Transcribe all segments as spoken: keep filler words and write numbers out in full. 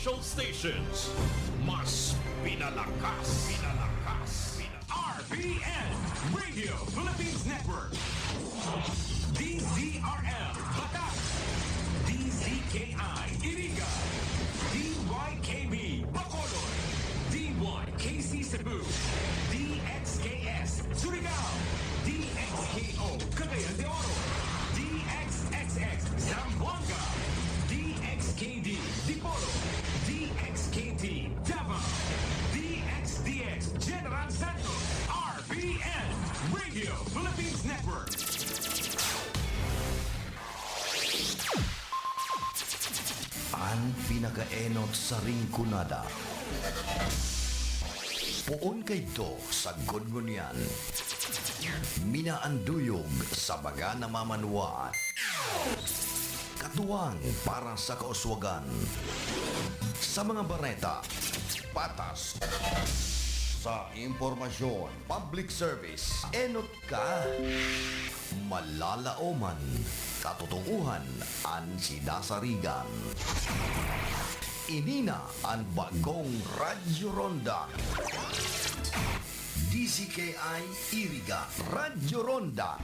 Stations. Mas pinalakas, pinalakas, pinalakas. R P N, Radio Philippines Network. D Z R L, Batac. D Z K I, Iriga. D Y K B, Bacolod. D Y K C Cebu. D X K S, Surigao. D X K O, Cagayan de Oro. D X X X, Zamboanga. D X K D, Dipolog. D X K T, Davao. D X D X, General Santos. R P N, Radio Philippines Network. An pinakaenot sa Rinconada. Poon kaidto sa Gudgunian. Minaanduyog sa mga namamanwaan. Katuwang para sa kauswagan. Sa mga bareta, patas. Sa impormasyon, public service, enot ka. Malalaoman, katotoohan an sinasarigan. Ini na an bagong Radyo Ronda. D Z K I Iriga, Radyo Ronda.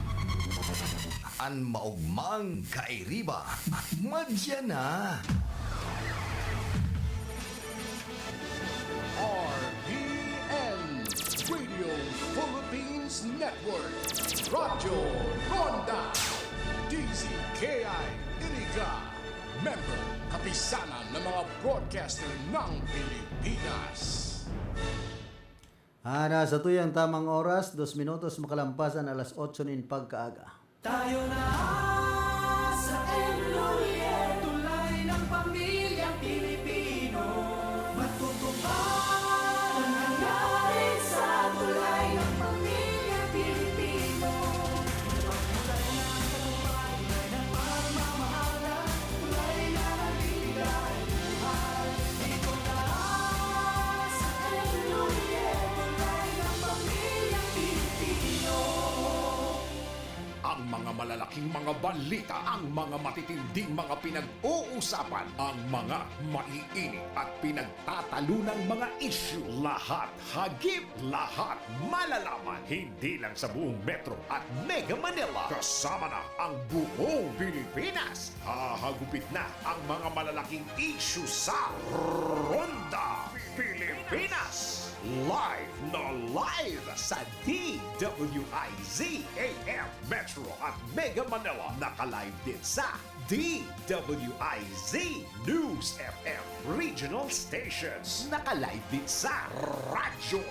An maogmang kairiba, madya na. R P N, Radio Philippines Network, Radyo Ronda, D Z K I Iriga, member, Kapisanan ng mga Broadcaster ng Pilipinas. Ana, sa tuyang tamang oras, dos minutos makalampas an alas otso nin pagkaaga. Tayo na sa M L U L E, tulay ng pamilyang Pilipino. Matutupad ang hangarin sa tulay ng pamilyang Pilipino. Tulay ng tagumpay, tulay ng pagmamahal, tulay ng ligaya. Ang mga malalaking mga balita, ang mga matitinding mga pinag-uusapan, ang mga maiinit at pinagtatalunang mga isyu, lahat hagip, lahat malalaman, hindi lang sa buong Metro at Mega Manila, kasama na ang buong Pilipinas. Hahagupit na ang mga malalaking isyu sa Ronda Pilipinas. Live na live sa D W I Z A M Metro at Mega Manila. Naka-live din sa D W I Z News F M Regional Stations. Naka-live din sa Radyo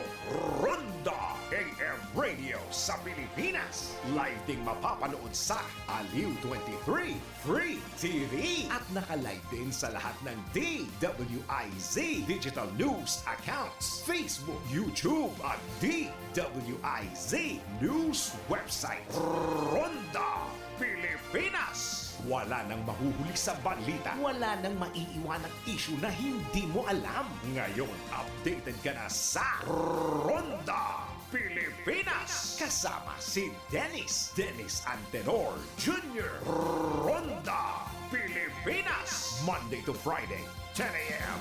Ronda A M Radio sa Pilipinas. Live ding mapapanood sa Aliw twenty-three Free T V. At naka-live din sa lahat ng D W I Z digital news accounts, Facebook, YouTube, at D W I Z news website. Ronda Pilipinas. Wala nang mahuhuli sa balita. Wala nang maiiwanang isyu na hindi mo alam. Ngayon, updated ka na sa Ronda Pilipinas. Kasama si Dennis, Dennis Antenor Junior. Ronda Pilipinas. Monday to Friday, ten a.m.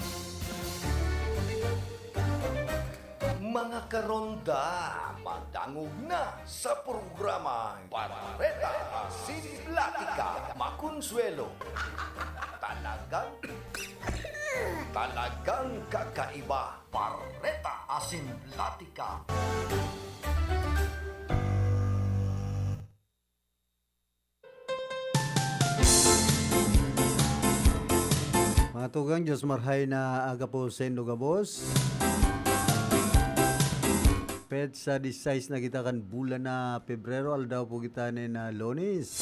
Mga karonda, madangog na sa programang Bareta Asin Platika Makonsuelo. Talagang, talagang kakaiba. Bareta Asin Platika. Mga tugang, Diyos marhay na aga po saindo gabos. Petsa disisais na kita kan bulan na Pebrero, aldaw po kita nin, ah, Lunes.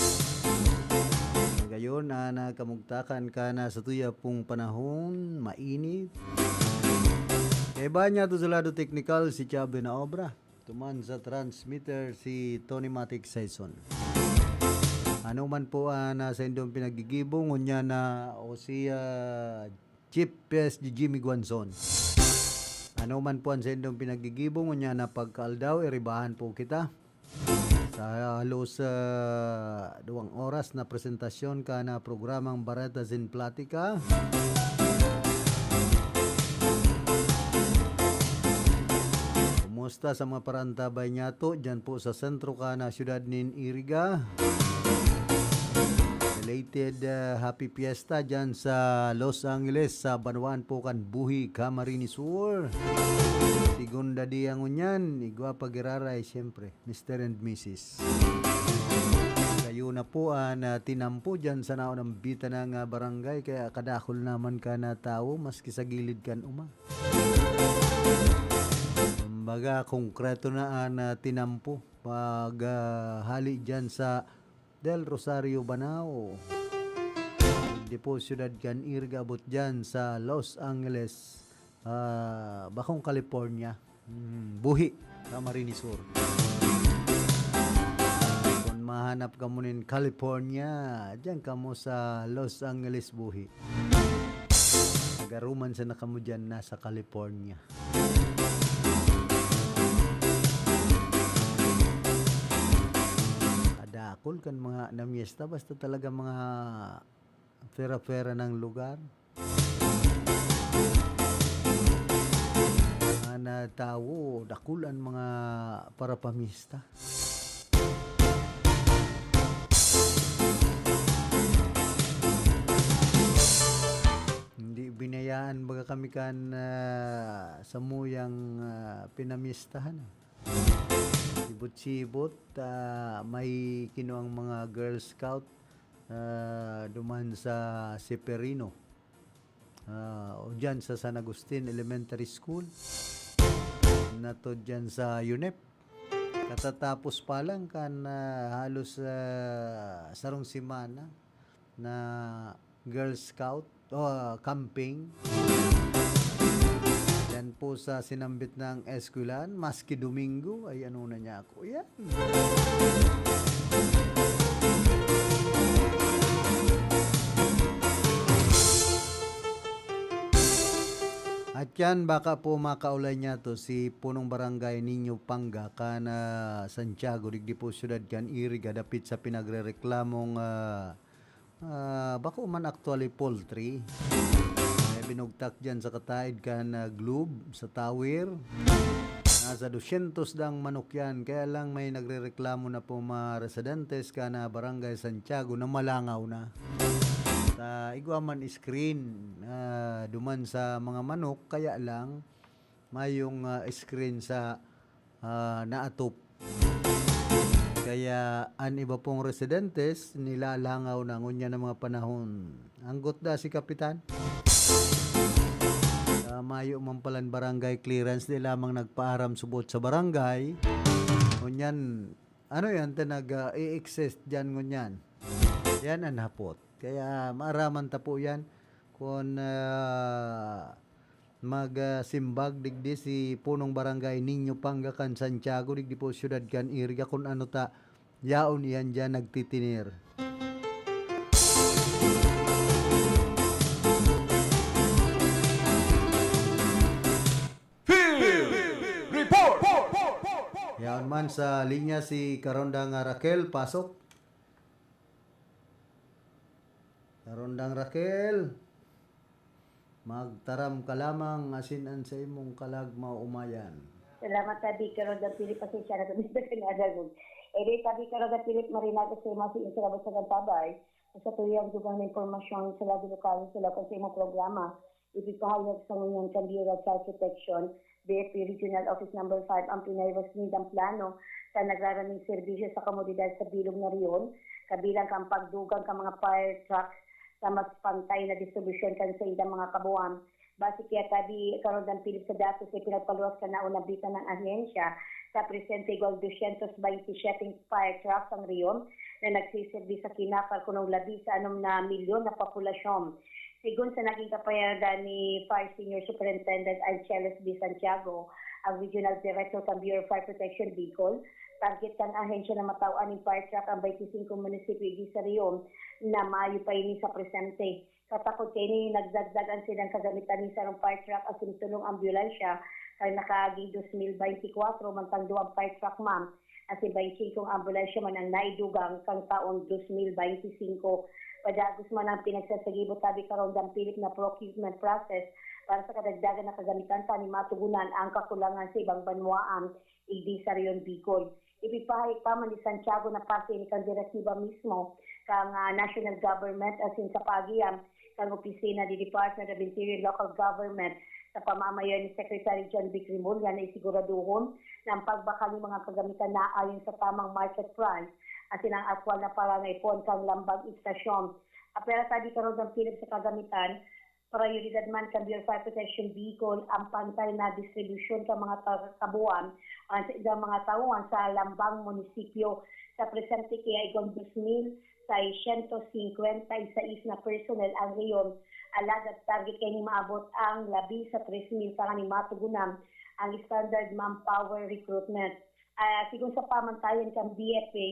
Ngayon, ah, nakamugtakan ka na sa tuya pong panahon, mainit. Kaiba niya to sa lado teknikal, si Chubby na obra. Tuman sa transmitter si Tony Matic Saison. Ano man po ang, ah, saindong pinaggigibo, ngunyan na o si, ah, Chief P S G Jimmy Guanzon. Ano man po ang saindong pinaggigibo, ngunyan na pagkaaldaw, iribahan po kita. Sa halos, ah, duwang oras na presentasyon ka na programang Bareta Sin Platika. Kumusta sa mga parantabay niyato dyan po sa sentro kan, ah, siyudad nin Iriga. Belated, ah, Happy Fiesta dyan sa Los Angeles, sa banwaan po kan Buhi, Camarines Sur. Segunda dia ngunyan, igwa pa giraray, siyempre, Mister and Missus Kayo na po an, ah, tinampo diyan sa naunang bita ng, ah, barangay, kaya kadakul naman ka na tawo maski sa gilid kan uma. Kumbaga, konkreto na an, ah, tinampo pag, ah, hali diyan sa Del Rosario, Banao. Di po siyudad kan Iriga, abot diyan sa Los Angeles, ah, bakong California. Hmm, Buhi, Camarines Sur. Kung mahanap kamo nin California, diyan kamo sa Los Angeles, Buhi. Nagaruman sana kamo diyan, nasa California. Kadakul kan mga namiesta, basta talaga mga pera-pera ng lugar. Mga tawo, dakul an mga parapamista. Hindi binayaan baga kami kan, ah, samuyang, ah, pinamistahan, eh. Sibot-sibot, ah, may kinuang mga Girl Scout, ah, duman sa Seferino. Ah, o diyan sa San Agustin Elementary School, na to diyan sa UNEP. Katatapos pa lang kan, ah, halos, ah, sarong semana na Girl Scout o, ah, camping. Diyan po sa sinambit ng eskwelahan, maski Domingo, ay ano na niya ako. Yan. At yan, baka po makaulay niya to si Punong Barangay Niño Panga, kan, ah, Santiago, digdi po siyudad kan Iriga, dapit sa pinagrereklamong, ah, ah, bako man actually poultry. May binugtak dyan sa kataid kan, ah, Globe, sa tower. Nasa dosyentos daang manok yan. Kaya lang may nagrereklamo na po mga residentes kan, ah, Barangay Santiago na malangaw na. Sa igwa man screen, ah, duman sa mga manok, kaya lang mayong, ah, screen sa, ah, naatop. Kaya an iba pong residentes nilalangaw na ngunyan ang mga panahon. Anggot da si Kapitan. Ah, mayo man palan barangay clearance, di lamang nagpaaram subot sa barangay. Ngunyan, ano yan, ta nag, ah, i-exist dyan ngunyan? Yan ang hapot. Kaya maaraman ta po yan kung, ah, mag, ah, simbag digdi si punong barangay Niño Panga kan Santiago, digdi po siyudad kan Iriga, kun ano ta yaon iyan diyan nagtitinir. Field Report! Yaon man sa linya si Karondang Raquel, pasok. Karondang Raquel, magtaram ka lamang asin an saimong kalag maomayan. Salamat, Abi Karondang Philip, pasensya na kami sa kanyang. Eh, di, Abi Karondang Philip, marinag sa imo si Insurabot sa Gantabay. Sa tuyang dugang na impormasyon sa Lado Lokal, sa lokal sa imong programa, ipipahayag sa ngunyan kan Bureau of Fire Protection, B F P Regional Office Number five ang pinaiwas nindang plano sa nagraraming serbisyo sa komunidad sa bilog na rehiyon, kabilang kan pagdugang kan mga fire truck sa mas pantay na distribusyon kan saindang mga kabuhan. Base kaya, Abi Karondang Philip, sa datos na pinagpaluwas kan naunang bita ng ahensya, sa presente igwang dosyentos baynte siyete fire trucks ang rehiyon na nagsiserbi sa kinakal kunong labi sa anom na milyon na populasyon. Sigon sa naging kapayagan ni Fire Senior Superintendent Angeles B. Santiago, ang Regional Director kan Bureau of Fire Protection Bicol, target kan ahensya na matawan nin fire truck ang baynte singko munisipyo sa rehiyon na mayo pa ini sa presente. Katakod kaini, nagdagdag an silang kagamitan nin sarong fire truck asin tolong ambulansya kan nakaaging dos mil baynte kwatro, mantang duwang fire truck man asin baynte singkong ambulansya man ang naidugang kan taong dos mil baynte singko. Padagos man ang pinagsasagibo, Abi Karondang Philip, na procurement process para sa kadagdagan na kagamitan tanganing matugunan ang kakulangan sa ibang banwaan, igdi sa Rehiyon Bicol. Ipinahayag pa man ni Santiago na parte ni kan direktiba mismo kan, ah, national government asin sa paagihan kan opisina ni Department of Interior and Local Government sa pamamayo ni Secretary John Vic Remulla na isiguraduhon na ang pagbakal nin mga kagamitan naayon sa tamang market price asin ang aktwal na parangaipon kan lambang istasyon. Apwera ta di karong dampilib sa kagamitan, prayoridad man kan Bureau of Fire Protection Bicol ang pantay na distribusyon kan mga ta-, kabuuan an saindang mga tauhan sa lambang munisipyo. Sa presente, kaya igwang dos mil seiscientos cincuenta y seis na personnel ang rehiyon, alagad target kaining maabot ang labi sa tres mil tanganing matugunan ang standard manpower recruitment. Ah, sigon sa pamantayan kan B F A,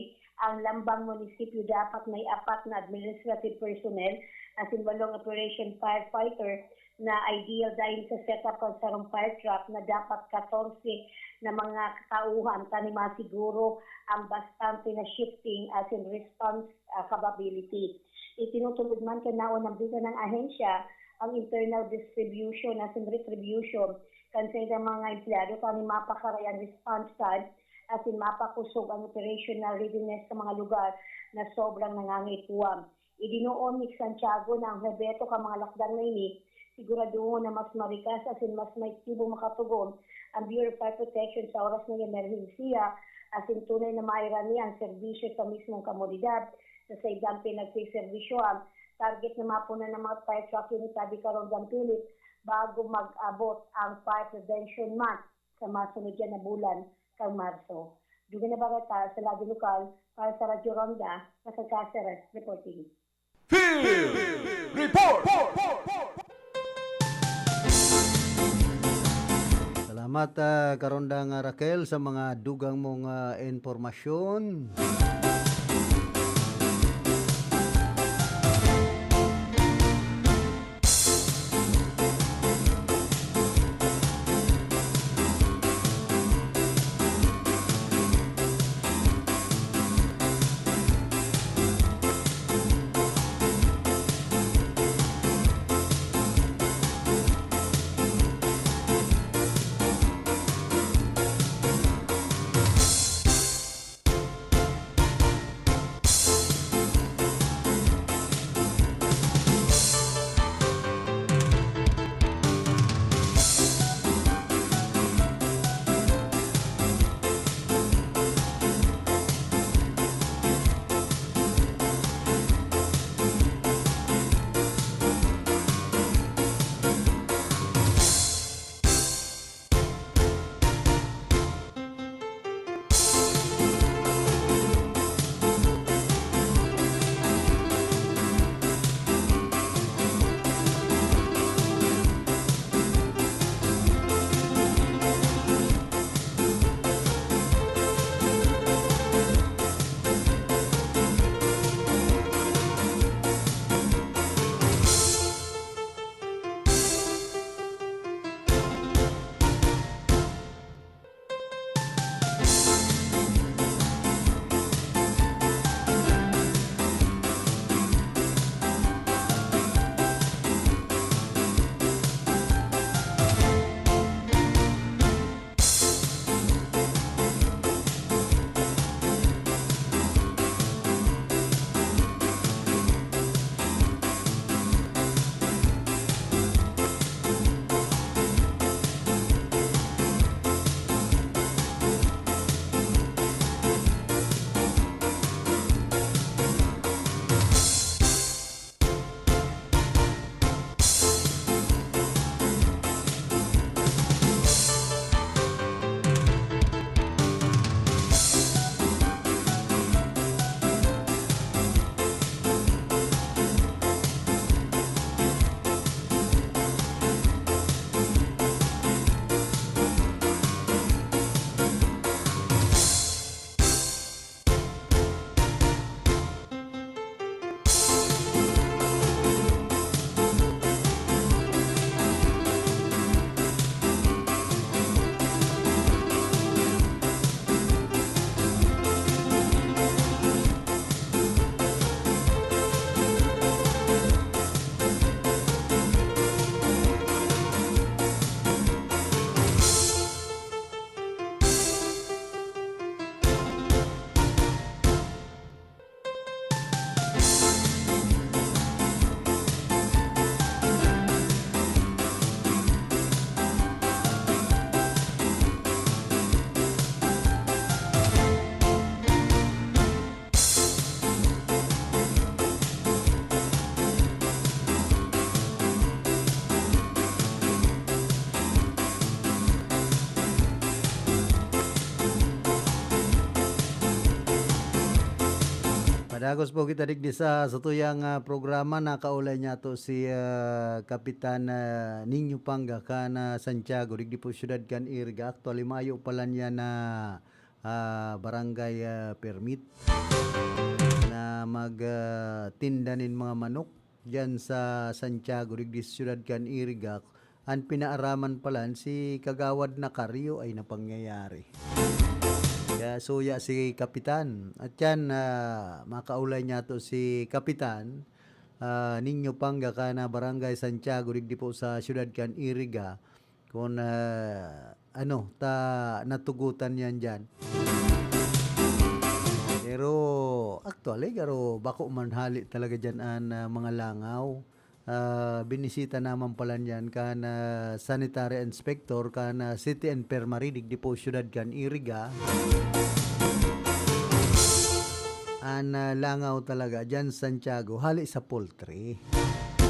ang lambang munisipyo dapat may apat na administrative personnel asin walong operation firefighter na ideal dahil sa setup kan sarong fire truck na dapat katorse na mga katauhan tanganing masiguro ang bastante na shifting asin response, ah, capability. Itinutulod man kan naunang bisa ng ahensya ang internal distribution asin retribution kan saindang mga empleyado tanganing mapakaray an response time asin mapakosog ang operational readiness sa mga lugar na sobrang nangangaipuhan. Idinoon ni Santiago na ang obheto kan mga lakdang na ini, siguraduhon na mas marikas asin mas maektibo makatugon ang Bureau of Fire Protection sa oras ng emerhensiya, asin tunay na mairani ang serbisyo sa mismong komunidad. Sa saindang pinagseserbisyoan, target na mapunan ang mga fire truck unit tabi karong dampilib bago mag-abot ang Fire Prevention Month sa masunod yan na bulan kan Marso. Dugang na bareta sa Lado Lokal para sa Radyo Ronda, Raquel Caceres reporting. Field Report! Salamat, ah, Karondang, ah, Raquel, sa mga dugang mong, ah, impormasyon. Dagos po kita digdi sa satuyang, ah, programa. Nakaulay niyato si, ah, Kapitan, ah, Nino Panga kan, ah, Santiago, digdi po siyudad kan Iriga. Actually, mayo pala niya na, ah, barangay, ah, permit na mag, ah, tinda nin mga manok diyan sa Santiago, digdi sa siyudad kan Iriga. An pinaaraman palan si Kagawad Nakaryo ay napangyayari. Kaya suya si Kapitan. At yan, ah, makaulay niyato si Kapitan, ah, Nino Panga kan, ah, Barangay Santiago, digdi po sa siyudad kan Iriga. Kung, ah, ano, ta natugutan yan dyan. Pero, actually, garo, bako man hali talaga dyan an, ah, mga langaw. Ah, binisita naman pala niyan kan, ah, sanitary inspector kan, ah, City Infirmary digdi po siyudad kan Iriga. An, ah, langaw talaga diyan, Santiago, hali sa poultry.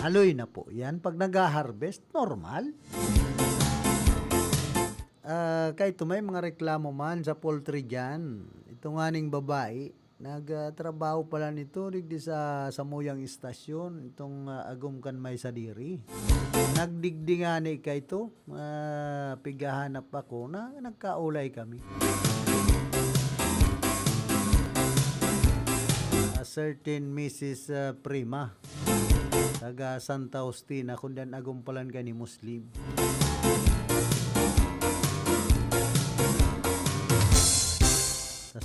Aloy na po yan. Pag nag-harvest, normal. Ah, kay ito, may mga reklamo man sa poultry diyan. Ito nga ning babae, nagtrabaho pala nito digdi sa samuyang istasyon, itong, ah, agom kan may sadiri. Nagdigdi ngani kay ito, ah, pighahanap ako na nagkaulay kami. A certain Missus, ah, Prima, taga Santa Justina, kundi an agom palan kani Muslim.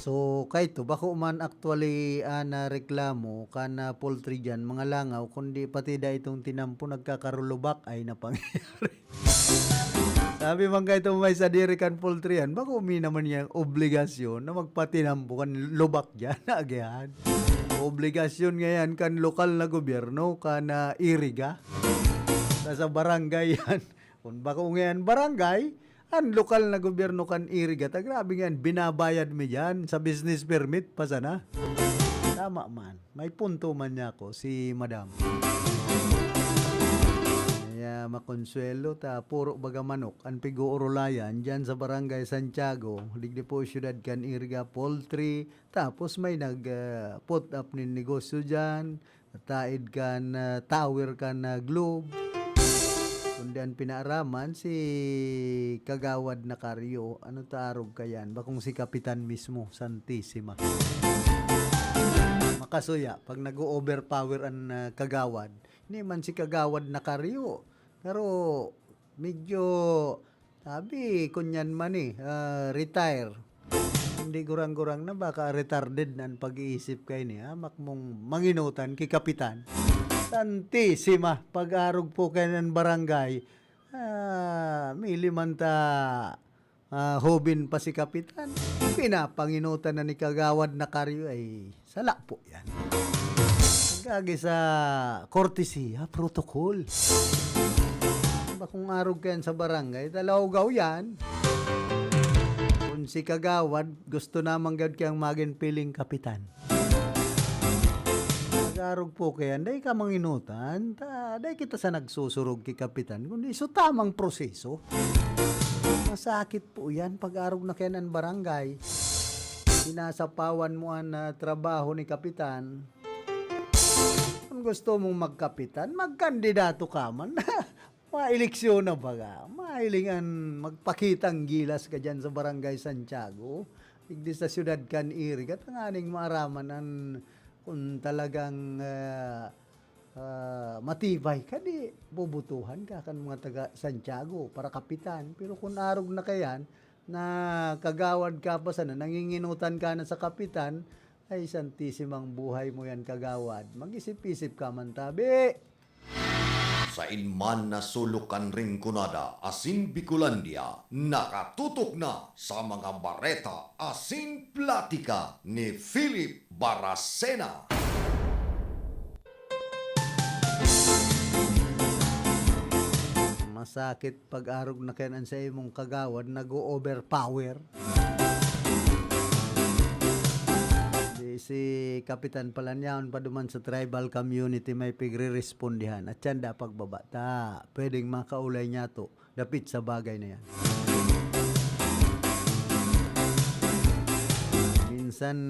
So, kay ito, bako man actually, ah, na reklamo kan, ah, poultry diyan, mga langaw, kundi pati da itong tinampo, nagkakarulubak, ay napangyayari. Sabi man kay itong may sadiri kan poultry yan, bako mi naman niyang obligasyon na magpatinampo kan lubak diyan, agihan. Obligasyon ngayon kan lokal na gobyerno, kan, ah, Iriga. Sa, sa barangay yan. Kung bako ngayon barangay, an lokal na gobyerno kan Iriga, ta grabe ngayon, binabayad mi diyan sa business permit pa sana. Tama man. May punto man niya ako, si Madam. Kaya makonsuelo ta, puro baga manok an pig-uurulayan diyan sa Barangay Santiago, digdi po siyudad kan Iriga, poultry, tapos may nag, ah, put up nin negosyo diyan, taid kan, ah, tower kan, ah, Globe. Kundi an pinaaraman si Kagawad Nakaryo, ano ta arog kayan, bakong si Kapitan mismo, Santisima. Makasuya, pag nag-o-overpower an, ah, kagawad, hindi man si Kagawad Nakaryo, pero medyo, sabi, kunyan man eh, ah, retire. Hindi gurang-gurang na, baka retarded na an pag-iisip kay niya, makmong manginutan ki Kapitan. Santisima, pag-arog po kay nan barangay, ah, mili man ta, ah, hobin pa si Kapitan. Pinapanginutan na ni Kagawad Nakaryo ay sala po yan. Gagi sa kortesiya, protocol. Bakong arog kayan sa barangay, talawgaw yan. Kung si Kagawad, gusto naman gad kayang magin piling kapitan. Pag-arog po kayan, dai ka manginutan, ta, dai kita sa nagsusurog ki kapitan, kundi so tamang proseso. Masakit po yan, pag-arog na kayan ang barangay. Sinasapawan mo an, ah, trabaho ni kapitan. Kung gusto mong magkapitan, magkandidato ka man. Maeleksyon na baga. Mahiling an magpakitang gilas ka dyan sa Barangay Santiago. Digdi sa siyudad kan Iriga, tanganing maaraman an kung talagang, ah, ah, matibay ka, di bobotohan ka kan mga taga Santiago para kapitan. Pero kung arog na kayan, na kagawad ka pa sana, nanginginutan ka na sa kapitan, ay, santisimang buhay mo yan, kagawad. Mag-isip-isip ka man, tabi. Sain man na sulok kan Rinconada asin Bicolandia, nakatutok na sa mga bareta asin platika ni Philip Baracena. Masakit pag-arog na kayan an sa imong kagawad, nag-o-overpower. Di si Kapitan Palanyaon pa duman sa tribal community may pigre-respondihan. At yan da pagbaba ta, pwedeng makaulay niya to dapit sa bagay na yan. Minsan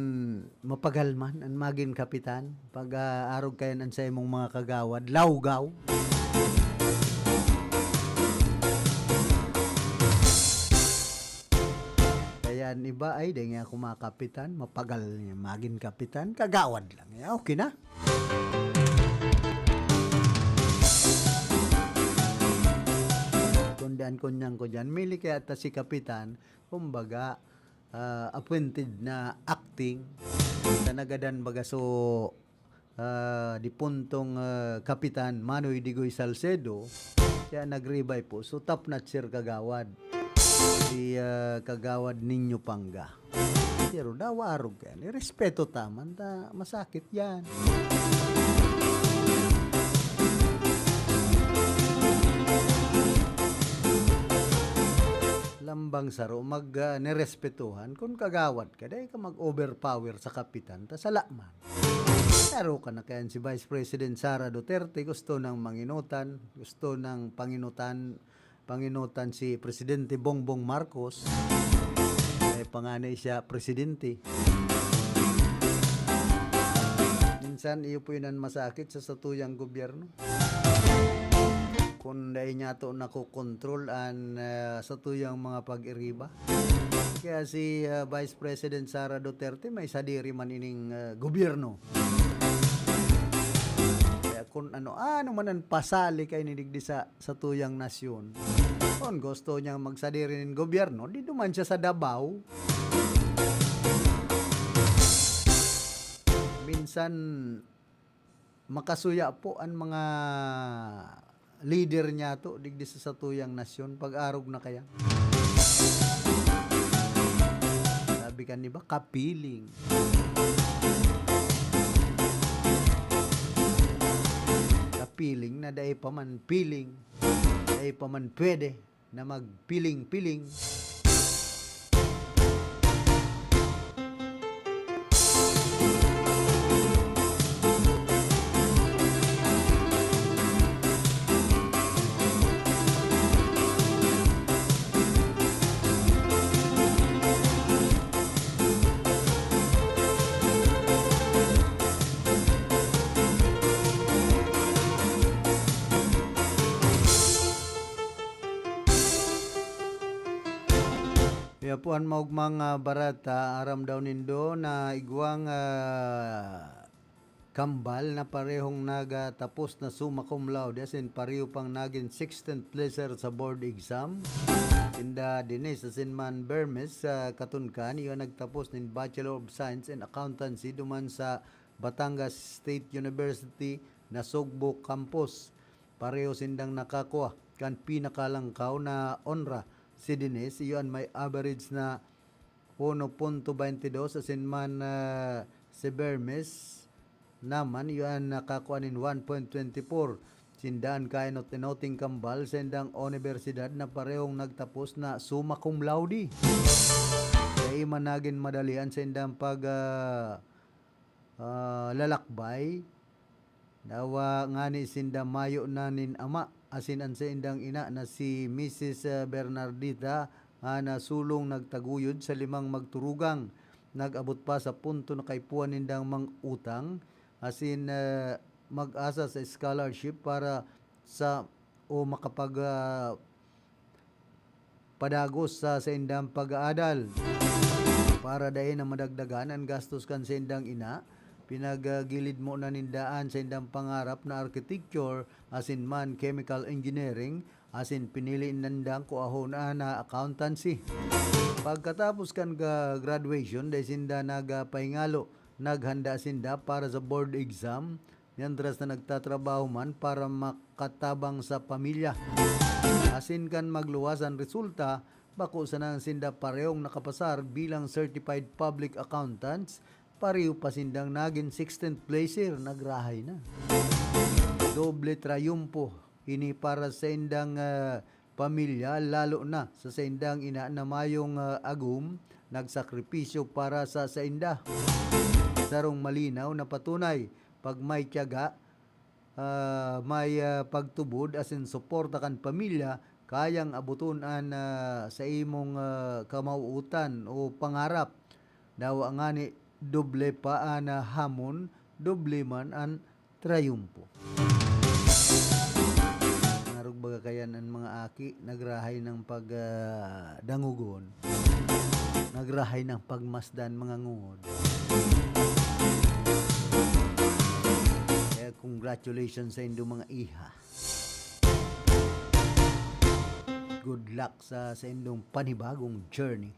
mapagal man an magin kapitan, pag, ah, arog kaiyan an saimong mga kagawad, lawgaw. Kaya an iba, "Ay, dai ngaya ako makapitan, mapagal niya magin kapitan, kagawad lang." Eh, okay na. Kundi an kunyang ko diyan, mili kaya ta si kapitan, kumbaga, ah, appointed na acting. Sa nagadan baga so, ah, dipuntong, ah, Kapitan Manoy Digoy Salcedo, kaya nag-revive po. So, top notcher kagawad. Si, ah, Kagawad Nino Panga. Pero dawa arog yan. Irespeto ta man ta masakit yan. Lambang saro mag, ah, nirespetuhan. Kun kagawad ka, dai ka mag-overpower sa kapitan, ta sala man. Saro ka na kayan si Vice President Sara Duterte, gusto nang manginutan, gusto nang panginutan, panginutan si Presidente Bongbong Marcos. Ay, panganay siya, presidente. Minsan, iyo po yun ang masakit sa satuyang gobyerno. Kung dai niya to nakokontrol an, ah, satuyang mga pag-iriba. Kaya si, ah, Vice President Sara Duterte may sadiri man ining, ah, gobyerno. Kaya kung ano, ano man ang pasali kay ni digdi sa, satuyang nasyon. Kung gusto niyang magsadiri nin gobyerno, di duman siya sa Davao. Minsan, makasuya po an mga lider niyato digdi sa satuyang nasyon, pag-arog na kaya. Sabi kan iba, kapiling. Kapiling na dai pa man piling, dai pa man pwede na magpiling-piling. Kaya po an maogmang, ah, barata, aram daw nindo na igwang, ah, kambal na parehong nagatapos na summa cum laude asin pareho pang nagin sixteenth placer sa board exam. Sinda Denise asin man Bermes sa Katunkan, iyo nagtapos nin Bachelor of Science in Accountancy duman sa Batangas State University, Nasugbu Campus. Pareho sindang nakakua kan pinakalangkaw na onra. Si Denise, iyo an may average na uno punto baynte dos, asin man, ah, si Bermes naman, iyo an nakakua nin one point twenty four. Sinda an kainot-inoting kambal sa indang unibersidad na parehong nagtapos na summa cum laude. Dai man nagin madali an saindang pag, ah, ah, lalakbay. Dawa ngani sinda mayo na nin ama, asin an saindang ina na si Misis, ah, Bernardita, ah, nasulong nagtaguyod sa limang magturugang. Nag-abot pa sa punto na kaipuhan nindang mang-utang, asin, ah, mag-asa sa scholarship para sa, o makapag, ah, padagos sa saindang pag-aadal. Para dai na madagdagan an gastos kan saindang ina, pinagagilid mo na ninda an saindang pangarap na architecture asin man chemical engineering, asin pinili nindang kuahon na accountancy. Pagkatapos kan ga-, graduation, dai sinda nagpahingalo, naghanda sinda para sa board exam, mientras na nagtatrabaho man para makatabang sa pamilya. Asin kan magluwas an resulta, bako sana sinda parehong nakapasar bilang certified public accountants, pareho pa sindang nagin sixteenth placer, nagrahay na. Doble trayumpo ini para sa indang, ah, pamilya, lalo na sa saindang ina na mayong, ah, agom, nagsakripisyo para sa sainda. Sarong malinaw na patunay, pag may tiyaga, ah, may, ah, pagtubod asin suporta kan pamilya, kayang aboton an, ah, sa imong, ah, kamawootan o pangarap. Dawa ngani, doble pa an, ah, hamon, doble man an trayumpo. Narog baga kayan an mga aki, nagrahay ng pag, ah, dangogon. Nagrahay ng pagmasdan mga ngod. Kaya congratulations sa indong mga iha. Good luck sa, sa indong panibagong journey.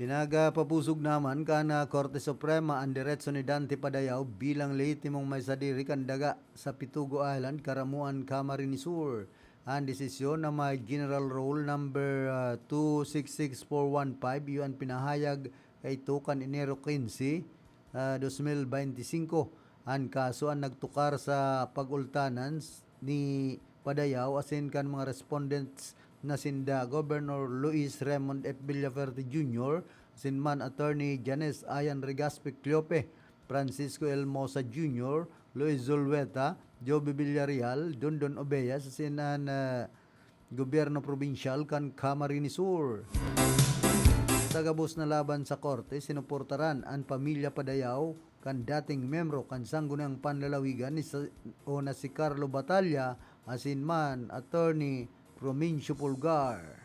Pinagapapusog naman kan, ah, Korte Suprema an deretso ni Dante Padayaw bilang lehitimong may sadiri kan daga sa Pitugo Island, Caramoan, Camarines Sur. An desisyon na may General Rule Number, ah, two six six four one five, iyo an pinahayag kaito kan Enero quince, ah, dos mil bente singko. An kaso an nagtukar sa pag-ultanan s-, ni Padayaw asin kan mga respondents na sinda Governor Luis Raymond F. Villafuerte Junior, asin man Attorney Janice Ayan Regaspe Cleope, Francisco Elmosa Junior, Luis Zulueta, Joby Villarreal, Dondon Obeas, asin an, ah, gobyerno probinsyal kan Camarines Sur. Sa gabos na laban sa korte, sinuportaran an pamilya Padayaw kan dating miyembro kan Sangguniang Panlalawigan ni sa-, o na si Carlo Batalla, asin man Attorney Promincio Pulgar.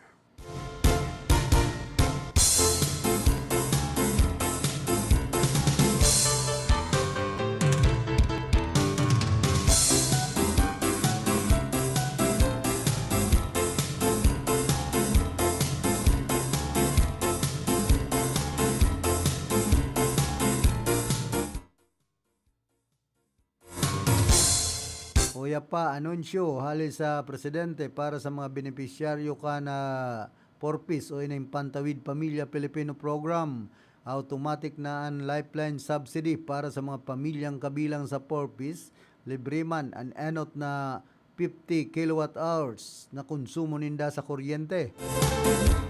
Uya pa, anunsyo hali sa presidente para sa mga benepisyaryo kan, ah, Four Ps o ining Pantawid Pamilya Pilipino Program. Automatic na an Lifeline subsidy para sa mga pamilyang kabilang sa Four Ps. Libre man an enot na fifty kilowatt hours na konsumo ninda sa kuryente.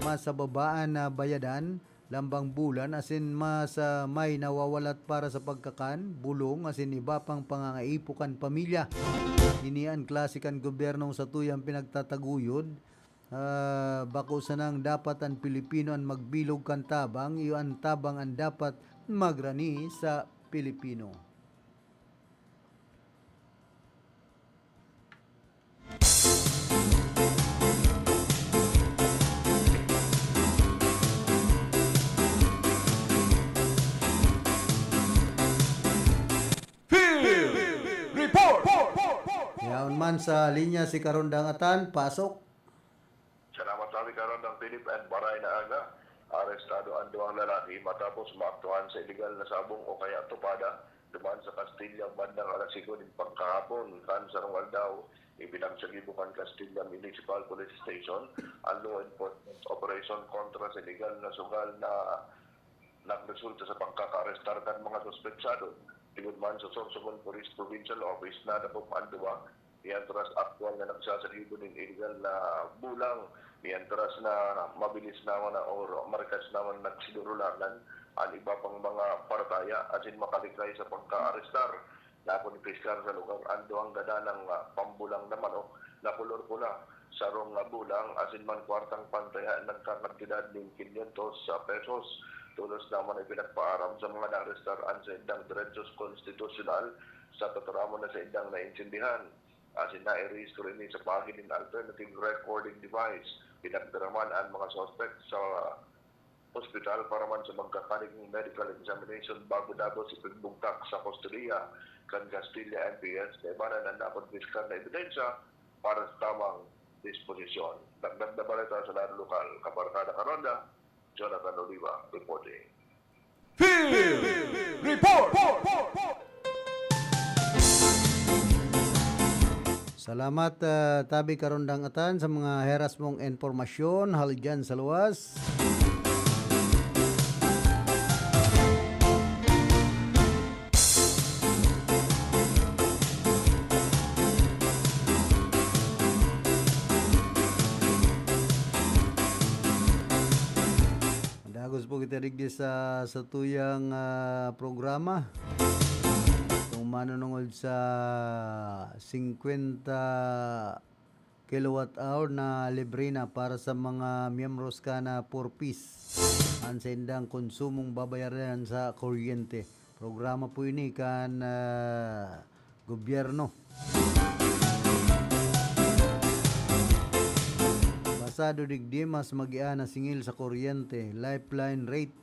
Mas sa babaan na bayadan, lambang bulan asin mas, ah, may nawawalat para sa pagkakan, bulong asin iba pang pangangaipo kan pamilya. Ini an klase kan gobyernong satuyang pinagtataguyod. Ah, bako sanang dapat an Pilipino an magbilog kan tabang, iyo an tabang an dapat magrani sa Pilipino. Field Report! Yaon man sa linya si Karondang Atan, pasok. Salamat sa Karondang Philip and maray na aga. Arestado ang duwang lalaki matapos maaktuhan sa iligal na sabong o kaya tupada duman sa Castilla bandang alas singko nin pagkahapon. Kan sarong aldaw, ipinagsagibo kan Castilla Municipal Police Station ang law enforcement operation kontra sa iligal na sugal na nagresulta sa pagkakaarestar kan mga suspetsado. Tungod man sa Sorsogon Police Provincial Office, nadakop ang duwa, mientras aktuwal na nagsasagibo nin iligal na bulang, mientras na mabilis naman na or marikas naman nagsidurulanan an iba pang mga parataya asin makalikay sa pagkaarestar. Nakonpiskar sa lugar an duwang gadanang, ah, pambulang na manok na kolor pula, sarong, ah, bulang asin man kwartang pantaya nagkakantidad nin quinientos pesos. Tolos naman ipinagpaaram sa mga naarestar an saindang derechos konstitusyonal sa tataramon na saindang naintindihan. Asin nairehistro ini sa paagi nin alternative recording device. Pinagdaraman an mga suspek sa ospital para man sa magkakanigong medical examination bago dados ipagbugtak sa kustodiya kan Castilla M P S. Kaibanan an nakonpiskar na ebidensya para sa tamang disposisyon. Dagdag na balita sa lado lokal, Kabarkada Karonda, Jonathan Oliva, reporting. Field Report! Salamat, ah, tabi Karondang Atan, sa mga heras mong impormasyon hali dyan sa luwas. Dagos po kita digdi sa satuyang, ah, programa. Itong manunungod sa singkwenta kilowatt hour na libre na para sa mga miyembros kan, ah, four Ps. An saindang konsumong babayaran sa kuryente. Programa po ini kan, ah, gobyerno. Basado digdi mas mag-ian na singil sa kuryente, lifeline rate,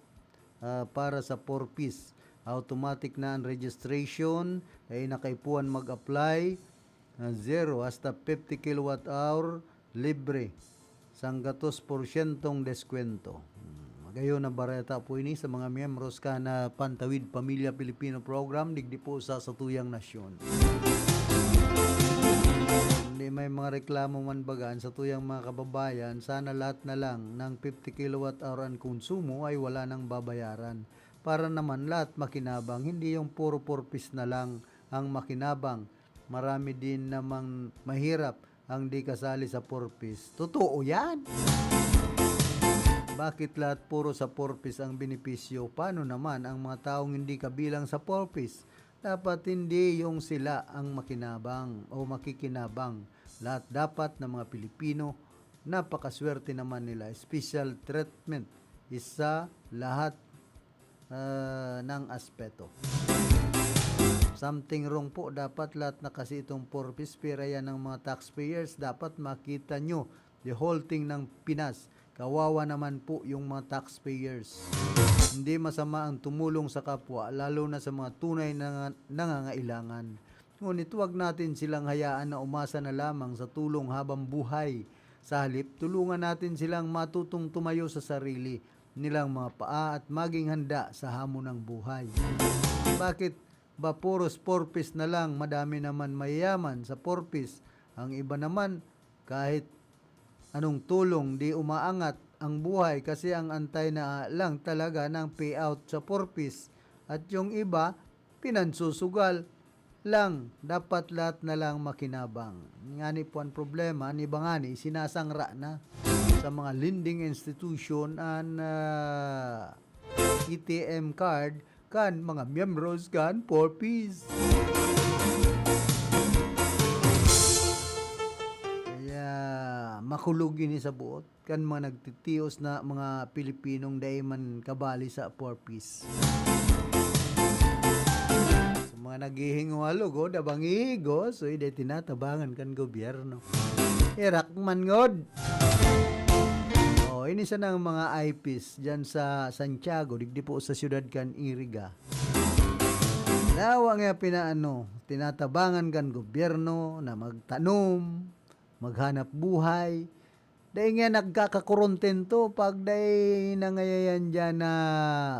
ah, para sa four Ps. Automatic na an registration, dai na kaipuhan mag-apply. Ah, zero hasta fifty kilowatt hour, libre. Sanggatos porsyentong deskwento. Hmm, magayon na bareta po ini sa mga miyembros kan, ah, Pantawid Pamilya Pilipino Program, digdi po sa satuyang nasyon. Kundi may mga reklamo man baga an satuyang mga kababayan, sana lahat na lang ng fifty kilowatt hour ang konsumo ay wala nang babayaran. Para naman lahat makinabang, hindi yung puro four Ps na lang ang makinabang. Marami din namang mahirap ang di kasali sa four Ps. Totoo yan! Bakit lahat puro sa four Ps ang benepisyo? Paano naman ang mga taong hindi kabilang sa four Ps? Dapat hindi yung sila ang makinabang o makikinabang. Lahat dapat na mga Pilipino, napakaswerte naman nila. Special treatment isa lahat, ah, ng aspeto. Something wrong po. Dapat lahat na kasi itong four Ps, pera yan ng mga taxpayers. Dapat makita nyo the whole thing ng Pinas. Kawawa naman po yung mga taxpayers. Hindi masama ang tumulong sa kapwa, lalo na sa mga tunay na nangangailangan. Ngunit huwag natin silang hayaan na umasa na lamang sa tulong habang buhay. Sa halip, tulungan natin silang matutong tumayo sa sarili nilang mga paa at maging handa sa hamon ng buhay. Bakit ba puros four Ps na lang? Madami naman mayayaman sa four Ps. Ang iba naman, kahit anong tulong, di umaangat ang buhay kasi ang antay na lang talaga ng payout sa four Ps. At yung iba, pinansusugal lang. Dapat lahat na lang makinabang. Ngani po ang problema, an iba ngani, sinasangra na sa mga lending institution an, ah, A T M card kan mga miyembros kan four Ps. Kaya makulog ini sa buot kan mga nagtitios na mga Pilipinong dai man kabali sa four Ps. Sa mga naghihinguhalog, oh, dabang igos, uy, dai tinatabangan kan gobyerno. Herak man ngod. Oh, ini sana ang mga I Ps diyan sa Santiago, digdi po sa siyudad kan Iriga. Dawa nga pinaano, tinatabangan kan gobyerno na magtanom, maghanap buhay. Dai nga nagkakakontento pag dai nangayayan diyan na,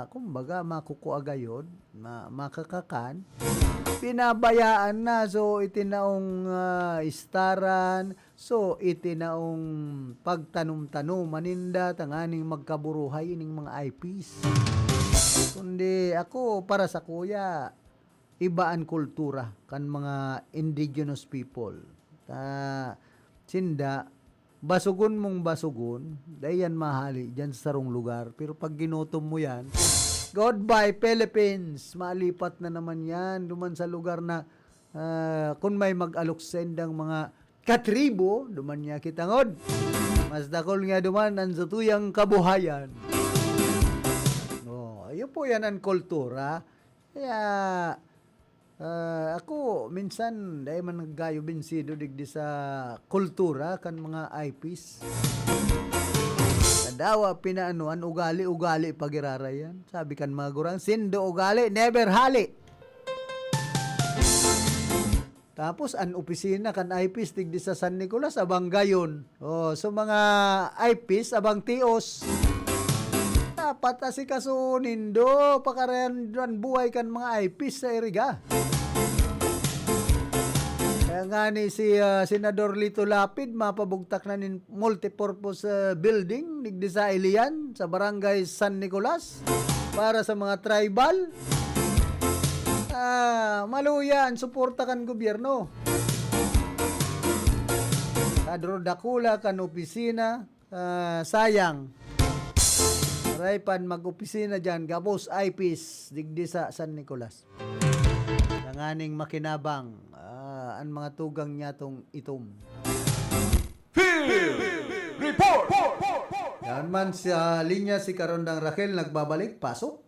kumbaga, makukua gayod, ma-, makakakan. Pinabayaan na, so itinaong, ah, istaran, so itinaong pagtanom-tanom, maninda, tanganing magkaburuhay ining mga I Ps. Kundi ako, para sa kuya, iba an kultura kan mga indigenous people. Ta, sinda, basogon mong basogon, dai yan mahali dyan sa sarong lugar. Pero pag ginutom mo yan, goodbye, Philippines! Malipat na naman yan. Duman sa lugar na, ah, kun may mag-alok sa indang mga katribo, duman niya kitangod. Mas dakul nga duman ang satuyang kabuhayan. Oh, ayun po yan ang kultura. Kaya, ah, ako, minsan, dai man naggayo binsido digdi sa kultura kan mga I Ps. Kadawa, pinaano, an ugali-ugali pagiraray yan. Sabi kan mga gurang, "Sindo ugali, never hali." Tapos, an opisina kan I Ps digdi sa San Nicolas, abang gayon. Oh, so mga I Ps, abang tios. Dapat asikaso nindo, pakarayan an buhay kan mga I Ps sa Iriga. Kaya nga ni si, ah, Senador Lito Lapid, mapabugtak na nin multipurpose, ah, building, digdi sa Ilian, sa Barangay San Nicolas, para sa mga tribal. Ah, maluya an suporta kan gobyerno. Kadro dakula kan opisina, ah, sayang. Aray pan mag-opisina diyan, gabos I Ps, digdi sa San Nicolas. Tanganing makinabang, ah, an mga tugang niyatong itom. Report! Yan man sa linya si Karondang Raquel, nagbabalik, pasok.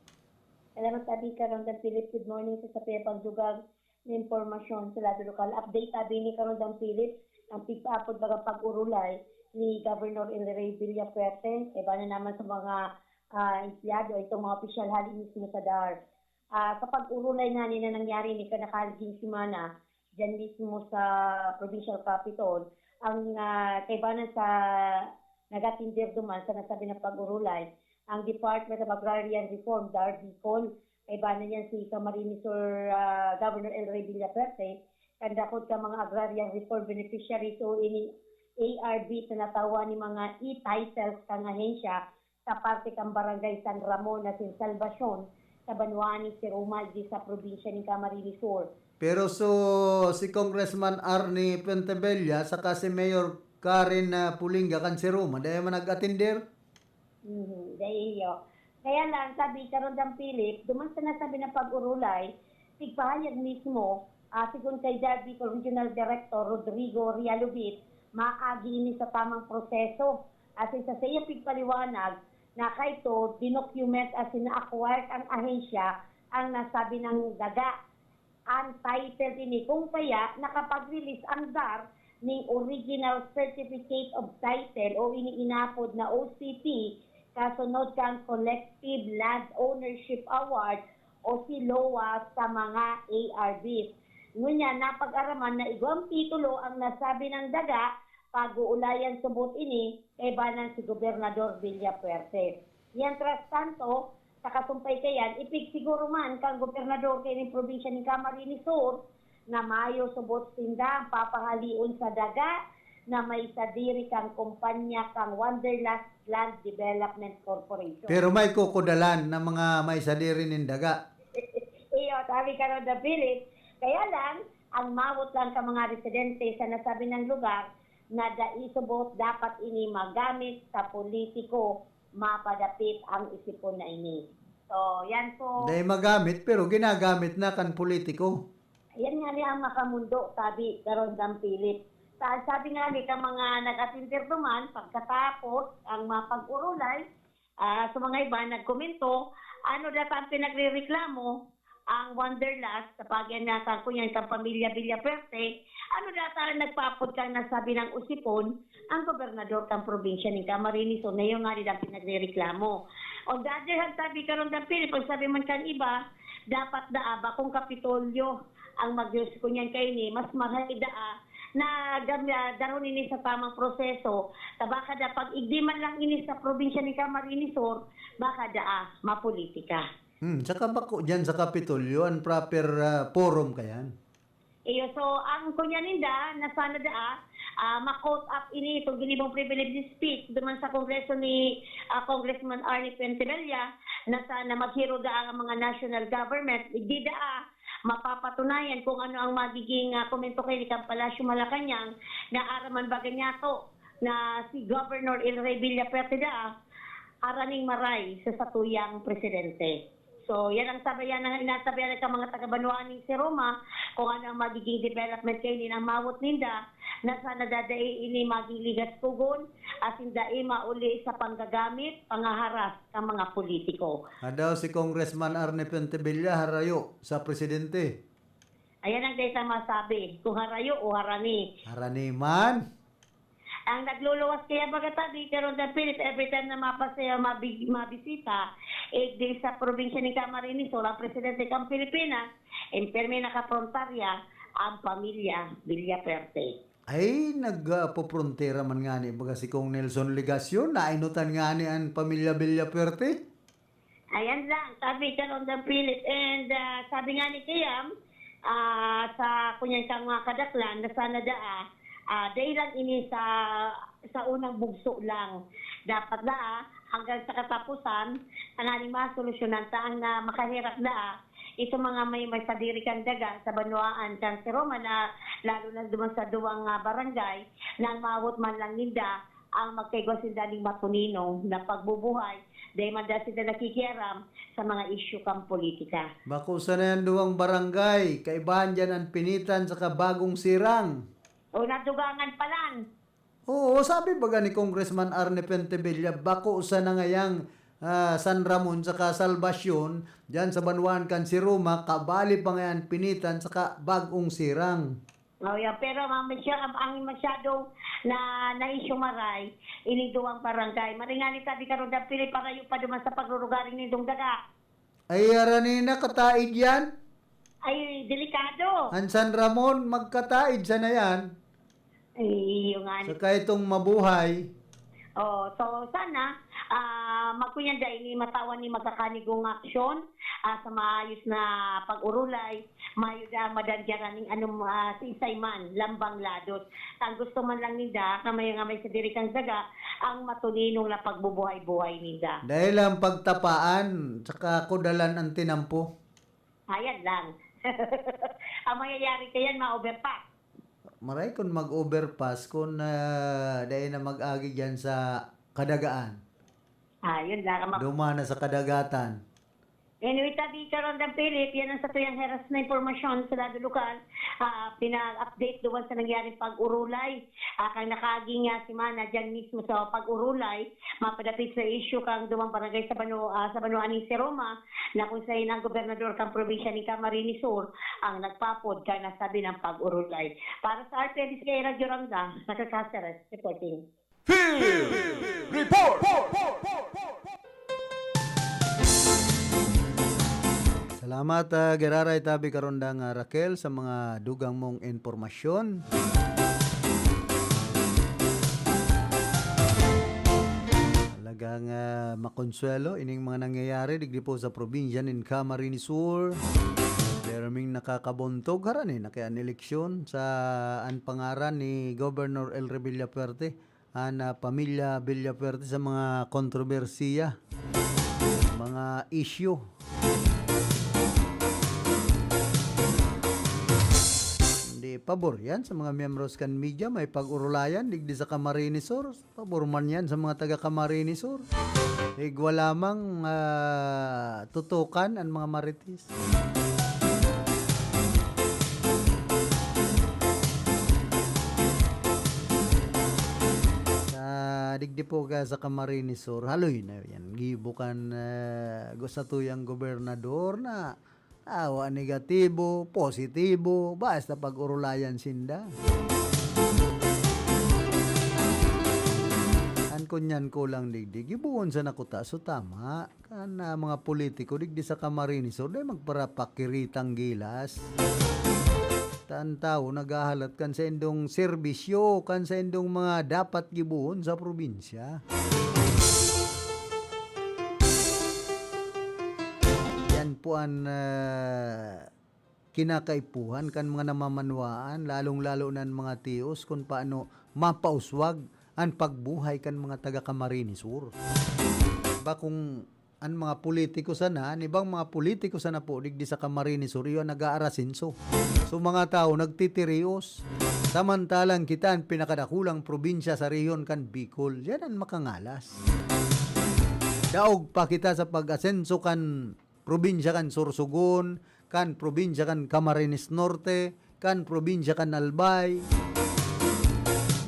Salamat, Abi Karondang Philip. Good morning sa sapiya pang dugang na impormasyon sa lado lokal. Update, Abi ni Karondang Philip, ang pigpaapod baga pag-urulay ni Governor Elray Villafuerte. Iba na naman sa mga uh, empleyado, itong mga opisyal hali mismo sa DAR. Uh, sa pag-urulay na na nangyari ni kanakalging semana, dyan mismo sa provincial capital, ang uh, kaibanan sa nagatinder duman sa nasabi na pag-urulay, ang Department of Agrarian Reform, DAR Bicol, kaibanan niyan si Camarines Sur uh, Governor Elray Villafuerte, kandakod ka mga agrarian reform beneficiaries o ini A R B sa natawa ni mga e-titles kang ahensya sa parte kan Barangay San Ramon na sin Salvacion sa banwaan ni Siruma di sa probinsya ni Camarines Sur. Pero so si Congressman Arnie Pentebella saka si Mayor Karen uh, Pulinga kan Siruma, dahil man nag-atender? Mm-hmm. Dahil iyo. Kaya lang, sabi Karondang Philip, duman sa nasabi ng pag-urulay, tigpahayag mismo, uh, sigon kay DAR Bicol Regional Director Rodrigo Realubit, maagi ini sa tamang proseso. Asin sa saya pigpaliwanag, na kaito dinocument asin na-acquired ang ahensya ang nasabi ng daga. Untitled ini kung kaya nakapag-release ang DAR ning Original Certificate of Title o ini inapod na O C T kasunod kan Collective Land Ownership Award o si lowa sa mga A R Bs. Ngunyan, napag-araman na igwang titulo ang nasabi ng daga, pag-uulayan subot ini kaibanan si Gobernador Villafuerte. Mientras tanto, sa kasumpay kayan, ipigsiguro man kan gobernador kaining probinsya nin Camarines Sur na mayo subot sinda ang papahalion sa daga na may sadiri kan kompanya kan Wanderlust Land Development Corporation. Pero may kukudalan na mga may sadiri nin daga. Iyo, sabi ka ron, Philip. Kaya lang, ang mawot lang ka mga residente sa nasabi ng lugar na dai subot dapat ini magamit sa politiko mapadapit ang isipon na ini. So, yan po. Dai magamit pero ginagamit na kan politiko. Yan nga ni ang makamundo, sabi Karondang Philip. Sa, sabi nga ni ka mga nag-atindir duman, pagkatapos ang mapag-urulay, uh, sa mga iba nagkomento, ano data ang pinagre-reklamo ang Wanderlust sa pagyan nga kan kunyan kan pamilya Villafuerte, ano data ang nagpaapod kan nasabi ng usipon ang gobernador kan probinsya nin Camarines Sur, na iyo nga nila pinagre-reklamo. On the other hand, sabi Karondang Philip, pag sabi man kan iba, dapat daa bakong Kapitolyo ang mag-use ko niyan kaini, mas mahay daa na gam- daron ini sa tamang proseso. Ta baka da pag igdi man lang ini sa probinsya ni Camarines Sur, baka daa mapolitika. Hmm, saka bako dyan sa Kapitolyo, ang proper ah, forum kayan. Iyo, so ang kunya ninda na sana daa ah, ma-caught up ini itong ginibong privilege speech duman sa Kongreso ni ah, Congressman Arnie Pentebella na sana maghiro daa ang mga national government. Igdi daa mapapatunayan kung ano ang magiging ah, komento kay kan Palasyo Malacañang na ara man baga niyato na si Governor Elray Villafuerte daa ara ning maray sa satuyang presidente. So, yan ang sabayan na inasabayan ka mga taga-banwaan ni si Roma, kung ano ang magiging development kaini na mawot ninda, na sana dai ini maging ligas kugon, asin dai mauli sa panggagamit, pangaharas kan mga politiko. Adaw si Congressman Arnie Pentebella harayo sa presidente. Ayan ang dai ta masabi, kung harayo o harani. Harani man. Ang nagluluwas kaya baga tabi, pero the Philip, every time na mapasaya, mabi- mabisita, eh, di sa probinsya ni Camarines Sur, ang presidente kang Pilipinas, ang pirmi nakaprontarya, ang pamilya Villafuerte. Ay, nagpoprontier man ngani baga si Kong Nelson Legacion, nainutan ngani ang pamilya Villafuerte. Ayan lang, sabi ka ron ng Philip. And ah, sabi nga ni Kayam, ah, sa kunyan kang mga kadaklan, na sana daa, ah, dahil lang ini sa, sa unang bugso lang. Dapat daa, hanggang sa katapusan, tanganing masolusyonan ta ang na makaherak daa, ito mga may, may sadiri kang daga sa banwaan kan si Roma na lalo na duman sa duwang ah, barangay na ang mawot man lang ninda ang magkaigwa sinda ning matuninong na pagbubuhay, dahil man dahil sila nakikiaram sa mga isyu kang politika. Bako sana yan duwang barangay, kaibahan dyan ang Pinitan saka Bagong Sirang. O nadugangan pa lang. Oo, sabi baga ni Congressman Arne Pentevilla, bako sana ngayang, ah, San Ramon saka Salvacion, diyan sa banwaan kan Siroma, kabali pa ngayan Pinitan saka Bag-ong Sirang. Oh, yeah. Pero, Ma'am Michelle, ang, ang masyadong na, na-issue maray, ining duwang barangay. Maray ngani tabi karon, Dam Philip, parayo pa duman sa pagrurugaring nindong daga. Ay, arani na, kataid yan. Ay, delikado. Ang San Ramon, magkataid sana yan. Ay, iyo nga ni. Saka itong mabuhay. Oh, so sana, ah, magkunyan dai ni matawan ni magkakanigong aksyon, ah, sa maayos na pag-urulay, mayo da madadyaran ning anong, ah, siisay man, lambang lados. Ang gusto man lang ninda, kamay nga may sa diri kan daga, ang matuninong na pagbubuhay-buhay ninda. Dahil ang pagtapaan, saka kudalan ang tinampo. Ayan lang. Ang mangyayari kayan, ma-overpass. Maray kun mag-overpass kun, ah, dai na mag-agi diyan sa kadagaan. Ah, yun lang. Ma- Duman na sa kadagatan. Anyway, tabi karon, Dam Philip, yan ang satuyang heras na impormasyon sa lado lokal. Ah, pinag-update duman sa nangyaring pag-urulay. Ah, kang nakaaging nga semana, dyan mismo sa pag-urulay, mapadapit sa issue kang duwang barangay sa Bano-, ah, sa Banwaan ni Siroma, na kung sain ang gobernador kang probinsya ni Camarines Sur ang nagpapod kan nasabi ng pag-urulay. Para sa R T N S K Radyo Randa, Raquel Caceres, reporting. Field Report! Salamat, ah, giraray tabi karon dang, ah, Raquel, sa mga dugang mong impormasyon. Talagang, ah, makonsuelo ining mga nangyayari digdi po sa probinsya nin Camarines Sur. Pero ming nakakabuntog, harani na kaya an eleksyon sa an pangaran ni Governor El Revilla Fuerte. An, ah, pamilya Villafuerte sa mga kontrobersiya, mga issue. Hindi pabor yan sa mga miyembros kan media, may pag-urulayan digdi sa Camarines Sur. Pabor man yan sa mga taga Camarines Sur. Igwa lamang, ah, tutukan an mga marites. Sa digdi po ka sa Camarines Sur, haloy na yan. Gibo kan, ah, gu-, satuyang gobernador na awa negatibo, positibo, basta pag-urulayan sinda. An kunyan ko lang digdi, gibohon sana kuta, so tama. Kan, ah, mga politiko digdi sa Camarines Sur, dai magparapakiritang gilas. Ta an tawo naghahalat kan saindong serbisyo, kan saindong mga dapat gibohon sa probinsya. Yan po an, ah, kinakaipuhan kan mga namamanwaan, lalong-lalo na an mga tios, kun paano mapauswag an pagbuhay kan mga taga Camarines Sur. Ba kung an mga politiko sana, an ibang mga politiko sana po digdi sa Camarines Sur, iyo an nag-aarasenso. So, mga tawo nagtitirios. Samantalang kita an pinakadakulang probinsya sa rehiyon kan Bicol. Yan an makangalas. Daog pa kita sa pag-asenso kan probinsya kan Sorsogon, kan probinsya kan Camarines Norte, kan probinsya kan Albay.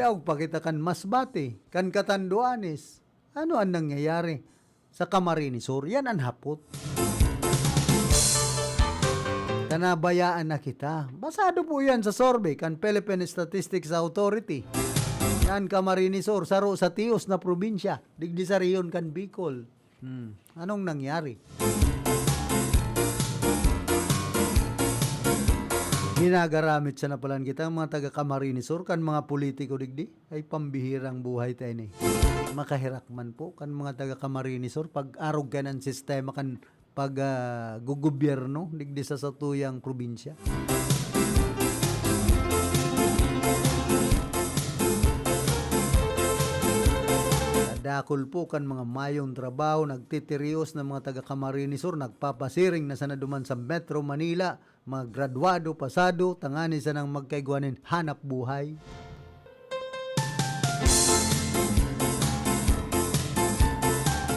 Daog pa kita kan Masbate, kan Catanduanes. Ano an nangyayari sa Camarines Sur? Yan an hapot. Tanabayaan na kita. Basado po yan sa survey kan Philippine Statistics Authority. Yan, Camarines Sur, saro sa tios na probinsya, digdi sa rehiyon kan Bicol. Hmm. Anong nangyari? Ginagaramit sana palan kita, ang mga taga Camarines Sur, kan mga politiko digdi. Ay, pambihirang buhay tayo ni. Makahirak man po kan mga taga Camarines Sur, pag-arog ka ng sistema kan pag, ah, gugobyerno digdi sa satuyang probinsya. Dakul po kan mga mayong trabaho, nagtitirios na mga taga Camarines Sur, nagpapasiring na sana duman sa Metro Manila, mga gradwado, pasado, tangani sanang magkaigwa nin hanap buhay.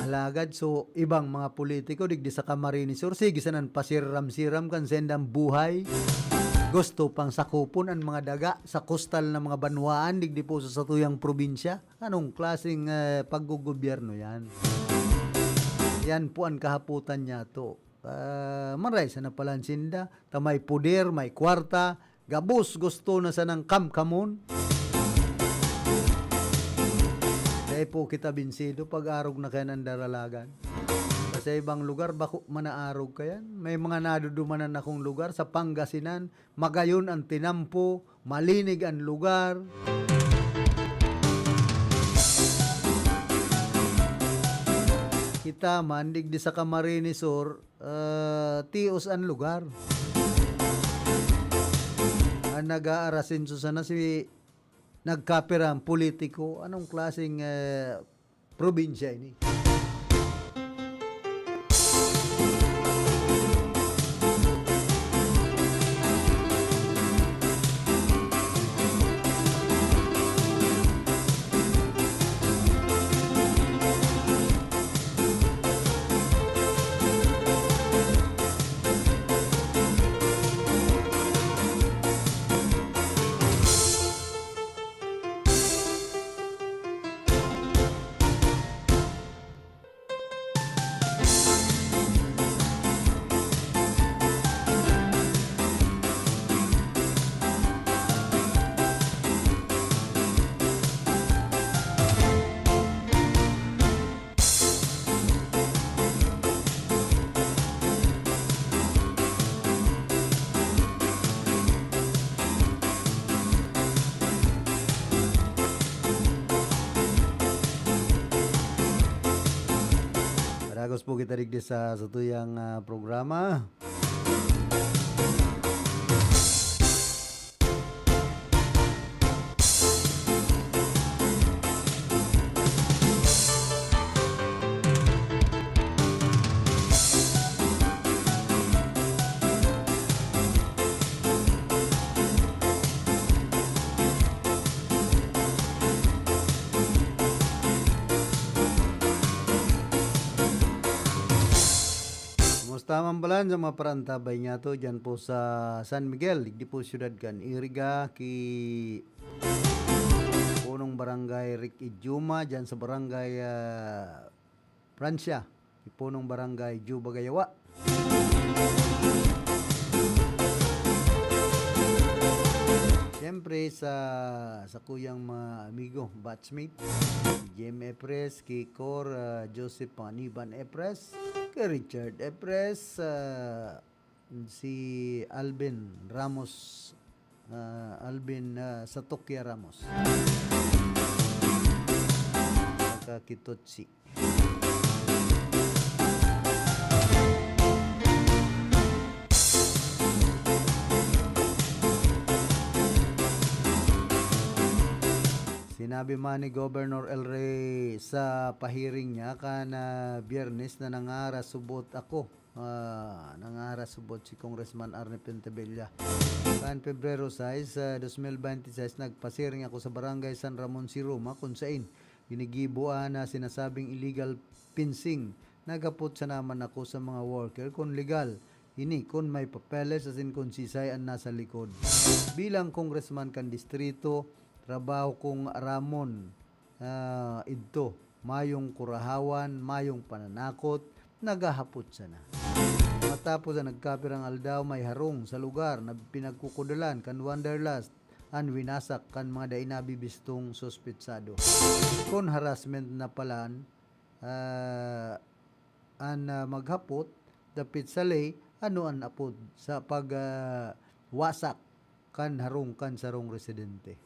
Alagad so ibang mga politiko digdi sa Camarines Sur, sige sanan pasiram-siram kan sendang buhay. Gusto pang sakupon an mga daga sa kostal na mga banwaan digdi po sa satuyang probinsya? Anong klaseng, eh, paggogobyerno yan? Yan po an kahapotan niyato. Ah, maray sana palan sinda, ta may poder, may kwarta, gabos gusto na sanang kamkamon. Dai po kita binsido pag arog na kayan an daralagan. Sa ibang lugar, bako man na arog kayan. May mga nadudumanan akong lugar sa Pangasinan, magayon an tinampo, malinig an lugar. Kita man, digdi sa Camarines Sur, ah, tios an lugar. An nag-aarasenso sana si nagkapirang politiko. Anong klaseng, eh, probinsya ini? Padagos po kita digdi sa satuyang, ah, programa. Kumusta man pala sa mga parantabay niyato dyan po sa San Miguel, digdi po siyudad kan Iriga, ki punong barangay Rick Idioma, dyan sa barangay, ah, Francia, ki punong barangay Joe Bagayawa. Siyempre, sa, sa kuyang mga amigo, batchmate, Jem Epres, ki Cor, ah, Joseph Paniban Epres, ki Richard Epres, ah, si Alvin Ramos, ah, Alvin, ah, Satokia Ramos. Saka ki Totsi. Sinabi man ni Governor El Rey sa pahiring niya kan, ah, Biyernes na nangarasubot ako. Ah, nangarasubot si Congressman Arnie Pentebella. Kan Pebrero sais, ah, dos mil bente seis, nagpasiring ako sa Barangay San Ramon, Siruma, kun sain ginigibo an, ah, sinasabing illegal fencing. Naghapot sana man ako sa mga worker kun legal ini, kun may papeles asin kun sisay an nasa likod. Bilang congressman kan distrito, trabaho kong aramon, ah, idto, mayong kurahawan, mayong pananakot, naghahapot sana. Matapos an nagkapirang aldaw, may harong sa lugar na pinagkukudalan kan Wanderlust an winasak kan mga dai nabibistong suspetsado. Kun harassment na palan, ah, an, ah, maghapot, dapit sa ley, ano an apod sa pag, ah, wasak kan harong kan sarong residente?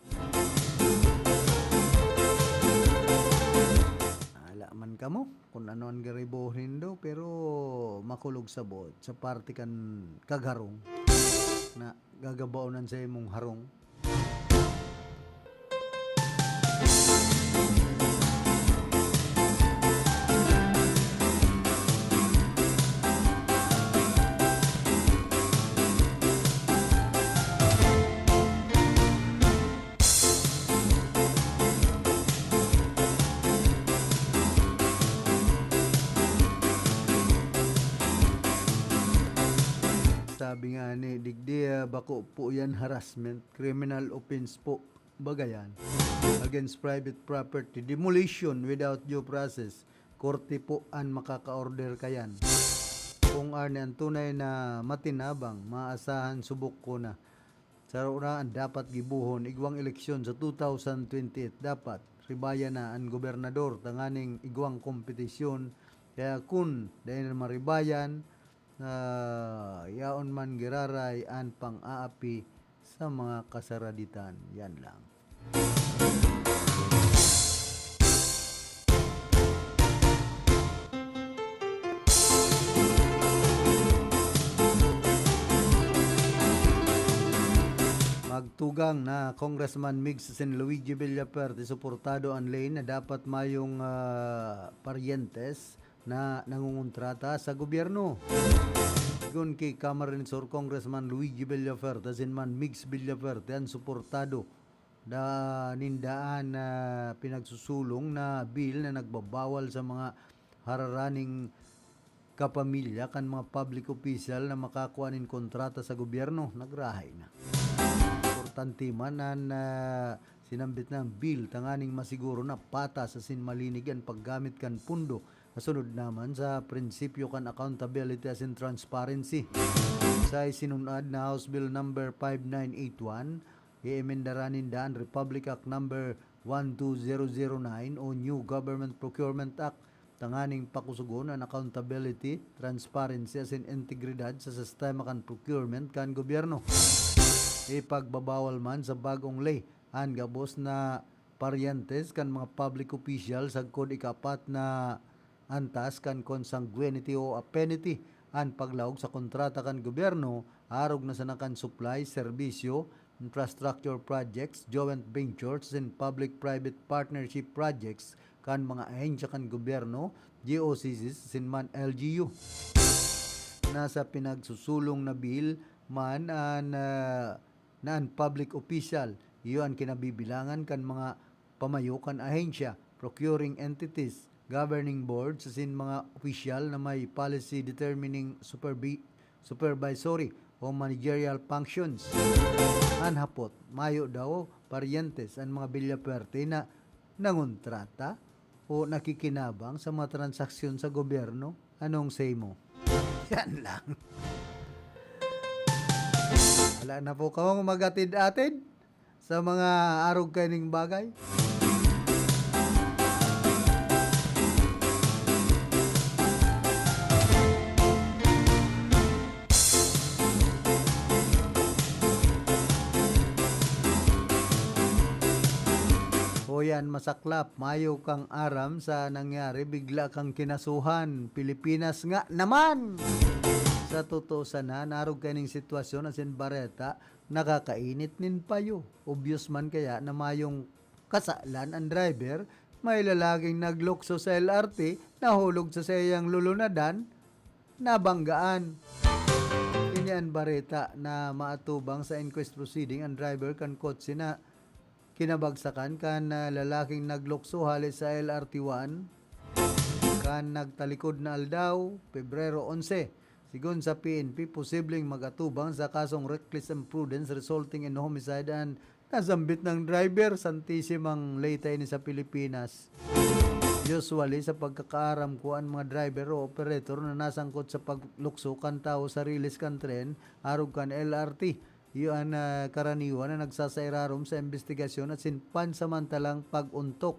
Ala man kamo kun ano an garibo nindo, pero makulog sa buot sa parte kan kagharong na gagabaon an sa imong harong. Sabi nga ni digdi, ah, Bako po yan harassment, criminal offense po. Bagayan, against private property, demolition without due process, korte po an makaka-order kayan. Kung arni ang tunay na matinabang, maasahan subok ko na. Saro na an dapat gibohon, igwang eleksyon sa two thousand twenty-eight dapat ribayan na an gobernador tanganing igwang kompetisyon. Kaya kun dai na maribayan, ah, yaon man giraray an pang-aapi sa mga kasaraditan. Yan lang. Magtugang na Congressman Migs sin Luigi Villafuerte, suportado an ley na dapat mayong, ah, paryentes na nangongontrata sa gobyerno. Sigon ki Camarines Sur Congressman Luigi Villafuerte sin man Migs Villafuerte an suportado da, nin daan na pinagsusulong na bill na nagbabawal sa mga hararaning kapamilya kan mga public official na makakua nin kontrata sa gobyerno. Nagrahay na. Importante man an, ah, sinambit na bill tanganing masiguro na patas asin malinig an paggamit kan pundo, kasunod naman sa prinsipyo kan accountability asin transparency. Sa isinunad na House Bill number five nine eight one, iemendara ninda an Republic Act number one two zero zero nine o New Government Procurement Act tanganing pakusugon an accountability, transparency asin integridad sa sistema kan procurement kan gobyerno. Ipagbabawal man sa bag-ong ley an gabos na paryentes kan mga public official sagkod ikapat na antas kan consanguinity o affinity an paglaog sa kontrata kan gobyerno arog na sana kan supply, serbisyo, infrastructure projects, joint ventures, and public-private partnership projects kan mga ahensya kan gobyerno, G O C Cs, sin man L G U. Nasa pinagsusulong na bill man an, ah, na an public official, iyo an kinabibilangan kan mga pamayo kan ahensya, procuring entities, governing boards, asin mga opisyal na may policy determining supervi-, supervisory o managerial functions. An hapot, mayo daw paryentes an mga Villafuerte na nangontrata o nakikinabang sa mga transaksyon sa gobyerno? Anong say mo? Yan lang. Wala na po kamo mag-atid-atid sa mga arog kaining bagay. O yan, masaklap, mayo kang aram sa nangyari, bigla kang kinasuhan. Pilipinas nga naman! Sa totoo sana, narog kaining sitwasyon asin bareta, nakakainit nin payo. Obvious man kaya na mayong kasalan an driver, may lalaging naglukso sa L R T, nahulog sa saiyang lulunadan, nabanggaan. Ini an bareta na maatubang sa inquest proceeding an driver kan kotse na kinabagsakan kan, ah, lalaking naglukso hale sa L R T one kan nagtalikod na aldaw, Pebrero onse. Sigon sa P N P, posibleng mag-atubang sa kasong reckless imprudence resulting in homicide an nasambit na driver. Santisimang leyta ini sa Pilipinas. Usually, sa pagkakaaram ko, an mga driver o operator na nasangkot sa paglukso kan tawo sa riles kan tren, arog kan L R T, iyo an, ah, karaniwan na nagsasairarom sa imbestigasyon asin pansamantalang pag-ontok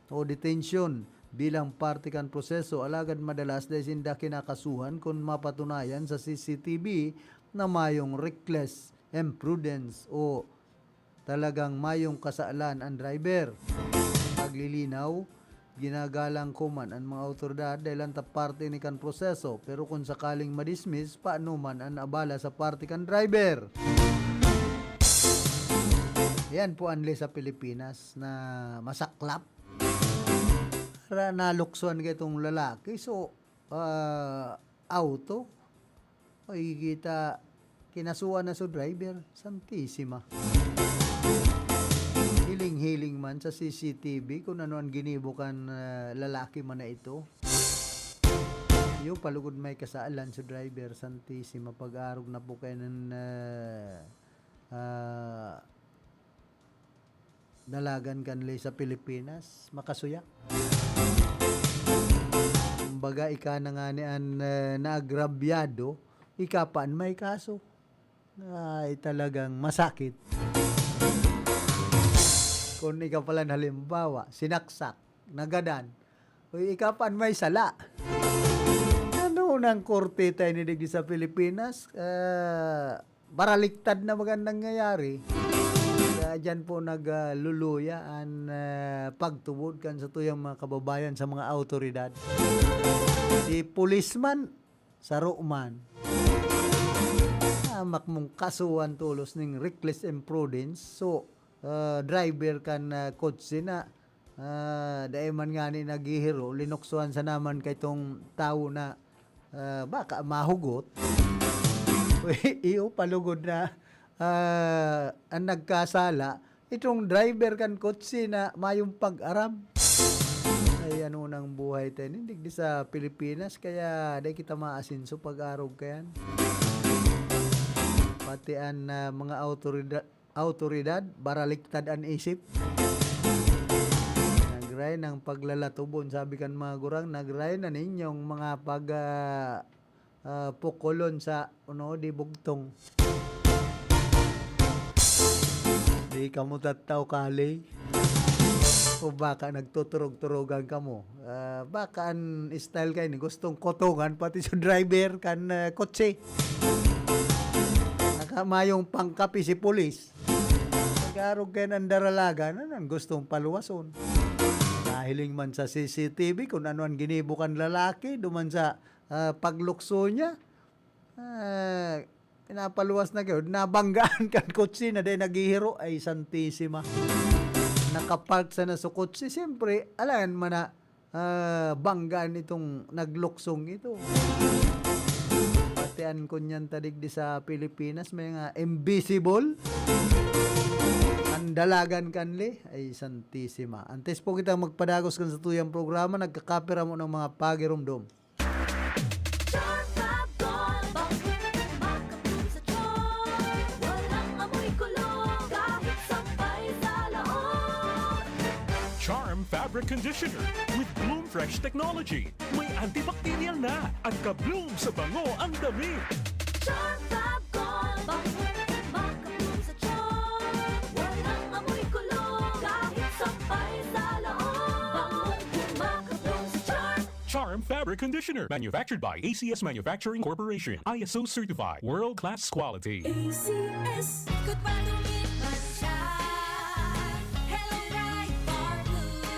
o detensyon bilang parte kan proseso, alagad madalas dai sinda kinakasuhan kun mapatunayan sa C C T V na mayong reckless imprudence o talagang mayong kasalan an driver. Paglilinaw, ginagalang ko man an mga awtoridad dahil an ta parte ini kan proseso, pero kun sakaling ma-dismiss, paano man an abala sa parte kan driver? Yan po an ley sa Pilipinas na masaklap. Para naluksohan ka itong lalaki. So, ah, auto, makikita, kinasuhan na so driver. Santisima. Hiling-hiling man sa C C T V kung ano ang ginibo kan, ah, lalaki man na ito. Iyo, palugod may kasalan sa driver, Santissima, pag-arog na po kayo ng, ah, ah, dalagan kanli sa Pilipinas, makasuya. Kumbaga, ika na nga ni an, ah, naagrabyado, ika pa an may kaso. Ay, talagang masakit. Kung ikaw pala, halimbawa, sinaksak, nagadan, o ikaw pa an may sala. Ano nang korte tayo ni digdi sa Pilipinas? Ah, baraliktad na baga an nangyayari. Kaya dyan po nagluluya an, ah, pagtubod kan sa tuyang mga kababayan sa mga awtoridad. Si policeman, saro man. Hamak mong kasuhan tolos ning reckless imprudence. So, ah, driver kan, ah, kotse na, ah, dai man ngani naghihiro, linuksohan sana man kaitong tawo na, ah, baka mahugot. Iyo, palugod na, ah, ang nagkasala, itong driver kan kotse na mayong pag-aram. Ay, ano nang buhay tayo ni digdi sa Pilipinas, kaya dai kita maasinso pag-arog kayan. Pati an, ah, mga awtoridad, awtoridad, baraliktad an isip. Nagray ng paglalatubon, sabi kan mga gurang, nagray na ninyong mga pag, ah, ah, pukulon sa, ano, di bugtong. Di kamo tattao kali. O baka nagtuturog-turugan kamo. Ah, baka an style kayo ni gustong kotongan pati sa driver kan, ah, kotse. Nakamayong pangkapi si pulis. Pag-arog kayo ng daralagan, ano, gustong paluwason. Nahiling man sa C C T V kung ano ang ginibo kan lalaki, duman sa, ah, paglukso niya. Ah, pinapaluwas na kayo. Nabanggaan kan kotse na dahil naghihiro. Ay, Santisima. Nakapark sana sa kotse. Siyempre, alangan man na, ah, banggaan itong nagluksong ito. Pati an kunyan ta digdi sa Pilipinas, may mga invisible. Ang dalagan kanli. Ay, Santisima. Antes po kita magpadagos kan sa tuyang programa, nagkakapira mo ng mga pagirumdom. Charm Fab Gold, bangkong makapul sa tiyan. Walang amoy kulog, kahit sampay sa laot. Charm Fabric Conditioner with Bloom Fresh Technology. May antibacterial na. Ang ka-Bloom sa bango ang damit. Charm Fab Gold, bangkong makapul sa tiyan. Walang amoy kulog, kahit sampay sa laot. Bangong makapul sa tiyan. Charm Fabric Conditioner, manufactured by A C S Manufacturing Corporation, I S O certified, world-class quality. A C S. Ikot pa, dumit man siya. Hello, Pride Bar Blue.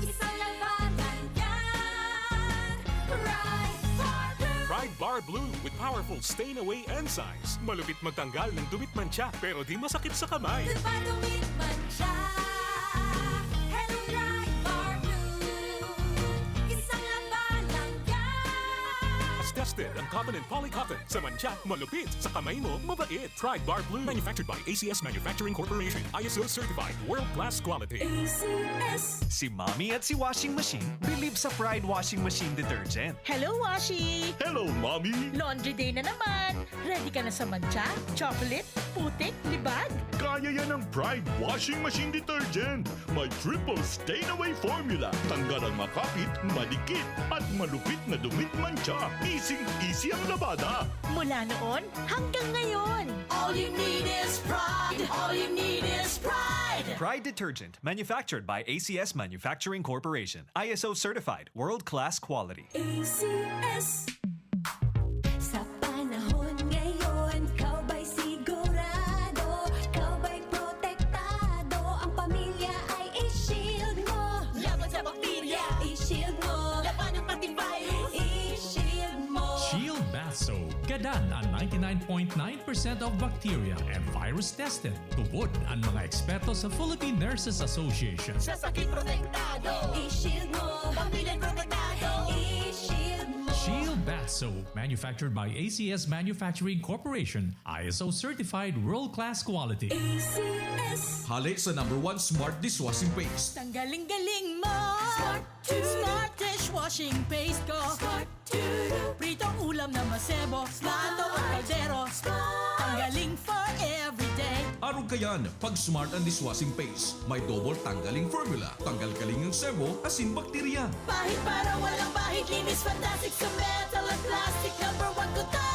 Isang labanan yan. Pride Bar Blue. Pride Bar Blue with powerful stain away enzymes. Malupit magtanggal ng dumit mantsa, pero di masakit sa kamay. Ikot pa, dumit man siya. Hello, Pride Bar Blue. Isang labanan yan. Tested ang cotton and poly cotton. Sa mantsa, malupit. Sa kamay mo, mabait. Pride Bar Blue. Manufactured by A C S Manufacturing Corporation. I S O certified. World-class quality. A C S. Si Mommy at si Washing Machine believe sa Pride Washing Machine Detergent. Hello, Washi! Hello, Mommy! Laundry day na naman! Ready ka na sa mantsa, chocolate, putik, libag? Kaya yan ng Pride Washing Machine Detergent. May triple stain away formula. Tanggal ang makapit, madikit, at malupit na dumit mantsa. Easy-easy ang labada. Mula noon hanggang ngayon. All you need is Pride. All you need is Pride. Pride Detergent, manufactured by A C S Manufacturing Corporation. I S O certified, world-class quality. A C S. Sa panahon ngayon, ikaw ba'y sigurado? Ikaw ba'y protektado? Ang pamilya ay i-shield mo. Laban sa bakterya, i-shield mo. Labanan pati virus, i-shield mo. Shield Bath Soap. Gadan ang ninety-nine point nine percent of bacteria and virus tested. Tubod ang mga eksperto sa Philippine Nurses Association. Sa sakit protektado, i-shield mo. Pamilya protektado, i-shield mo. Shield Bath Soap, manufactured by A C S Manufacturing Corporation, I S O certified, world-class quality. A C S. Hale sa number one smart dishwashing paste. Tanggaling-galing mo. Smart Smart dish Dishwashing paste ko. Smart. Pritong ulam na masebo. Plato o kaldero. Tanggaling for everyday. Arog kayan, pag Smart ang dishwashing paste. May double tanggaling formula. Tanggal kaling ang sebo, asin bakterya. Pahid para walang bahid. Linis fantastic sa metal at plastic. Number one ko to.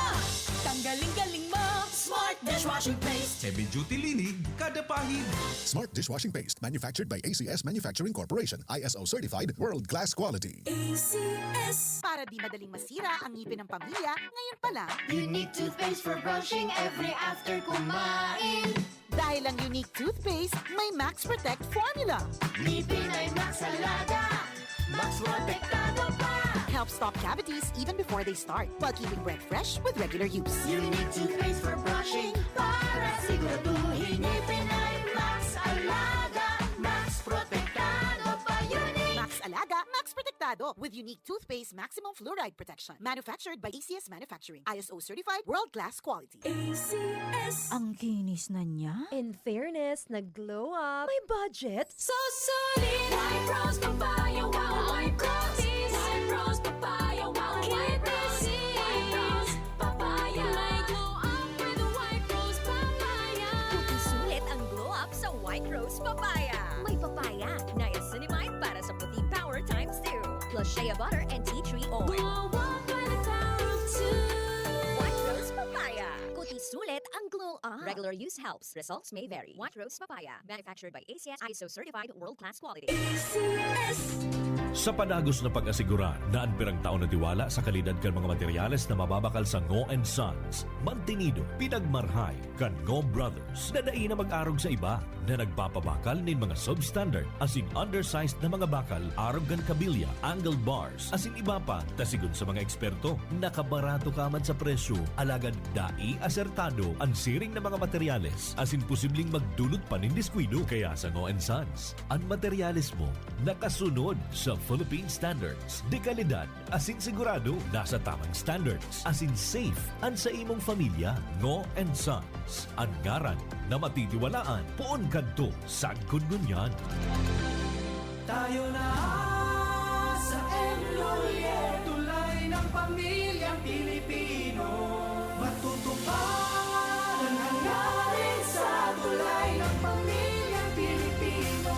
Tanggaling galing mo. Smart dishwashing paste. Heavy duty linig, kada pahid. Smart dishwashing paste, manufactured by A C S Manufacturing Corporation, I S O certified, world class quality. A C S. Para di madaling masira ang ngipin ng pamilya, ngayon pa lang. Unique toothpaste for brushing every after kumain. Dahil ang Unique Toothpaste may Max Protect Formula. Ngipin ay Max Alaga, Max Protektado pa. Help stop cavities even before they start, while keeping breath fresh with regular use. Unique toothpaste for brushing para siguraduhin ngipin ay Max Alaga, Max Protektado pa. Unique. Max Alaga, Max Protektado with Unique Toothpaste Maximum Fluoride Protection. Manufactured by A C S Manufacturing. I S O certified, world-class quality. A C S. Ang kinis na niya. In fairness, nag-glow up. May budget. So solid! White Rose Papaya, wow! White Rose! White Rose Papaya, wow! White Rose! White Rose Papaya! May glow up with White Rose Papaya! Puti sulit ang glow up sa White Rose Papaya. May papaya, niacinamide para sa puti power times two. Plus shea butter and tea tree oil. Glow up by the power of two. White Rose Papaya. Puti sulit ang glow up. Regular use helps. Results may vary. White Rose Papaya. Manufactured by A C S, I S O certified, world-class quality. A C S. Sa padagos na pag-asigurar na an pirang taon na tiwala sa kalidad kan mga materyales na mababakal sa Ngo and Sons, mantenido, pinagmarhay kan Ngo Brothers na dai na mag-arog sa iba na nagpapabakal nin mga substandard asin undersized na mga bakal arog kan kabilya, angle bars, asin iba pa, ta sigon sa mga eksperto, nakabarato ka man sa presyo, alagad dai asertado an siring na mga materyales, asin posibleng magdulot pa nin diskuido. Kaya sa Ngo and Sons, an materyales mo nakasunod sa Philippine standards de kalidad, asin sigurado nasa tamang standards, asin safe an sa imong familya. Ngo and Sons, an ngaran na matitiwalaan poon kadto sagkod ngunyan. Tayo na sa M Lhuillier, tulay ng pamilyang Pilipino. Matutupad ang hangarin sa tulay ng pamilyang Pilipino.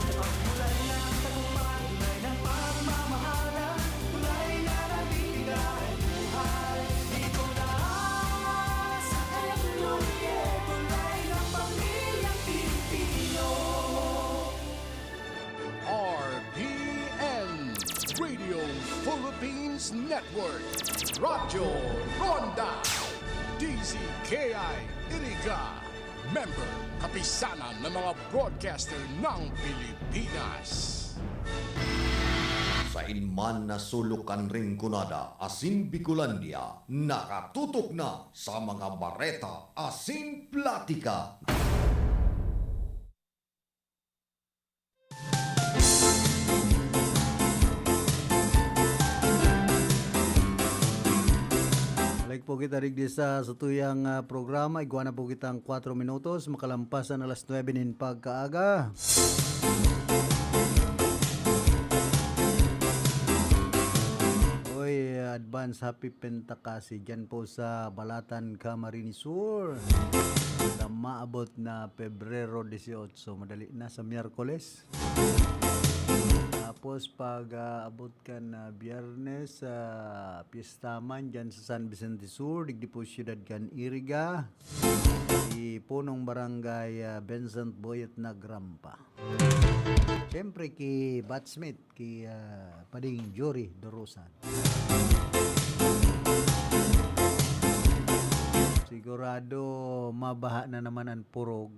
Ito ang tulay ng tagumpay, tulay ng pagmamahalan, tulay na nagbibigay buhay. Dito na sa M Lhuillier, tulay ng pamilyang Pilipino. R P N, Radio Philippines Network, Radyo Ronda, D Z K I Iriga, member, kapisanan ng mga broadcaster ng Pilipinas. Sain man na sulok kan Rinconada asin Bicolandia, nakatutok na sa mga bareta asin platika. Balik po kita digdi sa satuyang, ah, programa. Igwa na po kitang kwatro minutos makalampas an alas nuebe nin pagkaaga. Oy, advance happy Penta kasi dyan po sa Balatan, Camarines Sur. Sa maabot na Pebrero dieciocho, madali na sa Miyerkules. Tapos pag, ah, abot kan, ah, Biyernes, sa piyesta man dyan sa San Vicente Sur, digdi po siyudad kan Iriga, si punong barangay, ah, Vincent Boyet Nagrampa. Siyempre, ki batchmate, ki, ah, Pading Jory Dorosan. Sigurado, mabaha na naman ang purog.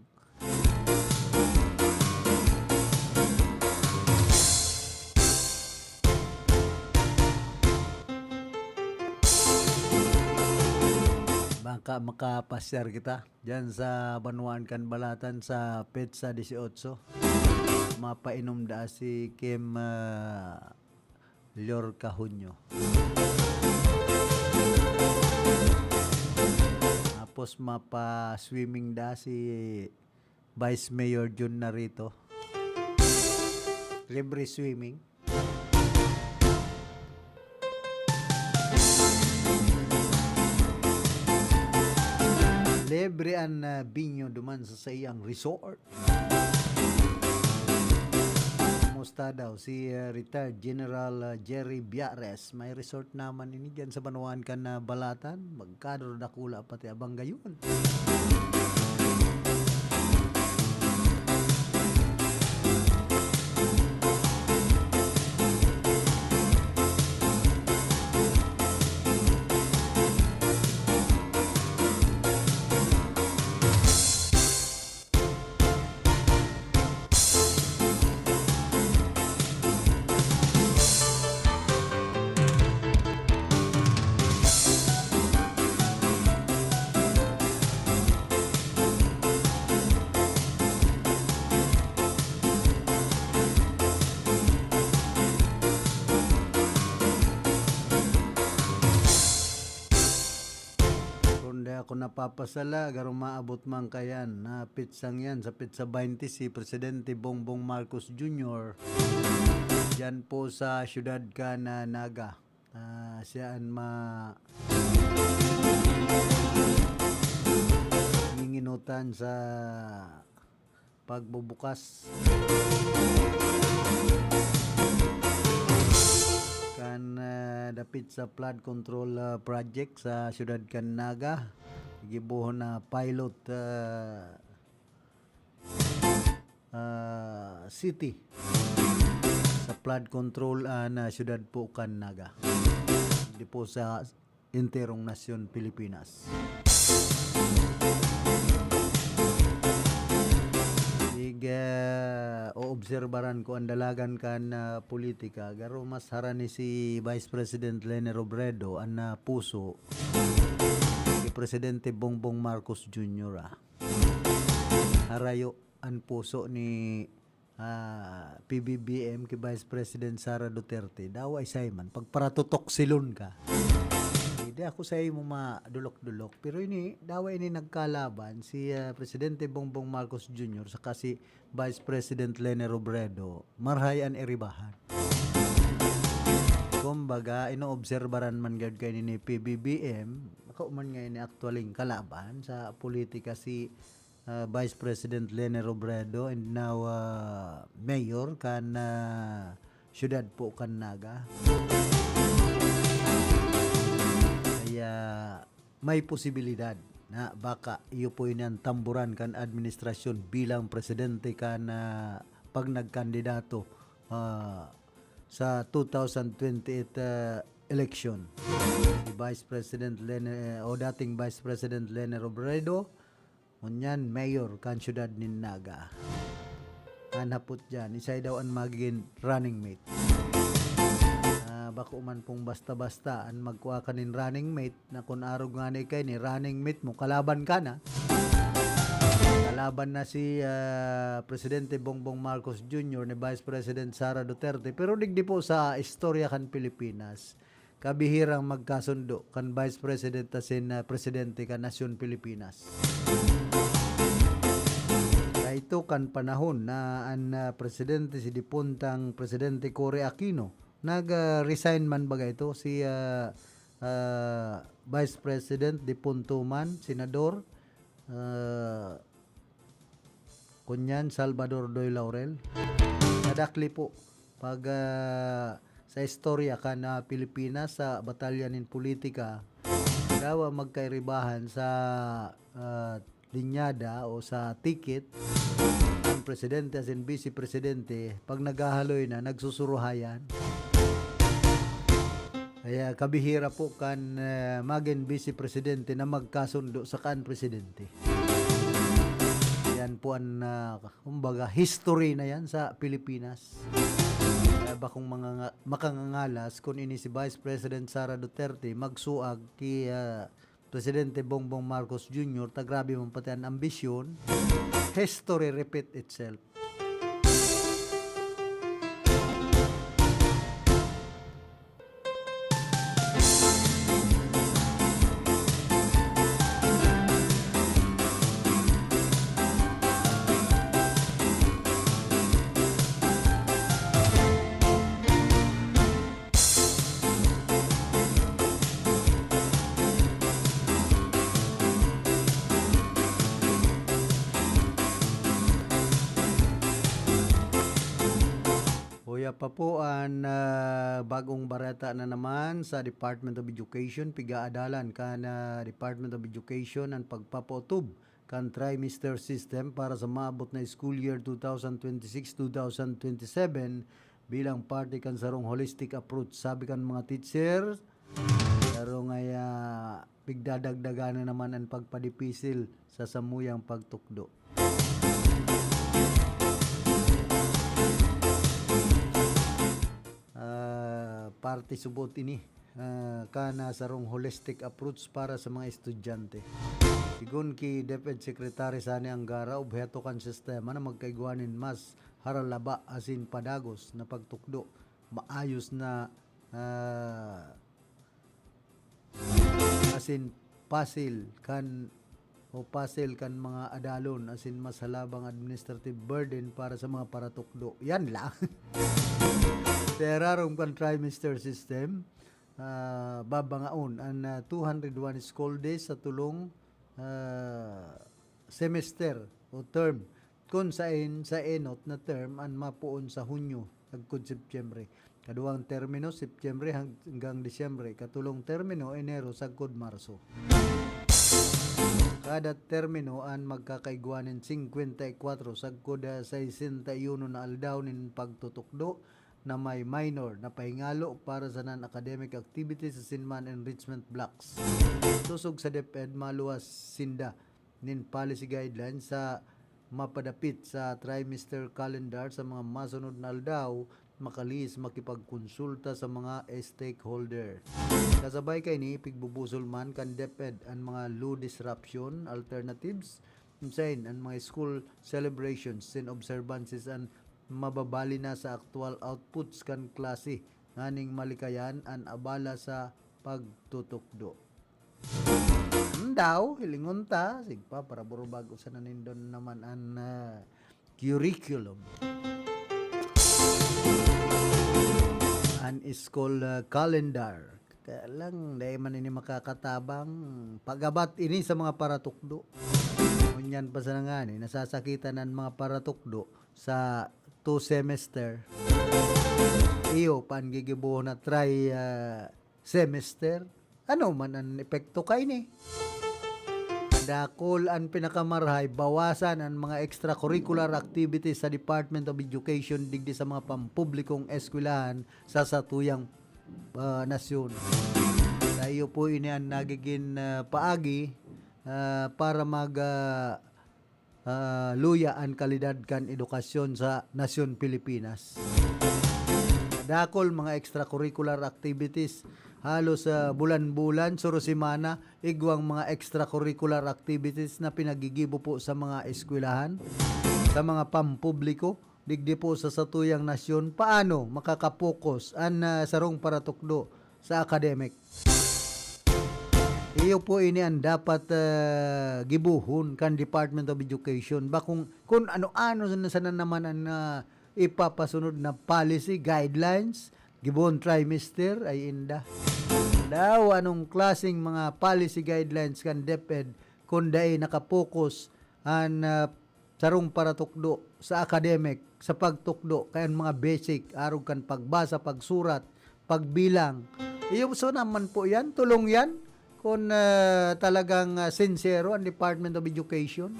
Baka makapasyar kita diyan sa banwaan kan Balatan sa petsa dieciocho. Mapainom daa si Kim, ah, Lorca Junio. Tapos mapa-swimming daa si Vice Mayor Jun Narito. Libre swimming. Ebre an, ah, binyo duman sa saiyang resort. Kumusta daw si, ah, retired General, ah, Jerry Biares? May resort naman ini diyan sa banwaan kan, ah, Balatan. Magkano dakula pati abang gayon. Kung di ako napapasala, garo maabot man kayan na pitsang yan, sa pitsa baynte, si Presidente Bongbong Marcos Junior, diyan po sa siyudad kan Naga. Ah, siya an ma-, nginginutan sa pagbubukas kan, ah, dapit sa flood control, ah, project sa siyudad kan Naga. Gibohon na pilot, ah, ah, city sa flood control, ah, na siyudad po kan Naga. Di po sa enterong nasyon Pilipinas. Ig, ah, oobserbaran ko an dalagan kan, ah, politika, garo mas harani si Vice President Leni Robredo an, ah, puso ki Presidente Bongbong Marcos Junior, ah. Harayo an puso ni ah, P B B M ki Vice President Sara Duterte, dawa isay man, pagparatutoksilon ka. Eh, di ako sa imo madulok-dulok. Pero ini, dawa ini nagkalaban si, ah, Presidente Bongbong Marcos Junior saka si Vice President Leni Robredo. Marhay an iribahan. Kumbaga, inoobserbaran man gad kaini ni P B B M, ako man nga ini aktualing kalaban sa politika si ah, Vice President Leni Robredo and now, ah, Mayor kan, ah, siyudad po kan Naga. Kaya may posibilidad na baka iyo po ini an tamburan kan administrasyon bilang presidente kan, ah, pag nagkandidato, ah, sa two thousand twenty-eight, ah, election. Si Vice President Leni, o dating Vice President Leni Robredo, ngunyan mayor kan siyudad nin Naga. An hapot diyan, isay daw an magigin running mate. Ah, bako man pong basta-basta an magkua ka nin running mate na kun arog ngani kaini, running mate mo, kalaban ka na. Kalaban na si, ah, Presidente Bongbong Marcos Junior ni Vice President Sara Duterte, pero digdi po sa istorya kan Pilipinas. Kabihirang magkasundo kan Vice President asin, ah, Presidente kan nasyon Pilipinas. Kaito kan panahon na an, ah, presidente si dipuntang Presidente Cory Aquino. Nag, ah, resign man baga ito si, ah, ah, Vice President dipunto man, Senador, ah, Kunyan, Salvador Doy Laurel. Nadakli po pag, ah, sa istorya kan, ah, Pilipinas sa batalya nin politika, dawa magkairibahan sa, ah, linyada o sa ticket, ang presidente asin vice presidente, pag naghahaloy na, nagsusuruhayan. Kaya kabihira po kan, eh, magin vice presidente na magkasundo sa kan presidente. Yan po an, ah, kumbaga, history na yan sa Pilipinas. Kaya bakong mga nga-, makangangalas kun ini si Vice President Sara Duterte magsuag ki, ah, Presidente Bongbong Marcos Junior, ta grabe man pati an ambisyon, history repeat itself. Pa po an, ah, bagong bareta na naman sa Department of Education. Pigaadalan kan, ah, Department of Education an pagpapaotob kan trimester system para sa maabot na school year two thousand twenty-six, two thousand twenty-seven bilang parte kan sarong holistic approach. Sabi kan mga teacher, sarong ay, ah, pigdadagdagan na naman an pagpadipisil sa samuyang pagtukdo. Ah, parte subot ini, ah, kan sarong holistic approach para sa mga estudyante. Sigon ki DepEd Secretary Sani Angara, obheto kan sistema na magkaigwa nin mas haralaba asin padagos na pagtukdo, maayos na, ah, asin pasil kan, o pasil kan mga adalon, asin mas halabang administrative burden para sa mga paratukdo. Yan lang. Sa irarom kan trimester system, ah, babangaon an, ah, two hundred one school days sa tulong, ah, semester o term, kun sain sa enot na term an mapoon sa Hunyo sagkod Setyembre. Kaduwang termino, Setyembre hanggang Disyembre. Katulong termino, Enero sagkod Marso. Kada termino an magkakaigwa nin singkwenta y kwatro sagkod, ah, sesenta y uno na aldaw nin pagtutukdo na may minor na pahingalo para sa non-academic activities asin man enrichment blocks. Sosog sa DepEd, maluwas sinda nin policy guidelines sa mapadapit sa trimester calendar sa mga masunod na aldaw, makalihis makipagkonsulta sa mga stakeholder. Kasabay kaini, pigbubusol man kan DepEd an mga low disruption alternatives, kun sain an mga school celebrations asin observances an mababali na sa aktuwal outputs kan klase, nganing malikayan an abala sa pagtutukdo. Daw, hilingon ta, sigpa, para burubag usa na nindon naman an, ah, curriculum. An school, ah, calendar. Kaya lang, dai man ini makakatabang. Pagabat ini sa mga paratukdo. Ngunyan pa sana ngani, nasasakitan an mga paratukdo sa two semester. Iyo pa an gigibohon na try, ah, semester. Ano man an epekto kaini? Dakul an pinakamarahay, bawasan an mga extracurricular activities sa Department of Education digdi sa mga pampublikong eskwelahan sa satuyang, ah, nasyon. Sa iyo po ini an nagigin, ah, paagi, ah, para mag, ah, ah, luya an kalidad kan edukasyon sa nasyon Pilipinas. Dakul mga extracurricular activities. Halos, ah, bulan-bulan, suro semana, igwang mga extracurricular activities na pinagigibo po sa mga eskwelahan, sa mga pampubliko, digdi po sa satuyang nasyon. Paano makakapokus an, ah, sarong paratukdo sa academic? Iyo po ini an dapat, ah, gibohon kan Department of Education. Ba kung, kung ano-ano na sana naman an, ah, ipapasunod na policy, guidelines, gibohon trimester, ay inda. Daw, anong klaseng mga policy guidelines kan DepEd kung dai nakapokus an, ah, sarong paratukdo sa academic, sa pagtukdo, kaya ang mga basic, arog kan pagbasa, pagsurat, pagbilang. Iyo, so naman po yan, tulong yan. Kung, ah, talagang, ah, sincero ang Department of Education.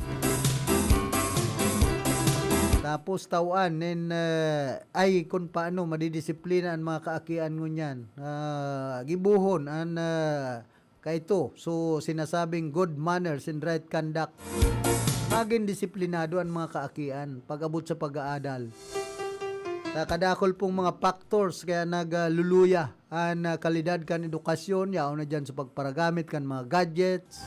Tapos tawan nin, ah, ay, kung paano madidisiplina ang mga kaakian ngunyan. Ah, gibohon an, ah, kaito. So, sinasabing good manners and right conduct. Magin disiplinado an mga kaakian pag-abot sa pag-aadal. Sa kadakul pong mga factors kaya nagluluya an, ah, kalidad kan edukasyon, yaon na diyan sa pagparagamit kan mga gadgets,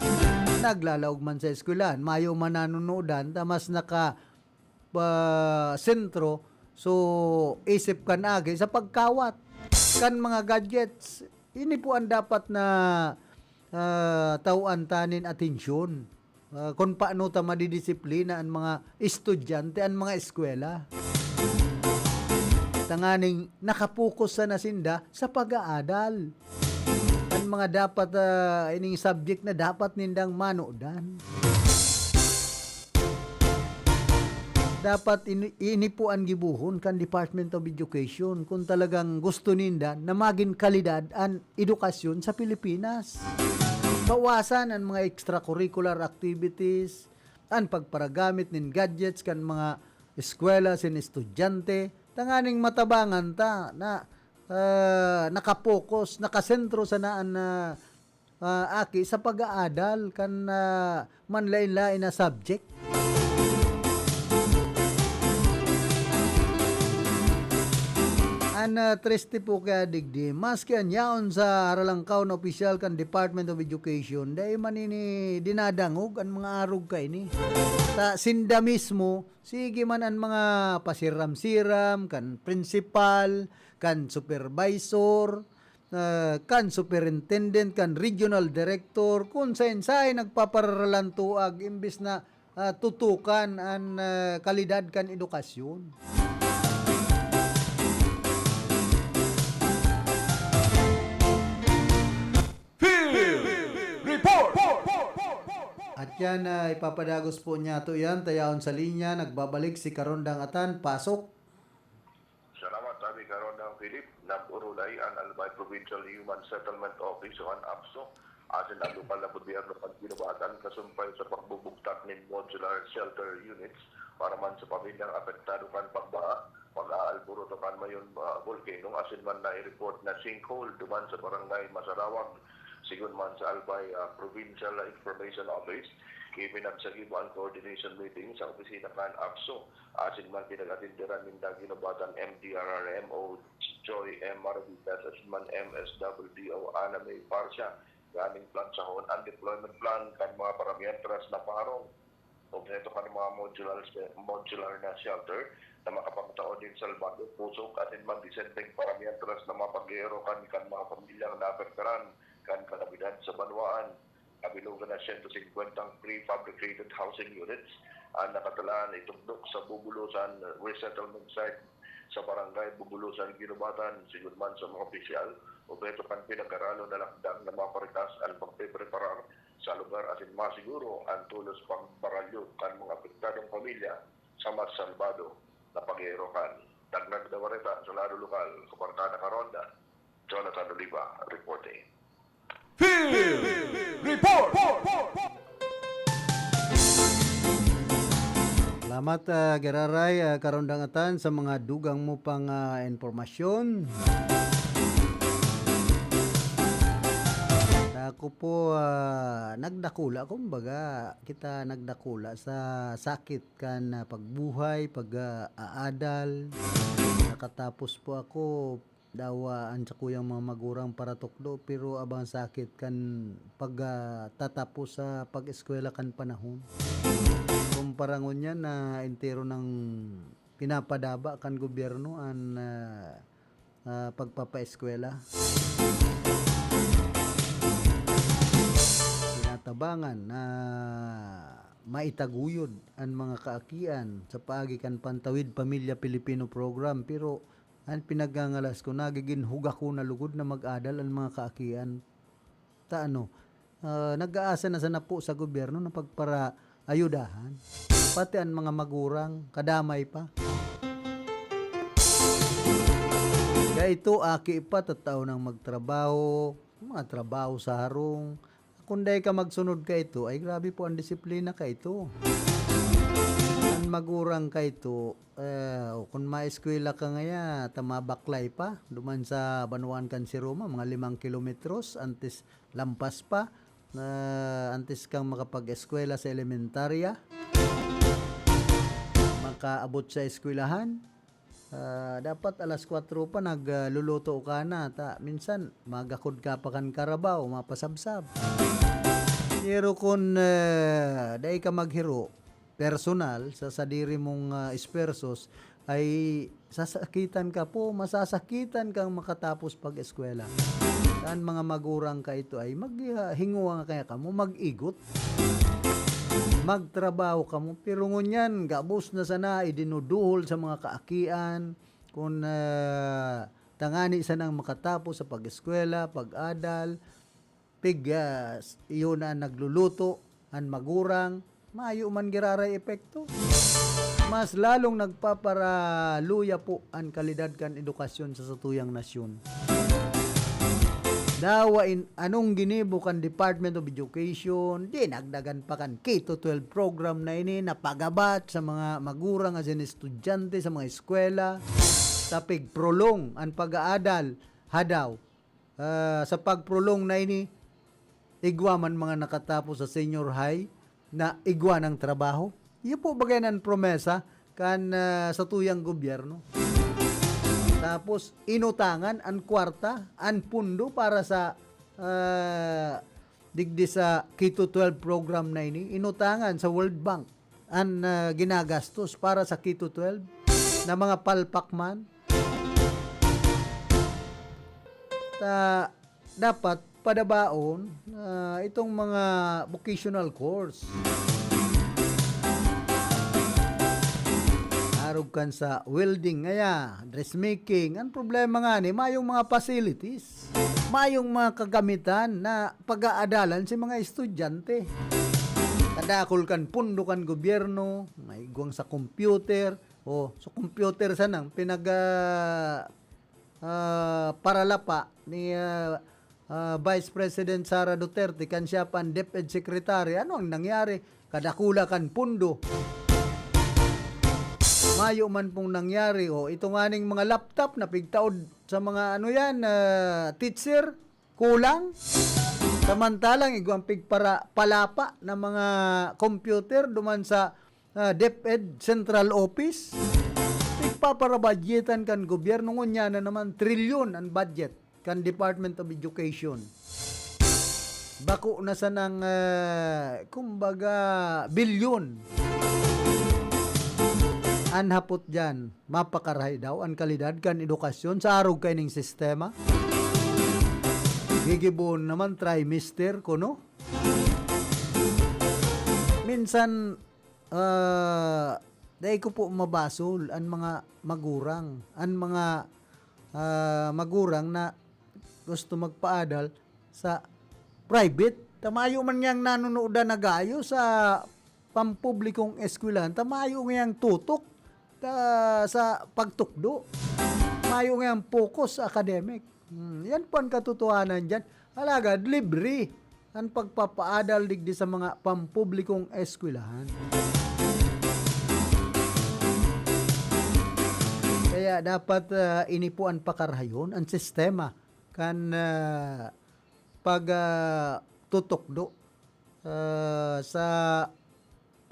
naglalaog man sa eskwelahan, mayo man nanunodan, ta mas naka, ah, sentro, so, isip kan agi sa pagkawat kan mga gadgets. Ini po ang dapat na, ah, tawan ta nin atensyon. Ah, kung paano ta madidisiplina an mga estudyante, an mga eskwela. Tanganing nakapokus sana sinda sa pag-aadal. An mga dapat, ah, ining subject na dapat nindang manodan. dapat ini-, ini po an gibohon kan Department of Education kung talagang gusto ninda na magin kalidad an edukasyon sa Pilipinas. Bawasan an mga extracurricular activities, an pagparagamit nin gadgets kan mga eskwela sin estudyante, tanganing matabangan ta na, ah, nakapokus, nakasentro sana an, ah, ah, aki sa pag-aadal kan, ah, manlaen-laen na subject. An, ah, triste po kaya digdi, maski an yaon sa haralangkaw na opisyal kan Department of Education, dai man ini dinadangog an mga arog kaini. Ta sinda mismo, sige man an mga pasiram-siram kan principal, kan supervisor, ah, kan superintendent, kan regional director, kun saen-saen nagpaparalantuag imbis na, ah, tutukan an, ah, kalidad kan edukasyon. Field Report! At yan, ah, ipapadagos po niya to yan. Tayaon sa linya, nagbabalik si Karondang Atan. Pasok. Salamat, Abi Karondang Philip. Nag-orolay an Albay Provincial Human Settlement Office o an APSO asin an lokal na gobyerno kan Guinobatan kasumpay sa pagbubugtak nin modular shelter units para man sa pamilyang apektado kan pagbaha, pag-aalburuto kan Mayon, ah, Volcano asin man nai-report na sinkhole duman sa Barangay Masarawag. Sigon man sa Albay, ah, Provincial Information Office, ipinagsagibo an coordination meeting sa opisina kan APSO. Asin man pinag-atenderan ninda Guinobatan M D R R M o Joy M Maravitas asin man M S W D o Ana May Parsia, nganing plansahon an deployment plan kan mga paramientras na paharong. Obheto kan mga modular, modular na shelter na makapagtao nin salbado, pusog asin man disenteng paramientras na mapag-eerokan kan mga pamilyang naapektaran kan kalamidad sa banwaan. Kabilogan na sento singkwentang prefabricated housing units an nakatalaan itugdok sa Bubulosan Resettlement Site sa Barangay Bubulosan, Guinobatan. Sigon man sa mga opisyal, obheto kan pinag-aralon na lakdang na maparitas an pagpepreparar sa lugar asin masiguro an tolos pagbaralyo kan mga apektadong pamilya sa mas salbado na pag-eerokan. Dagdag na bareta sa lado lokal, Kabarkada Karonda, Jonathan Oliva, reporting. Field Report! Salamat, ah, Giraray, ah, Karondang Atan, sa mga dugang mo pang, ah, impormasyon. Ako po, ah, nagdakula, kumbaga, kita nagdakula sa sakit kan, ah, pagbuhay, pag, ah, aadal. Nakatapos po ako, dawa an sakuyang mga magurang paratukdo, pero abang sakit kan pagtatapos sa pag-eskwela kan panahon. Kumpara ngunyan na entero nang pinapadaba kan gobyerno an, ah, ah, pagpapaeskwela. Tinatabangan na maitaguyod an mga kaakian sa paagi kan Pantawid Pamilya Pilipino Program, pero an pinagngangalas ko, nagigin huga ko na lugod na mag-adal an mga kaakian. Ta ano, ah, nag-aasa na sana po sa gobyerno na pagparaayudahan. Pati an mga magurang, kadamay pa. Kaya ito, aki pa, tatao nang magtrabaho, mga trabaho sa harong. Kung dai ka magsunod ka ito, ay grabe po ang disiplina ka ito. Ang magurang ka ito, eh, kung maeskwela ka ngaya, ta mabaklay pa, duman sa banwaan kan si Roma, mga limang kilometros, antes lampas pa, na antes kang makapag-eskwela sa elementarya, makaabot sa eskwelahan, ah, dapat alas kwatro pa nagluluto ka na. Ta, minsan, magakod ka pa kan karabaw, mapasabsab. Pero kun, ah, dai ka maghiro, personal, sa sadiri mong, ah, esfuerzos, ay sasakitan ka po, masasakitan kang makatapos pag-eskwela. Kan mga magurang ka ito ay mag, ah, hinguwa kaya kamo, mag-igot. Magtrabaho kamo, pero ngunyan, gabos na sana idinuduhol sa mga kaakian, kun, ah, tangani sanang makatapos sa pag-eskwela, pag-adal, pig, ah, s-, iyo na an nagluluto, an magurang, mayo man giraray epekto. mas lalong nagpaparaluya po an kalidad kan edukasyon sa satuyang nasyon. Dawa in anong ginibo kan Department of Education, dinagdagan pa kan K to twelve program na ini, napagabat sa mga magurang asin estudyante sa mga eskwela, sa pigprolong an pag-aadal, hadaw, ah, sa pagprolong na ini, igwa man mga nakatapos sa senior high na igwa ng trabaho. Iyo po bagay nan promesa kan, ah, satuyang gobyerno. Tapos, inutangan an kwarta, an pundo para sa, ah, digdi sa K to twelve program na ini, inutangan sa World Bank an, ah, ginagastos para sa K to twelve na mga palpak man. Ta-, dapat padabaon, ah, itong mga vocational course. Arog kan sa welding ngaya, dressmaking. Ang problema nga ni, mayong mga facilities, mayong mga kagamitan na pag-aadalan si mga estudyante. Kadakol kan pundo kan gobyerno, may igwang sa computer, o sa computer sanang pinag, ah, ah, paralapa ni, ah, ah, Vice President Sara Duterte kan siya pa an DepEd Secretary. Ano ang nangyari? Kadakula kan pundo. Mayo man pong nangyari. O, ito nga ning mga laptop na pigtaod sa mga ano yan, ah, teacher, kulang. Samantalang igwang pigpara-, palapa na mga computer duman sa, ah, DepEd Central Office. Pigpaparabadyetan kan gobyerno, ngunyan na naman trilyon an budget kan Department of Education. Bako na sanang, ah, kumbaga, bilyon. An hapot diyan, mapakarahay daw an kalidad kan edukasyon sa arog kaining sistema. Gigibohon naman trimester, kuno? Minsan, ah, dai ko po mabasol an mga magurang, an mga, ah, magurang na gusto magpaadal sa private. Ta mayo man ngayang nanunuodan na gayo sa pampublikong eskwelahan, ta mayo ngayang tutok ta, sa pagtukdo. Mayo ngayang focus sa academic. Hmm, yan po ang katotohanan diyan. Alagad, libre ang pagpapaadal digdi sa mga pampublikong eskwelahan. Kaya dapat, ah, ini po an pakarahayon, an sistema kan, ah, pag, ah, tutukdo, ah, sa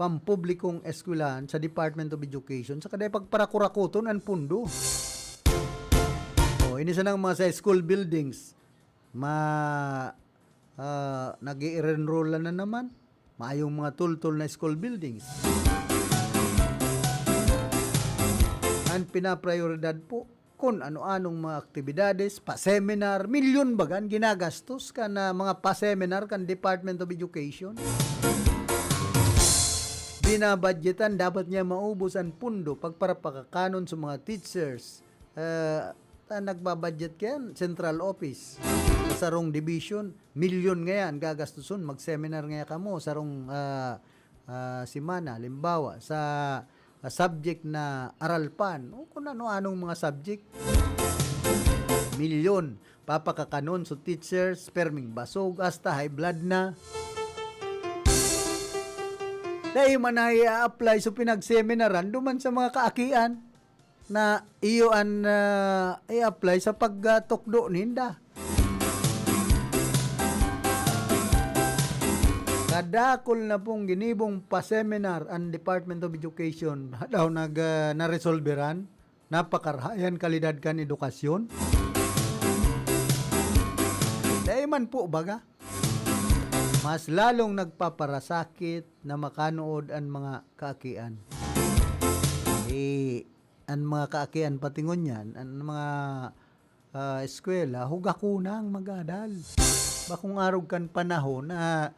pampublikong eskwelahan sa Department of Education, saka dai pagparakurakuton an pundo. O, ini sanang mga sa school buildings, ma-, ah, nag-i-enroll na naman. Mayong mga tultol na school buildings. Ang pinaprioridad po, kun ano-anong mga aktibidades, pa-seminar, milyon baga an ginagastos kan, ah, mga pa-seminar kan Department of Education. Binabadyetan, dapat niya maubos an pundo pagparapakakanon sa mga teachers. Ah, ta nagbabadget kayan, central office. Sa sarong division, milyon ngayan gagastoson, mag-seminar ngaya kamo, sarong, ah, ah, semana, halimbawa, sa, ah, subject na aralpan, o kung ano-anong mga subject. Milyon, papakakanon sa teachers, perming basog, hasta high blood na. Dai man na i-apply sa pinagseminaran duman sa mga kaakian na iyo an, ah, i-apply sa pagtukdo ninda. Kadakol na pong ginibong pa-seminar an Department of Education. Daw nag, ah, naresolberan, napakarahay an kalidad kan edukasyon. Dai man po baga. Mas lalong nagpaparasakit na makanood an mga kaakian. Eh, an mga kaakian pati ngunyan, an mga, ah, eskwela, hugakonang mag-adal. Bakong arog kan panahon na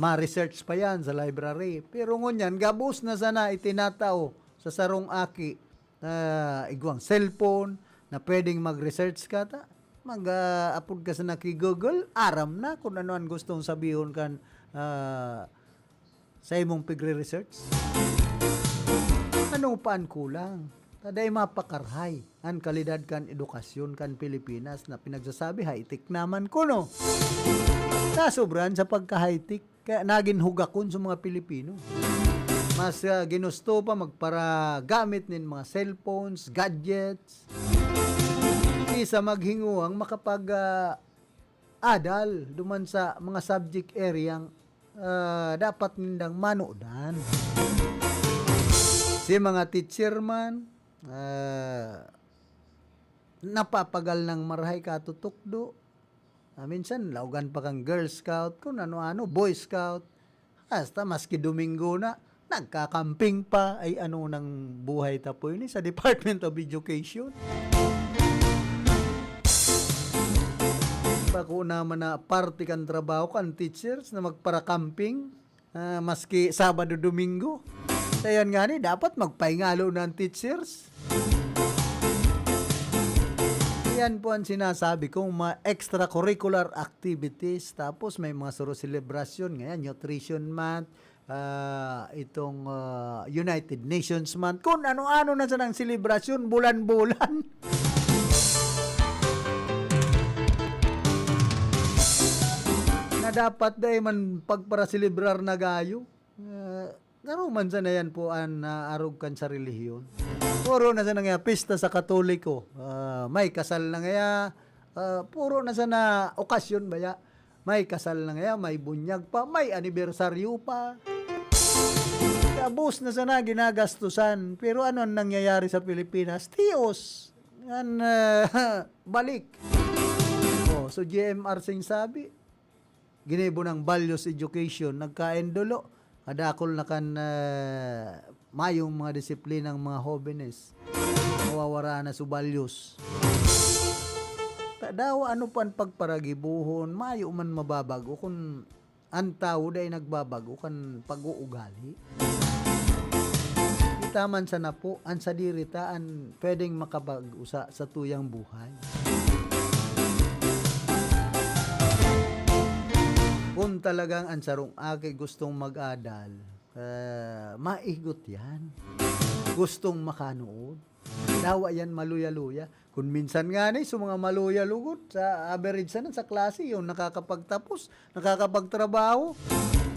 ma-research pa yan sa library. Pero ngunyan, gabos na sana itinatao sa sarong aki na igwang cellphone, na pwedeng mag-research ka ta. Mag, ah, apod ka sana ki Google, aram na kung ano an gustong sabihon kan, ah, sa imong pigre-research. An Ano pa an kulang? Ta dai mapakarahay an kalidad kan edukasyon kan Pilipinas na pinagsasabi high-tech naman kuno. Nasobrahan sa pagka-high-tech, kaya nagin hugakon sa mga Pilipino. Mas, ah, ginusto pa magparagamit nin mga cellphones, gadgets, kisa maghinguhang makapag, ah, adal duman sa mga subject area ang, ah, dapat nindang manodan. Si mga teacher man, ah, napapagal nang marahay katutukdo. Ah, minsan, laogan pa kan Girl Scout, kun ano-ano, Boy Scout. Hasta maski Domingo na, nagkakamping pa. Ay, ano nang buhay ta po ini sa Department of Education? Bako naman na parte kan trabaho kan teachers na magpara-camping, ah, maski Sabado, Domingo. Kaya yan nga ni, dapat magpahingalo na ang teachers. Yan po ang sinasabi kong mga extracurricular activities. Tapos may mga suro selebrasyon, ngayon, Nutrition Month, ah, itong, ah, United Nations Month. Kung ano-ano na sanang selebrasyon, bulan-bulan. Na dapat dai man pagparaselebrar na gayo. Ah, garo man sana yan po an naarog kan sa relihiyon. Puro na sana ngaya pista sa Katoliko. Ah, may kasal na ngaya, ah, puro na sana okasyon baya. May kasal na ngaya, may bunyag pa, may anibersaryo pa. Gabos na sana ginagastusan. Pero ano ang nangyayari sa Pilipinas? Tios. Yan, ah, balik. Oh, so G M R Singh sabi, ginibo ng values education, nagkaendolo, kadakol na kan, ah, mayong mga disiplinang mga hobenes. Nawawara na su values. Ta-, daw ano pa an pagparagibohon, mayo man mababago kun an tawo dai nagbabago kan pag-uugali. Kita man sana po, an sadiri ta an pwedeng makapag-usa sa tuyang buhay. Kung talagang an sarong aki gustong mag-adal, ah, maigot yan. Gustong makanood. Dawa yan maluya-luya. Kung minsan nga ni, sa mga maluya lugod, sa average sana sa klase, yung nakakapagtapos, nakakapagtrabaho.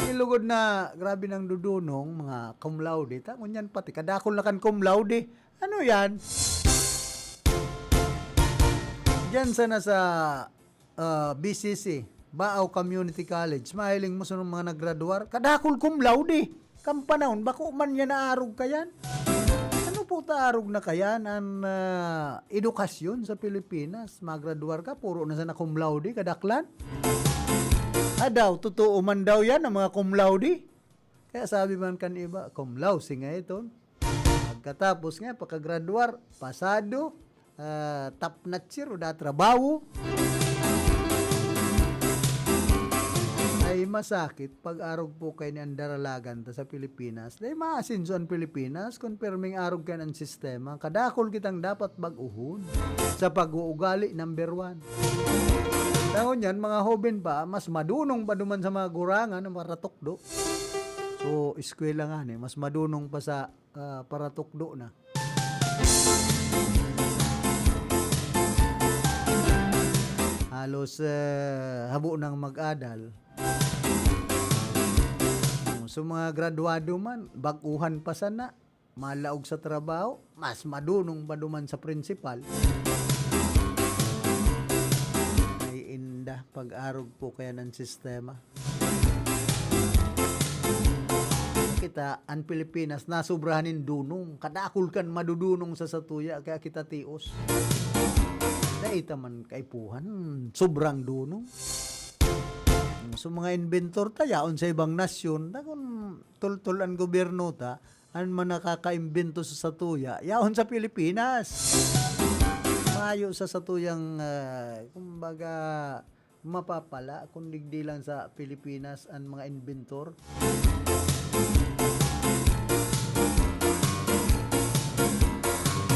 Yung lugod na, grabe nang dudunong, mga cum laude. Ta, ngunyan pati, kadakol na kan cum laude. Ano yan? Diyan sana sa, ah, B C C, Baao Community College, mahiling mo sa mga naggraduar, kadakol cum laude. Kan panahon, bako man yan naarog kayan. Ano po ta arog na kayan an, ah, edukasyon sa Pilipinas? Magraduar ka, puro na sana cum laude, kadaklan. Adaw, totoo man daw yan, ang mga cum laude. Kaya sabi man kan iba, cum laude, si nga iton. Pagkatapos nga, pagkagraduar, pasado, ah, top notcher o da trabaho. Ay masakit pag arog po kaini an daralagan ta sa Pilipinas. Dai maasenso an Pilipinas kun pirming arog kaini an sistema. Kadakol kitang dapat bag-ohon sa pag-uugali, number one. Tangon yan, mga hoben pa, mas madunong pa duman sa mga gurangan, mga ratukdo. So, eskwela nga ni, mas madunong pa sa, ah, paratukdo na. Halos, eh, habo nang mag-adal. So, mga graduado man, bag-uhan pa sana, malaog sa trabaho, mas madunong pa duman sa prinsipal. Ay, inda, pag-arog po kaya ng sistema. Kita, an Pilipinas, nasobrahan nin dunong. Kadakol kan madudunong sa satuya, kaya kita tios. Dai ta man kaipuhan, sobrang dunong. So, mga inventor ta, yaon sa ibang nasyon, ta kun tultol an gobyerno ta, an mga nakakaimbento sa satuya, yaon sa Pilipinas. Mayo sa satuyang, ah, kumbaga, mapapala kung digdi lang sa Pilipinas an mga inventor.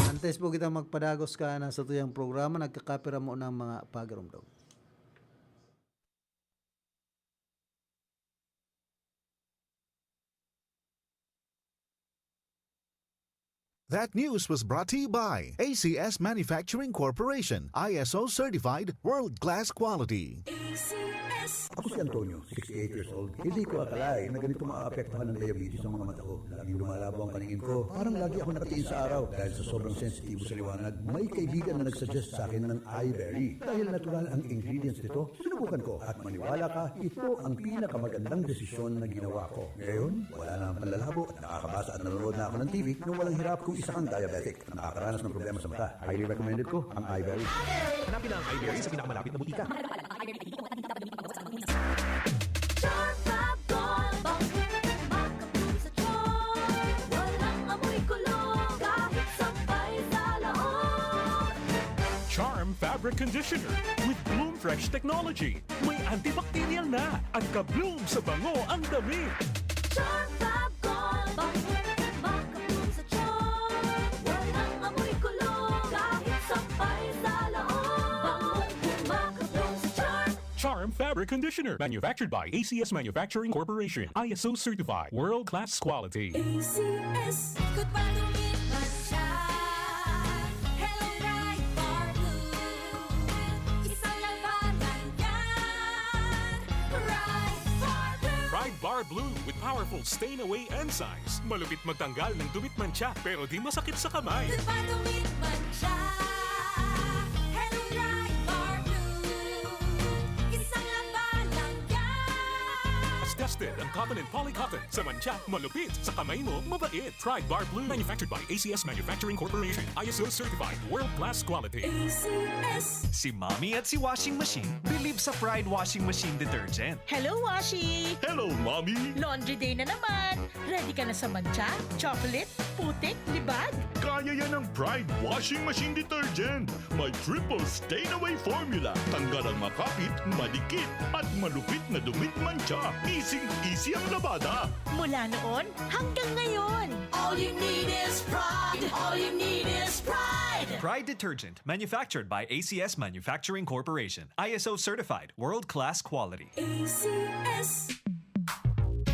Antes po kita magpadagos ka na sa tuyang programa, nagkakapira mo ng mga pagirumdom. That news was brought to you by A C S Manufacturing Corporation, I S O certified, world-class quality. Ako si Antonio, sixty-eight years old. Hindi ko akalain na ganito maapektuhan ng diabetes ang mga mata ko. Laging lumalabo ang paningin ko. Parang lagi ako nakatingin sa araw dahil sa sobrang sensitibo sa liwanag. May kaibigan na nagsuggest sa akin ng iBerry. Dahil natural ang ingredients nito, sinubukan ko. At maniwala ka, ito ang pinakamagandang desisyon na ginawa ko. Ngayon, wala na ang panlalabo at nakakabasa at nanonood na ako ng T V nang walang hirap kung isa kang diabetic at nakakaranas ng problema sa mata. Highly recommended ko ang iBerry. Hanapin na ang iBerry sa pinakamalapit na butika. Charm Fabric Gold, bang makabloom sa charm. Walang amoy kulog kahit sampay sa loob. Charm Fabric Conditioner with Bloom Fresh Technology. May antibacterial na at ka-bloom sa bango ang damit. Charm Fab Gold, bang makabloom sa charm. Walang amoy kulog kahit sampay sa loob. Bangong makabloom sa charm. Charm Fabric Conditioner, manufactured by A C S Manufacturing Corporation, I S O certified, world-class quality. A C S. Ikot pa, dumit man siya. Hello, Pride Bar Blue. Isang labanan yan. Pride Bar Blue. Pride Bar Blue with powerful stain away enzymes. Malupit magtanggal ng dumit mantsa, pero di masakit sa kamay. Ikot pa, dumit man siya. Hello, Pride Bar Blue. Isang labanan yan. Mas tested ang cotton and polycotton. Sa mantsa, malupit. Sa kamay mo, mabait. Pride Bar Blue. Manufactured by A C S Manufacturing Corporation. I S O certified. World-class quality. A C S. Si Mommy at si Washing Machine believe sa Pride Washing Machine Detergent. Hello, Washi! Hello, Mommy! Laundry day na naman! Ready ka na sa mantsa, chocolate, putik, libag? Kaya yan ng Pride Washing Machine Detergent. May triple stain away formula. Tanggal ang makapit, madikit, at malupit na dumit mantsa. Easy-easy ang labada. Mula noon hanggang ngayon. All you need is Pride. All you need is Pride. Pride Detergent, manufactured by A C S Manufacturing Corporation. I S O certified, world-class quality. A C S.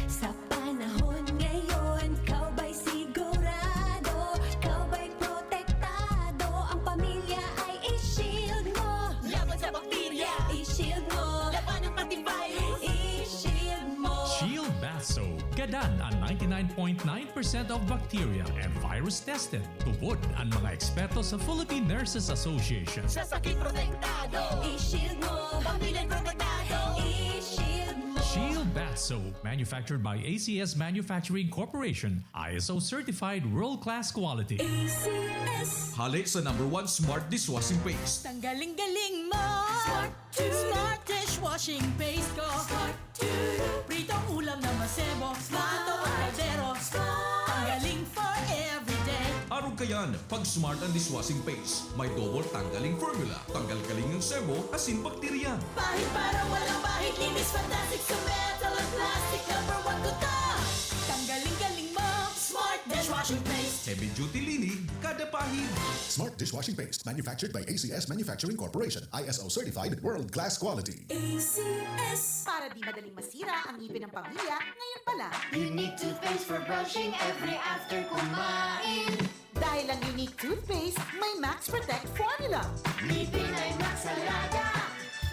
Sa panahon ngayon, ikaw ba'y sigurado? Ikaw ba'y protektado? Ang pamilya ay i-shield mo. Laban sa bakterya, i-shield mo. Laban ng antivirus, i-shield mo. Shield Bath Soap. Gadan ang ninety-nine point nine percent of bacteria and virus tested. Tubod ang mga eksperto sa Philippine Nurses Association. Sa sakit protektado, i-shield mo. Pamilya protektado, i-shield mo. Shield Bath Soap, manufactured by A C S Manufacturing Corporation, I S O certified world-class quality. A C S. Hale sa number one smart dishwashing paste. Tanggaling-galing mo! Smart to. Smart dishwashing paste ko! Smart to. Pritong ulam na masebo, plato o kaldero. Tanggaling for everyday. Arog kayan, pag smart ang dishwashing paste. May double tanggaling formula. Tanggal galing ang sebo, asin bakterya. Pahid para walang bahid, linis fantastic sa metal at plastic. Number one ko to. Tanggaling-galing mo. Smart dishwashing paste. Heavy duty linig, kada pahid. Smart dishwashing paste, manufactured by A C S Manufacturing Corporation, I S O certified, world-class quality. A C S. Para di madaling masira ang ngipin ng pamilya, ngayon pa lang. Unique toothpaste for brushing every after kumain. Dahil ang Unique Toothpaste may Max Protect Formula. Ngipin ay Max Alaga.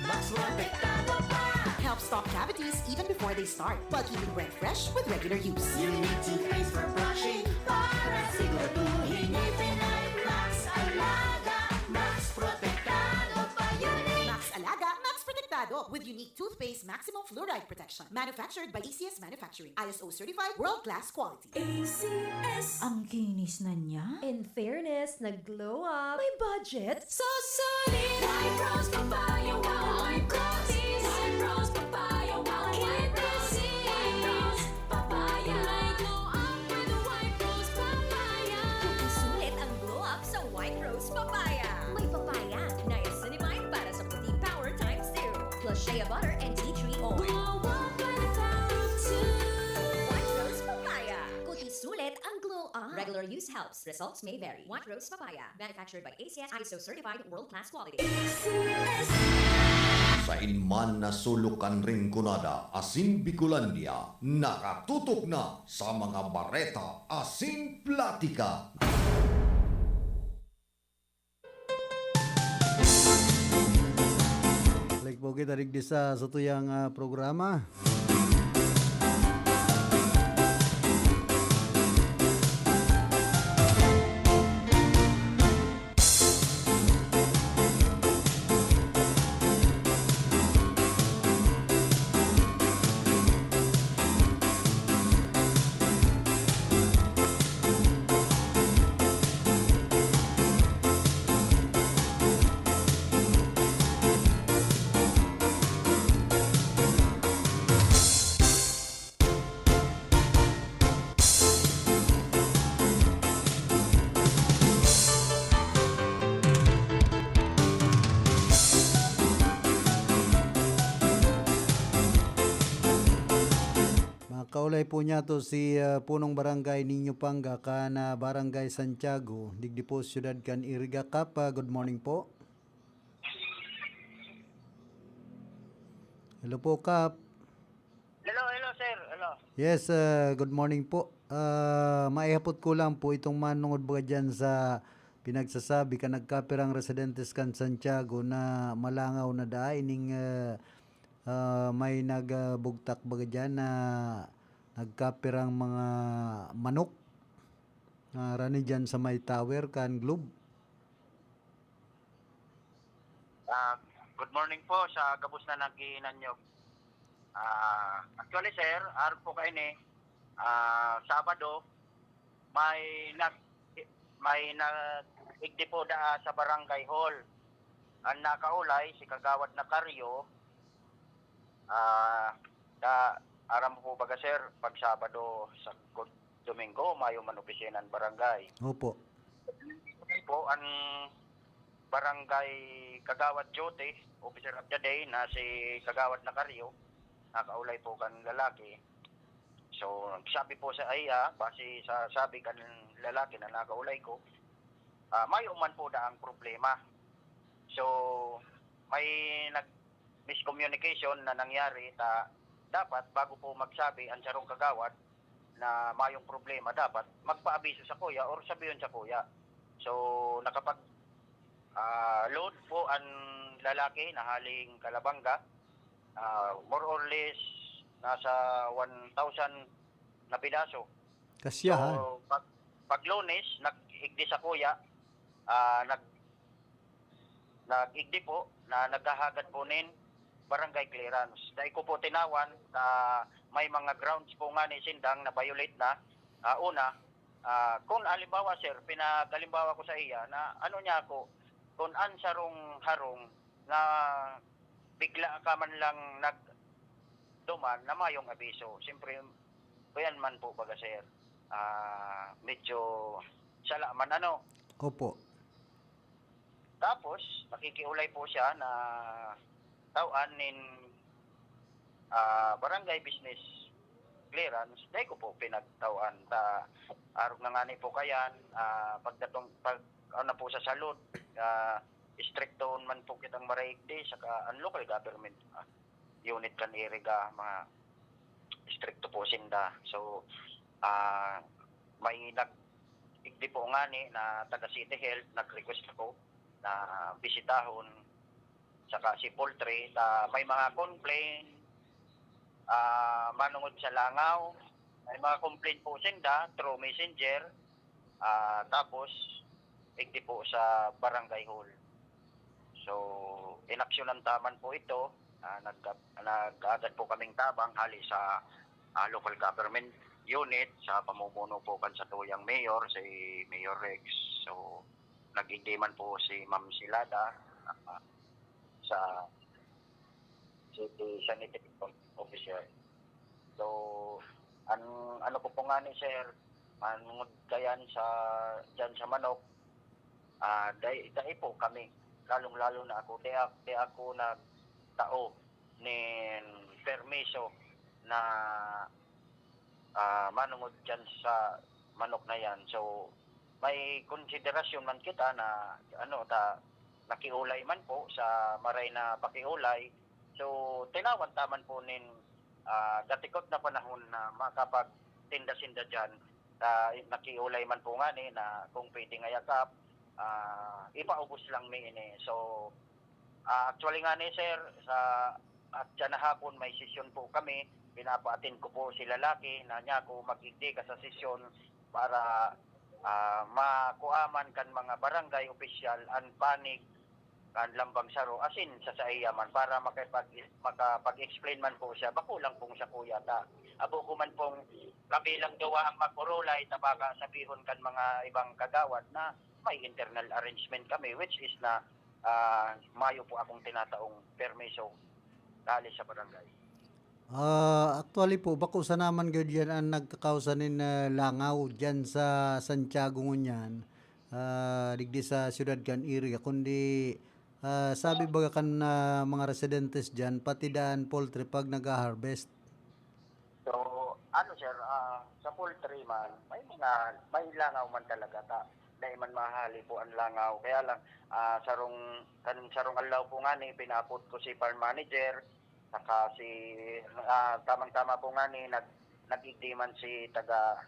Max Protektado pa. Helps stop cavities even before they start, while keeping breath fresh with regular use. Unique Toothpaste for brushing para siguraduhin ngipin ay Max Alaga. Max Protektado pa, Unique. Max Alaga, Max Protektado with Unique Toothpaste Maximum Fluoride Protection. Manufactured by A C S Manufacturing. I S O certified, world-class quality. A C S. Ang kinis na niya. In fairness, nag-glow up. May budget. Susulit! White Rose Papaya, wow! White Rose! White Rose Papaya, wow! White Rose! White Rose Papaya! May glow up with White Rose Papaya! Susulit ang glow up sa White Rose Papaya. May papaya, niacinamide para sa puting power times two. Plus shea butter and tea tree oil. Glow up with power two! White Rose Papaya. Kuti sulit ang glow up. Regular use helps. Results may vary. White Rose Papaya. Manufactured by A C S, I S O certified, world-class quality. Sain man na sulok kan Rinconada asin Bicolandia, nakatutok na sa mga bareta asin platika. Kita digdi sa satuyang, ah, programa. Makaulay po niya to si, ah, Punong Barangay Niño Panga kan, ah, Barangay Santiago, digdi po siyudad kan Iriga. Kap, ah, good morning po. Hello po, Kap. Hello, hello, sir. Hello. Yes, ah, good morning po. Ah, maihapot ko lang po itong manungod baga dyan sa pinagsasabi ka nagkapirang residentes kan Santiago na malangaw na daa ining, ah, ah, may nagbugtak baga dyan na nagkapirang mga manok na rani dyan sa may tower kan Globe. Ah, good morning po sa gabos na nag-iinanyog. Ah, actually, sir, arog po kaini, ah, Sabado, may nag-, may nag-igdi po daa sa barangay hall. Ang nakaulay, si Kagawad Nakaryo, ah, da, aram mo po baga, sir, pag Sabado, sa Domingo, mayo man opisina ang barangay. Opo. Po, ang barangay kagawad duty, officer of the day, na si Kagawad Nakaryo, nakaulay po kan lalaki. So, sabi po sa iya, base sa sabi kan lalaki na nakaulay ko, ah, mayo man po daang problema. So, may nag-, miscommunication na nangyari ta dapat bago po magsabi ang sarong kagawad na mayong problema, dapat magpaabiso sa kuya or sabihon sa kuya. So, nakapag, ah, load po ang lalaki na haling Calabanga, ah, more or less nasa one thousand na pidaso. Kasya, ha? So, pag, pag Lunes, nag-igdi sa kuya, ah, nag-, nag-igdi po na naghahagad po nin barangay clearance. Dai ko po tinawan, ah, may mga grounds po nga ni sindang na violate na. Ah, una, ah, kung halimbawa, sir, pinag-halimbawa ko sa iya na ano niya ako, kung ang sarong harong na bigla ka man lang nagduman na mayong abiso. Siyempre, kuyan man po baga, sir. Ah, medyo sala man, ano. Opo. Tapos, nakikiulay po siya na tawan nin, ah, barangay business clearance. Dai ko po pinagtawan. Ta, arog na ngani po kayan, ah, pagdatong, pag, ano po sa salud, ah, istrikto man po kitang maraigdi, saka ang local government, ah, unit kan Iriga, mga istrikto po sinda. So, ah, may nag-igdi po ngani na taga City Health, nag-request ako na bisitahon, saka si Poultry, ta may mga complaint, ah, manungod sa langaw, may mga complaint po sinda through messenger, ah, tapos igdi po sa barangay hall. So, inaksyonan ta man po ito. Ah, nag-, nag-agad po kaming tabang hali sa, ah, local government unit sa pamumuno po kan satuyang mayor, si Mayor Rex. So, nag-igdi man po si Ma'am Silada, ah, sa city sanitation officer. So, ang ano ko po nga ni sir, manungod kayan sa, dyan sa manok, ah, dai, dai po kami, lalong-lalo na ako, di ak-, di ako nagtao nin permiso na, ah, manungod dyan sa manok na yan. So, may konsiderasyon man kita na, ano, ta, nakiulay man po sa maray na pakiulay. So, tinawan ta man po nin, ah, gatikot na panahon na makapagtinda-sinda dyan. Ah, nakiulay man po ngani na kung pwede nga yakap, ah, ipaubos lang mi ini. So, Ah, actually nga ni sir, sa, at siya na hapon may sesyon po kami, pinapa-attend ko po si lalaki na niya ako mag-igdi ka sa sesyon para, ah, makuaman kan mga barangay opisyal an panig kan lambang saro, asin sa saiya man para makipag-, makapag-explain man po siya, bako lang pong sa kuya ta. Abo ko man pong kabilang duwa ang magurulay, ta baka sabihon kan mga ibang kagawad na may internal arrangement kami, which is na, ah, mayo po akong tinataong permiso hali sa barangay. Ah, actually po, bako sana man gud yan ang nagkakausa nin, ah, langaw dyan sa Santiago ngunyan, ah, digdi sa siyudad kan Iriga, kundi, ah, sabi baga kan, ah, mga residentes dyan, pati daan poultry pag nag-harvest. So, ano sir, ah, sa poultry man, may mga, may langaw man talaga ta. Dai man mahali po ang langaw. Kaya lang, ah, sarong, kan, sarong aldaw po nga ni, pinapot ko si farm manager, saka si, ah, tamang-tama po nga ni, nag, nag-igdi man si taga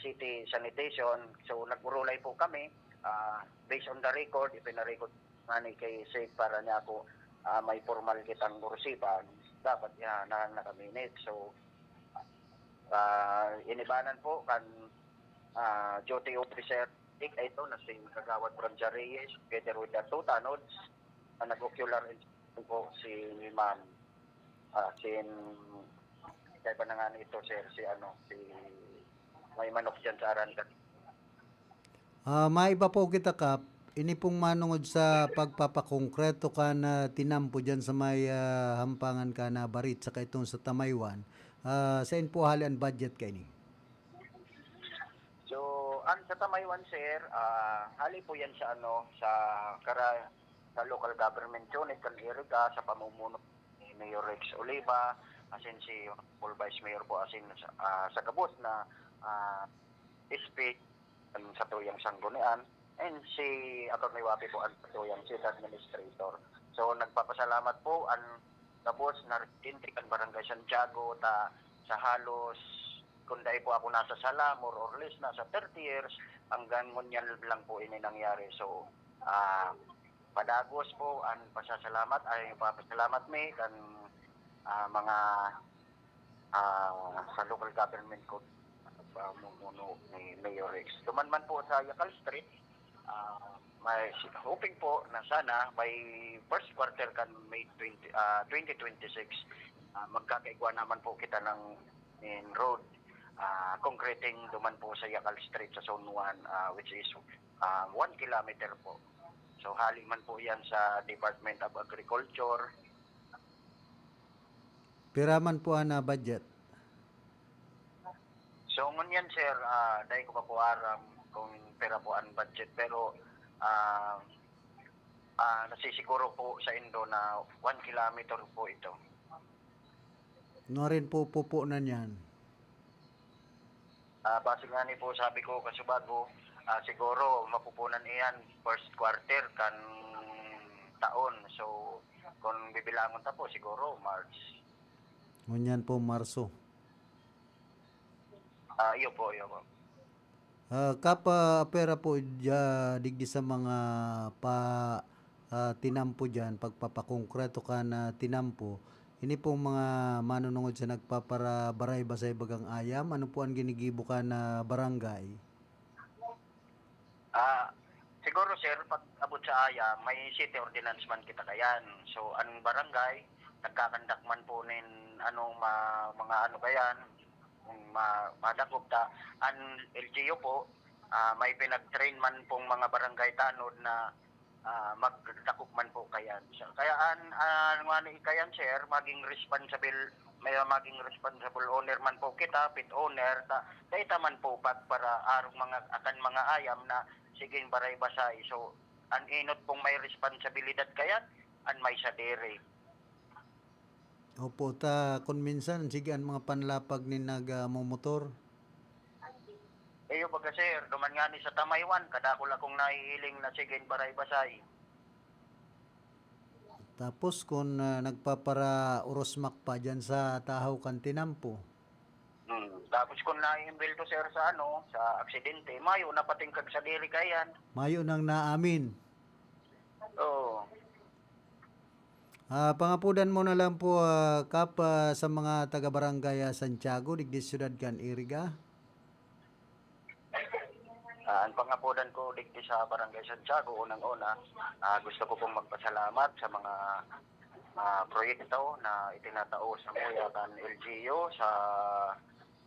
city sanitation. So, nagburulay po kami, ah, based on the record, ipinarecord nga ni kay Sec para niya ako, ah, may formal kitang kursiban. Dapat yan, na, nakaminit. So, ah, inibanan po kan, ah, duty officer, ik, ito na si Kagawad Francia Reyes, together with the two tanods, ang nag-ocular inspection po si ma'am. Ah, sin, kaya pa na nga nito, sir, si ano, si may manok dyan sa Arandan. Ah, maiba po kita, Kap. Ini pong manungod sa pagpapakongkreto kan, ah, tinampo diyan sa may, ah, Hampangan kan, ah, Barit, saka itong sa Tamaywan. Ah, sain po hali an budget kaini? So, ang sa Tamaywan, sir, ah, hali po yan sa ano, sa kara-, sa local government unit kan Iriga, sa pamumuno ni Mayor Rex Oliva, asin si Honorable Vice Mayor po, asin sa, ah, sa gabos na, ah, S P, ang satuyang sanggunian, and si Attorney Wapi po ang satuyang city administrator. So, nagpapasalamat po ang gabos na residente kan Barangay Santiago ta sa halos, kung dai po ako nasa sala, more or less, nasa thirty years, hanggang ngunyan lang po ini nangyari. So, ah, padagos po ang pasasalamat, ay, papasalamat mi kan, ah, mga, ah, sa local government ko, pamumuno ni Mayor Rex. Duman man po sa Yacal Street, ah, may hoping po na sana by first quarter kan May twenty, ah, twenty twenty-six, ah, magkakaigwa naman po kita ng main road, ah, concreting duman po sa Yacal Street sa Zone one, ah, which is, ah, one kilometer po. So, hali man po yan sa Department of Agriculture. Pira man po ang, ah, budget? So, ngunyan, sir, ah, dai ko pa po aram kung pira po ang budget, pero, ah, ah, nasisiguro po sa indo na one kilometer po ito. Nuarin po pupunan yan? Ah, base nga ni po, sabi ko, kasubago, ah, siguro mapupunan iyan first quarter kan taon. So, kung bibilangon ta po, siguro March. Ngunyan po, Marso. Ah, iyo po, iyo po. Ah, Kap, ah, apwera po dya, digdi sa mga pa, ah, tinampo dyan, pagpapakongkreto kan tinampo, ini pong mga manunungod sa nagpaparabaray-basay bagang ayam, ano po ang ginigibo kan barangay? Ah, siguro, sir, pag abot sa ayam, may city ordinance man kita kayan. So, ang barangay, nagkakandak man po nin, ano, ma-, mga ano kayan, kung ma-, madakop ta. Ang L G U po, ah, may pinag-train man pong mga barangay tanod na, ah, magdakop man po kayan. So, kaya an, an, ano nga ni kayan, sir, maging responsible, may maging responsible owner man po kita, pet owner, ta, dai ta man po pagparaarog mga, akan mga ayam na siging baray-basay. So, an inot pong may responsibilidad kayan, an may sadiri. Opo, ta kun minsan, sige an mga panlapag nin nagmomotor. Iyo baga, sir, duman nga ni sa Tamaywan, kadakul akong nahihiling na siging baray-basay. Tapos kun, ah, nagpaparaorosmak pa diyan sa tahaw kan tinampo. Hmm. Tapos kung naiimbelto, sir, sa ano, sa aksidente, mayo na patingkag sadiri kayan. Mayo nang naamin. Oo. Ah, pangapodan mo na lang po, ah, Kap, ah, sa mga taga-barangay, ah, Santiago, digdi siyudad kan Iriga. Ah, ang pangapodan ko digdi sa Barangay Santiago, unang-una, ah, gusto ko pong magpasalamat sa mga, ah, proyekto na itinatao sa muya kan L G U sa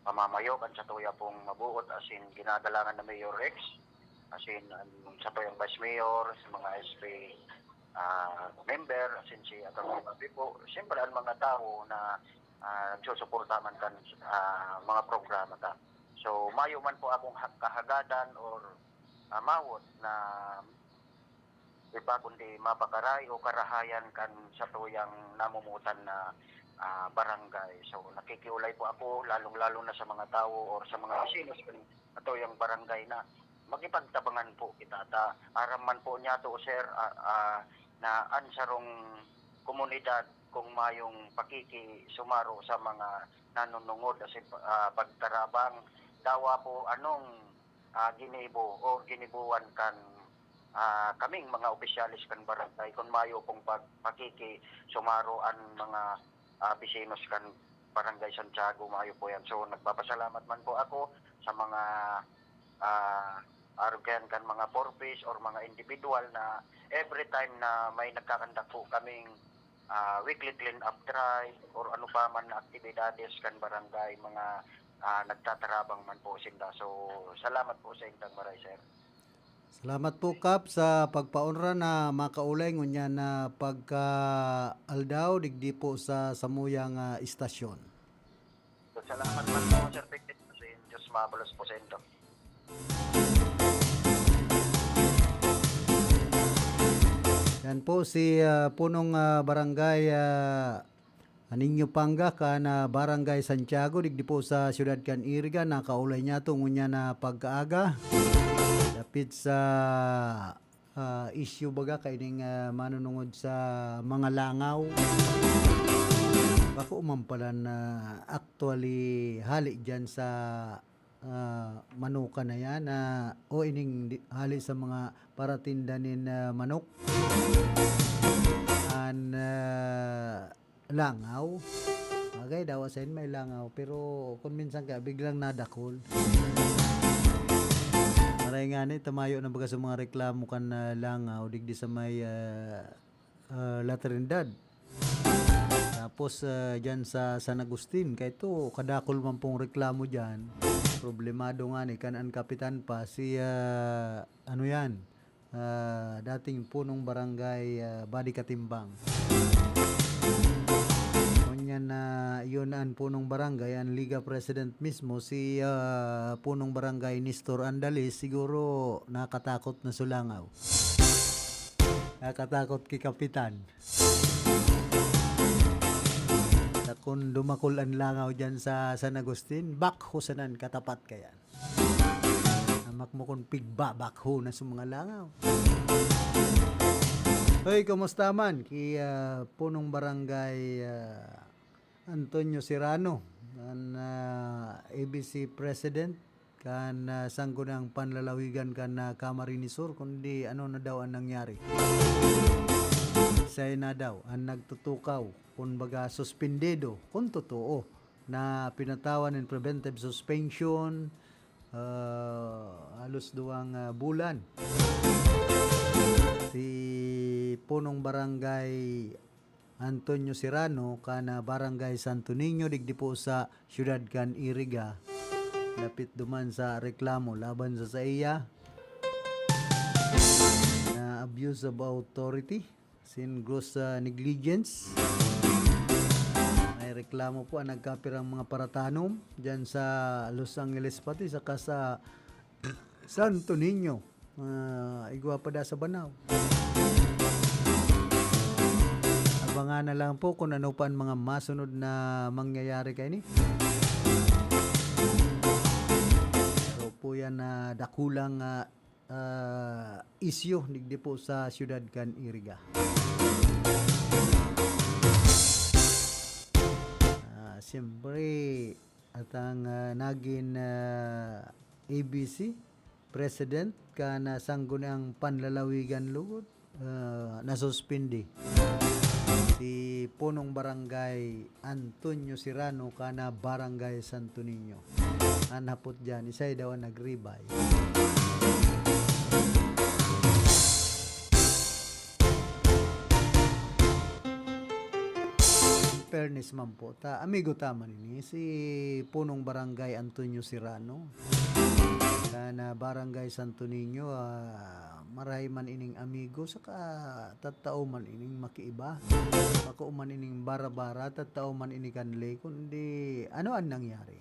pamamayo kan satuya pong mabuot, as in, ginagalangan na Mayor Rex, as in, ang satuyang Vice Mayor, sa mga S P, ah, member, as in, si Attorney Bobby po. Siyempre, ang mga tao na, ah, nagsusuporta man kan, ah, mga programa ta. So, mayo man po akong ha-, kahagadan or, ah, mawot na iba kundi mapakaray o karahayan kan satuyang namumutan na, ah, barangay. So, nakikiulay po ako, lalong-lalo na sa mga tao or sa mga vecinos kan satuyang barangay na makipagtabangan po kita. Ta, aram man po niya to, sir, ah, ah, na an sarong komunidad kung mayong pakikisumaro sa mga nanunungod, as in, ah, pagtarabang, dawa po anong, ah, ginibo o ginibuan kan, ah, kaming mga opisyales kan barangay, kun mayo pong pag-, pakikisumaro an mga, ah, bisinos kan Barangay Santiago, mayo po yan. So, nagpapasalamat man po ako sa mga, ah, arog yan kan mga four Ps or mga individual na every time na may nagkakandak po kaming, ah, weekly clean up drive or ano pa man na aktibidades kan barangay, mga, ah, nagtatarabang man po sinda. So, salamat po sa indang maray, sir. Salamat po, Kap, sa pagpaonra na makaulay ngunyan na pagka-aldaw digdi po sa samuyang, ah, istasyon. So, salamat man po, Sir Victor. Sa Diyos mabalos po sa indo. Yan po si, ah, punong, ah, barangay, ah, Niño Panga kan, ah, Barangay Santiago, digdi po sa siyudad kan Iriga. Nakaulay niya to ngunyan na pagkaaga. Dapit sa, ah, issue baga kaining, ah, manunungod sa mga langaw. Bako man pala na actually hali dyan sa, ah, manukan na yan, ah, o ining di-, hali sa mga paratinda nin, ah, manok. An, ah, langaw. Bagay daw, asin may langaw. Pero kung minsan ka, biglang nadakol. Maray nga ni, tamayo na baga sa mga reklamo kan, ah, langaw, digdi sa may, ah, ah, La Trinidad. Tapos, ah, dyan sa San Agustin, kaya ito, kadakol man pong reklamo dyan. Problemado nga ni, kan an kapitan pa, si, ah, ano yan, ah, dating punong barangay, ah, Badi Katimbang. Ngunyan na yun an punong barangay, an Liga President mismo, si, ah, punong barangay Nestor Andalis, siguro nakatakot na sulangaw. Nakatakot ki Kapitan. Sa kun dumakol an langaw dyan sa San Agustin, bakho sanan katapat kayan. Amak mo kun pigbabakho na sa mga langaw. Hoy, kumusta man? Ki, ah, punong barangay, ah, Antonio Serrano, an, ah, A B C President, kan, ah, Sangguniang Panlalawigan kan, ah, Camarines Sur, kundi ano na daw an nangyari. Siya na daw an nagtutukaw, kumbaga, suspendido, kung totoo, na pinatawan nin preventive suspension, ah, halos duwang, ah, bulan. Si punong barangay Antonio Serrano, kan, ah, Barangay Santo Niño, digdi po sa siyudad kan Iriga, dapit duman sa reklamo laban sa saiya na abuse of authority, sin gross, ah, negligence. May reklamo po ang nagkapirang mga paratanom dyan sa Los Angeles pati saka sa Santo Niño. Ah, igwa pa da sa Banao. Abangan na lang po kung ano pa ang mga masunod na mangyayari kaini. So po yan na dakulang, ah, ah, isyu digdi po sa siyudad kan Iriga. Ah, siyempre, at ang, ah, nagin, ah, A B C President kan, ah, Sangguniang Panlalawigan lugod, ah, nasuspindi. Si Punong Barangay Antonio Serrano, kan, ah, Barangay Santo Niño. An hapot diyan, isay daw an nag-ribay. Fairness man po ta, amigo ta man ini, si Punong Barangay Antonio Serrano. Kan, ah, Barangay Santo Niño, ah, marahay man ining amigo, saka tattao man ining makiiba. Bako man ining bara-bara, tattao man ini kanli, kundi ano an nangyari?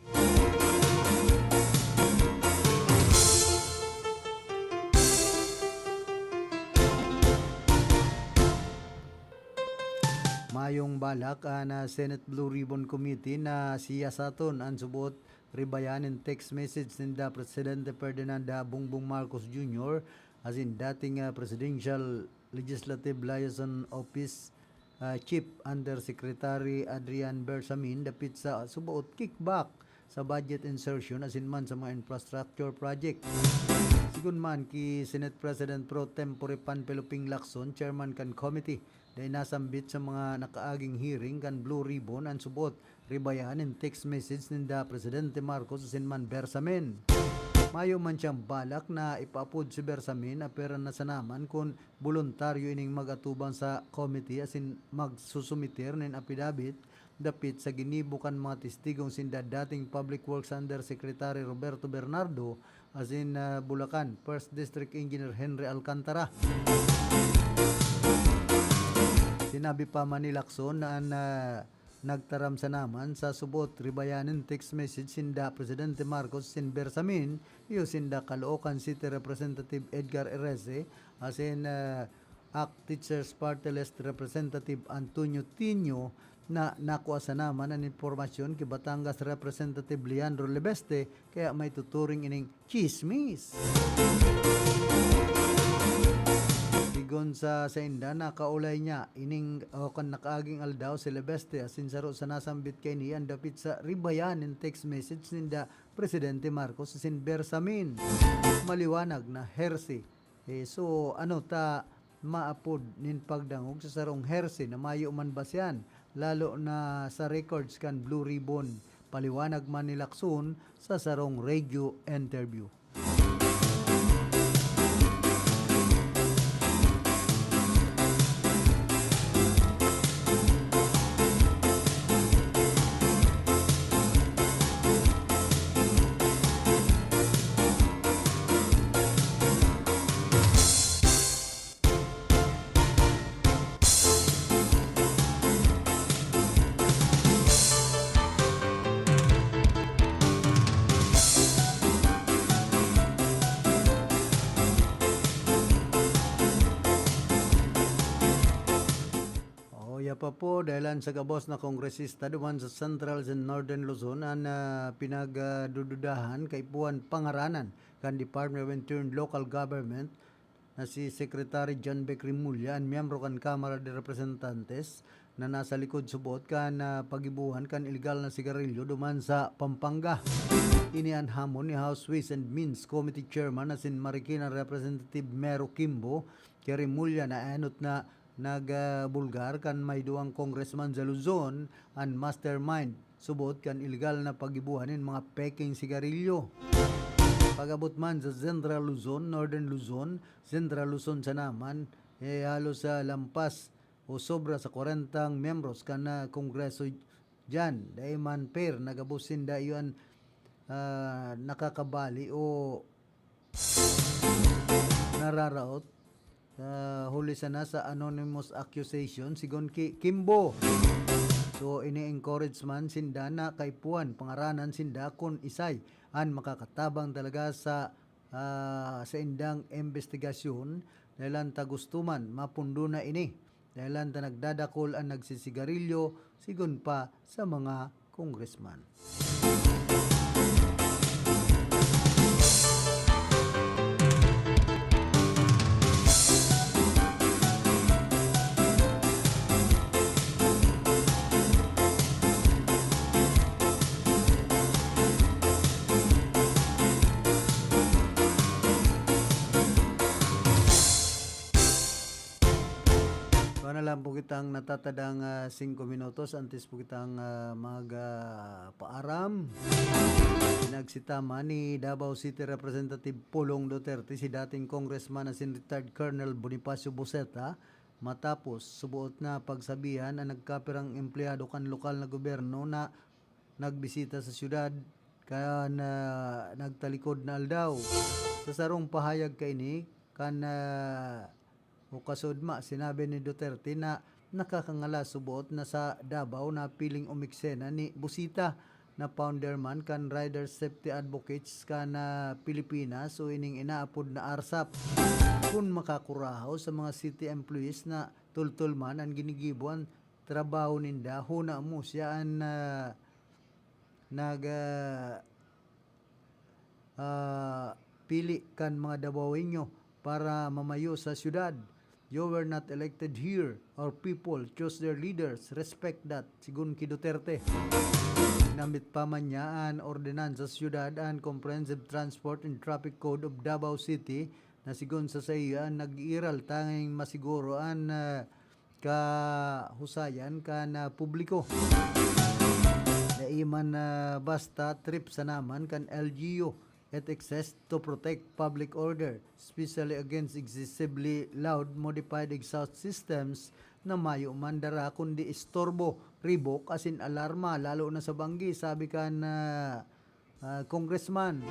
Mayong balak an, ah, Senate Blue Ribbon Committee na siyasaton an subot ribayan nin text message ninda Presidente Ferdinand, ah, Bongbong Marcos Junior asin dating, ah, Presidential Legislative Liaison Office, ah, Chief Undersecretary Adrian Bersamin dapit sa subaot kickback sa budget insertion asin man sa mga infrastructure project. Sigon man ki Senate President Pro Tempore Panfilo Ping Lacson, Chairman kan committee, dai nasambit sa mga nakaaging hearing kan Blue Ribbon an subot ribayan nin text message ninda Presidente Marcos asin man Bersamin. Mayo man siyang balak na ipaapod si Bersamin, apera na sana man kun boluntaryo ining mag-atubang sa committee asin magsusumiter nin apidabit dapit sa ginibo kan mga testigong sinda dating Public Works Undersecretary Roberto Bernardo asin, ah, Bulacan First District Engineer Henry Alcantara. Sinabi pa man ni Lacson na an, ah, nagtaram sana man sa subot ribayan nin text message sinda Presidente Marcos asin Bersamin, iyo sinda Caloocan City Representative Edgar Erese asin, ah, ACT Teachers Party List Representative Antonio Tinio na nakua sana man an impormasyon ki Batangas Representative Leandro Lebeste, kaya maituturing ining tsismis. Sigon sa sainda, nakaulay niya ining o kan nakaaging aldaw si Lebeste asin saro sa nasambit kaini an dapit sa ribayan nin text message ninda Presidente Marcos asin Bersamin. Maliwanag na hearsay. Eh, so, ano ta maapod nin pagdangog sa sarong hearsay na mayo man basihan, lalo na sa records kan Blue Ribbon? Paliwanag man ni Lacson sa sarong radio interview. Oh, ya pa po, dahilan sa gabos na kongresista duman sa Central and Northern Luzon an, ah, pinagdududahan kaipuhan pangaranan kan Department of Interior and Local Government na si Secretary John Beck Remulla, an miyembro kan Kamara de Representantes, na nasa likod subot kan, ah, paggibohan kan ilegal na sigarilyo duman sa Pampanga. Ini an hamon ni House Ways and Means Committee Chairman asin Marikina Representative Mero Kimbo ki Remulla na enot na nagbulgar kan may duwang congressman sa Luzon an mastermind subot kan ilegal na paggibohan nin mga peking sigarilyo. Pag-abot man sa Central Luzon, Northern Luzon, Central Luzon sana man, eh, halos sa lampas o sobra sa kwarentang miyembros kan, ah, Kongreso diyan. Dai man fair na gabos sinda iyo an, ah, nakakabali o nararaot, ah, huli sana sa anonymous accusation, sigon ki Kimbo. So, ini-encourage man sinda na kaipuhan pangaranan sinda kun isay an makakatabang talaga sa, ah, saindang imbestigasyon, dahelan ta gusto man mapundo na ini. Dahelan ta nagdadakul an nagsisigarilyo, sigon pa sa mga congressman. Wala lang po kitang natatadang, ah, singko minutos antes po kitang, ah, mag, ah, paaram. Pinagsitaman ni Davao City Representative Pulong Duterte si dating Congressman asin retired Colonel Bonifacio Buseta matapos suboot na pagsabihan an nagkapirang empleyado kan lokal na gobyerno na nagbisita sa siyudad kan, ah, nagtalikod na aldaw. Sa sarong pahayag kaini kan, ah, Okasudma, sinabi ni Duterte na nakakangalas suboot na sa Davao na piling umeksena ni Busita na founder man kan Rider Safety Advocates kan, ah, Pilipinas o ining inaapod na arsap. Kun makakurahaw sa mga city employees na tultol man an ginigibo an trabaho ninda, huna mo siya an, ah, nag, ah, ah, pili kan mga Dabawenyo para mamayo sa siyudad. You were not elected here. Our people choose their leaders. Respect that, sigun ki Duterte. Namit pa man niya an ordinansa sa siyudad, an Comprehensive Transport and Traffic Code of Davao City, na sigun sa saiya, nag-iiral tanging masiguro an, ah, kahusayan kan, ah, publiko. Dai man, ah, basta trip sana man kan L G U. It exists to protect public order, especially against excessively loud modified exhaust systems na mayo man dara kundi istorbo, ribok, asin alarma, lalo na sa banggi, sabi kan, ah, ah, Congressman.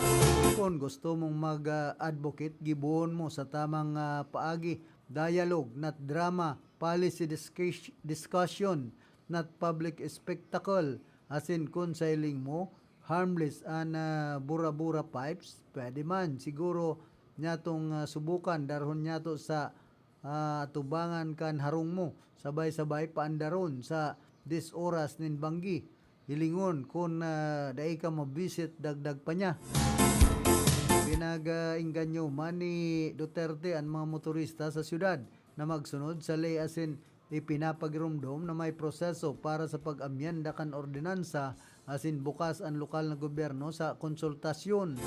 Kun gusto mong mag, ah, advocate, gibohon mo sa tamang, ah, paagi, dialogue, not drama, policy discuss-, discussion, not public spectacle. Asin kun sa hiling mo, harmless an, ah, bura-bura pipes, pwede man. Siguro, nyatong, ah, subukan, darhon nyato sa ah, atubangan kan harong mo, sabay-sabay paandaron sa dis oras nin banggi. Hilingon kun, ah, dai ka mabisit dagdag pa niya. Pinag-engganyo man ni Duterte an mga motorista sa siyudad na magsunod sa ley asin ipinapagiromdom na may proseso para sa pag-amyenda kan ordinansa asin bukas an lokal na gobyerno sa konsultasyon.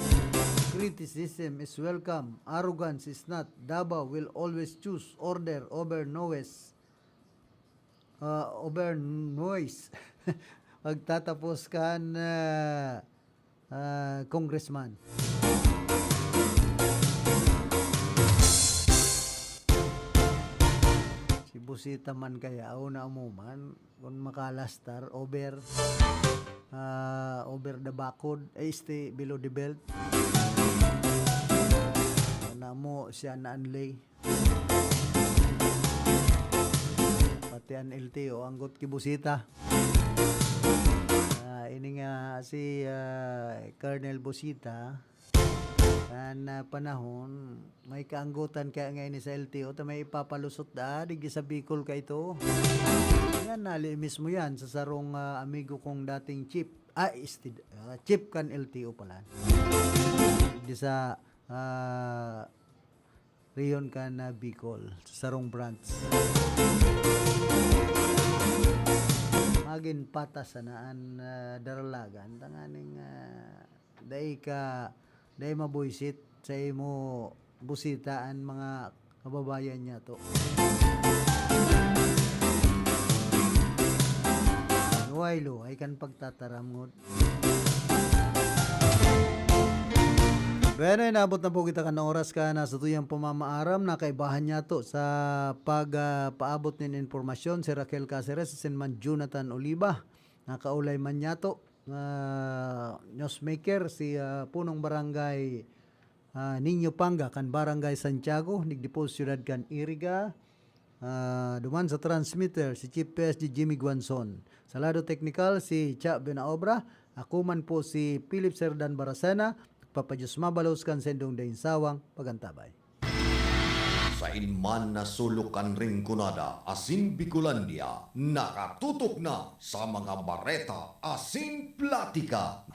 Criticism is welcome. Arrogance is not. Davao will always choose order over noise. Ah, over noise. Pagtatapos kan, ah, ah, Congressman. Si Busita man kaya, o na mo man, kun makalastar, over, ah, over the bakod, ay, este, below the belt. Ano mo, siya na anlay. Pati an L T O, anggot ki Busita. Ah, ini nga si, ah, Colonel Busita, kan, ah, panahon, may kaanggotan kaya nga ini sa L T O, ta may ipapalusot da, digdi sa Bicol ka ito. Yan, nali mismo yan sa sarong, ah, amigo kong dating chief. Ah, isti-, ah, chief kan L T O pala. Digdi sa, ah, Riyon kan, ah, Bicol, sa sarong branch. Magin patas sana an, ah, daralagan, tanganing, ah, dai ka, dai mabuisit sa imo busita an mga kababayan niyato. Luway-luway kan pagtataramngod. Bueno, inabot na po kita kan oras kan satuyang pamamaaram na kaibahan niyato sa pag, ah, paabot nin impormasyon si Raquel Caceres asin man Jonathan Oliva. Nakaulay man niyato, ah, newsmaker, si, ah, punong barangay, ah, Niño Panga kan Barangay Santiago, digdi po siyudad kan Iriga. Ah, duman sa transmitter, si Chief P S G Jimmy Guanzon. Sa lado teknikal, si Cha Benaobra. Ako man po si Philip Serdan Baracena. Nagpapadiyos mabalos kan saindong daing sawang pagantabay. Sain man na sulok kan Rinconada asin Bicolandia, nakatutok na sa mga bareta asin platika.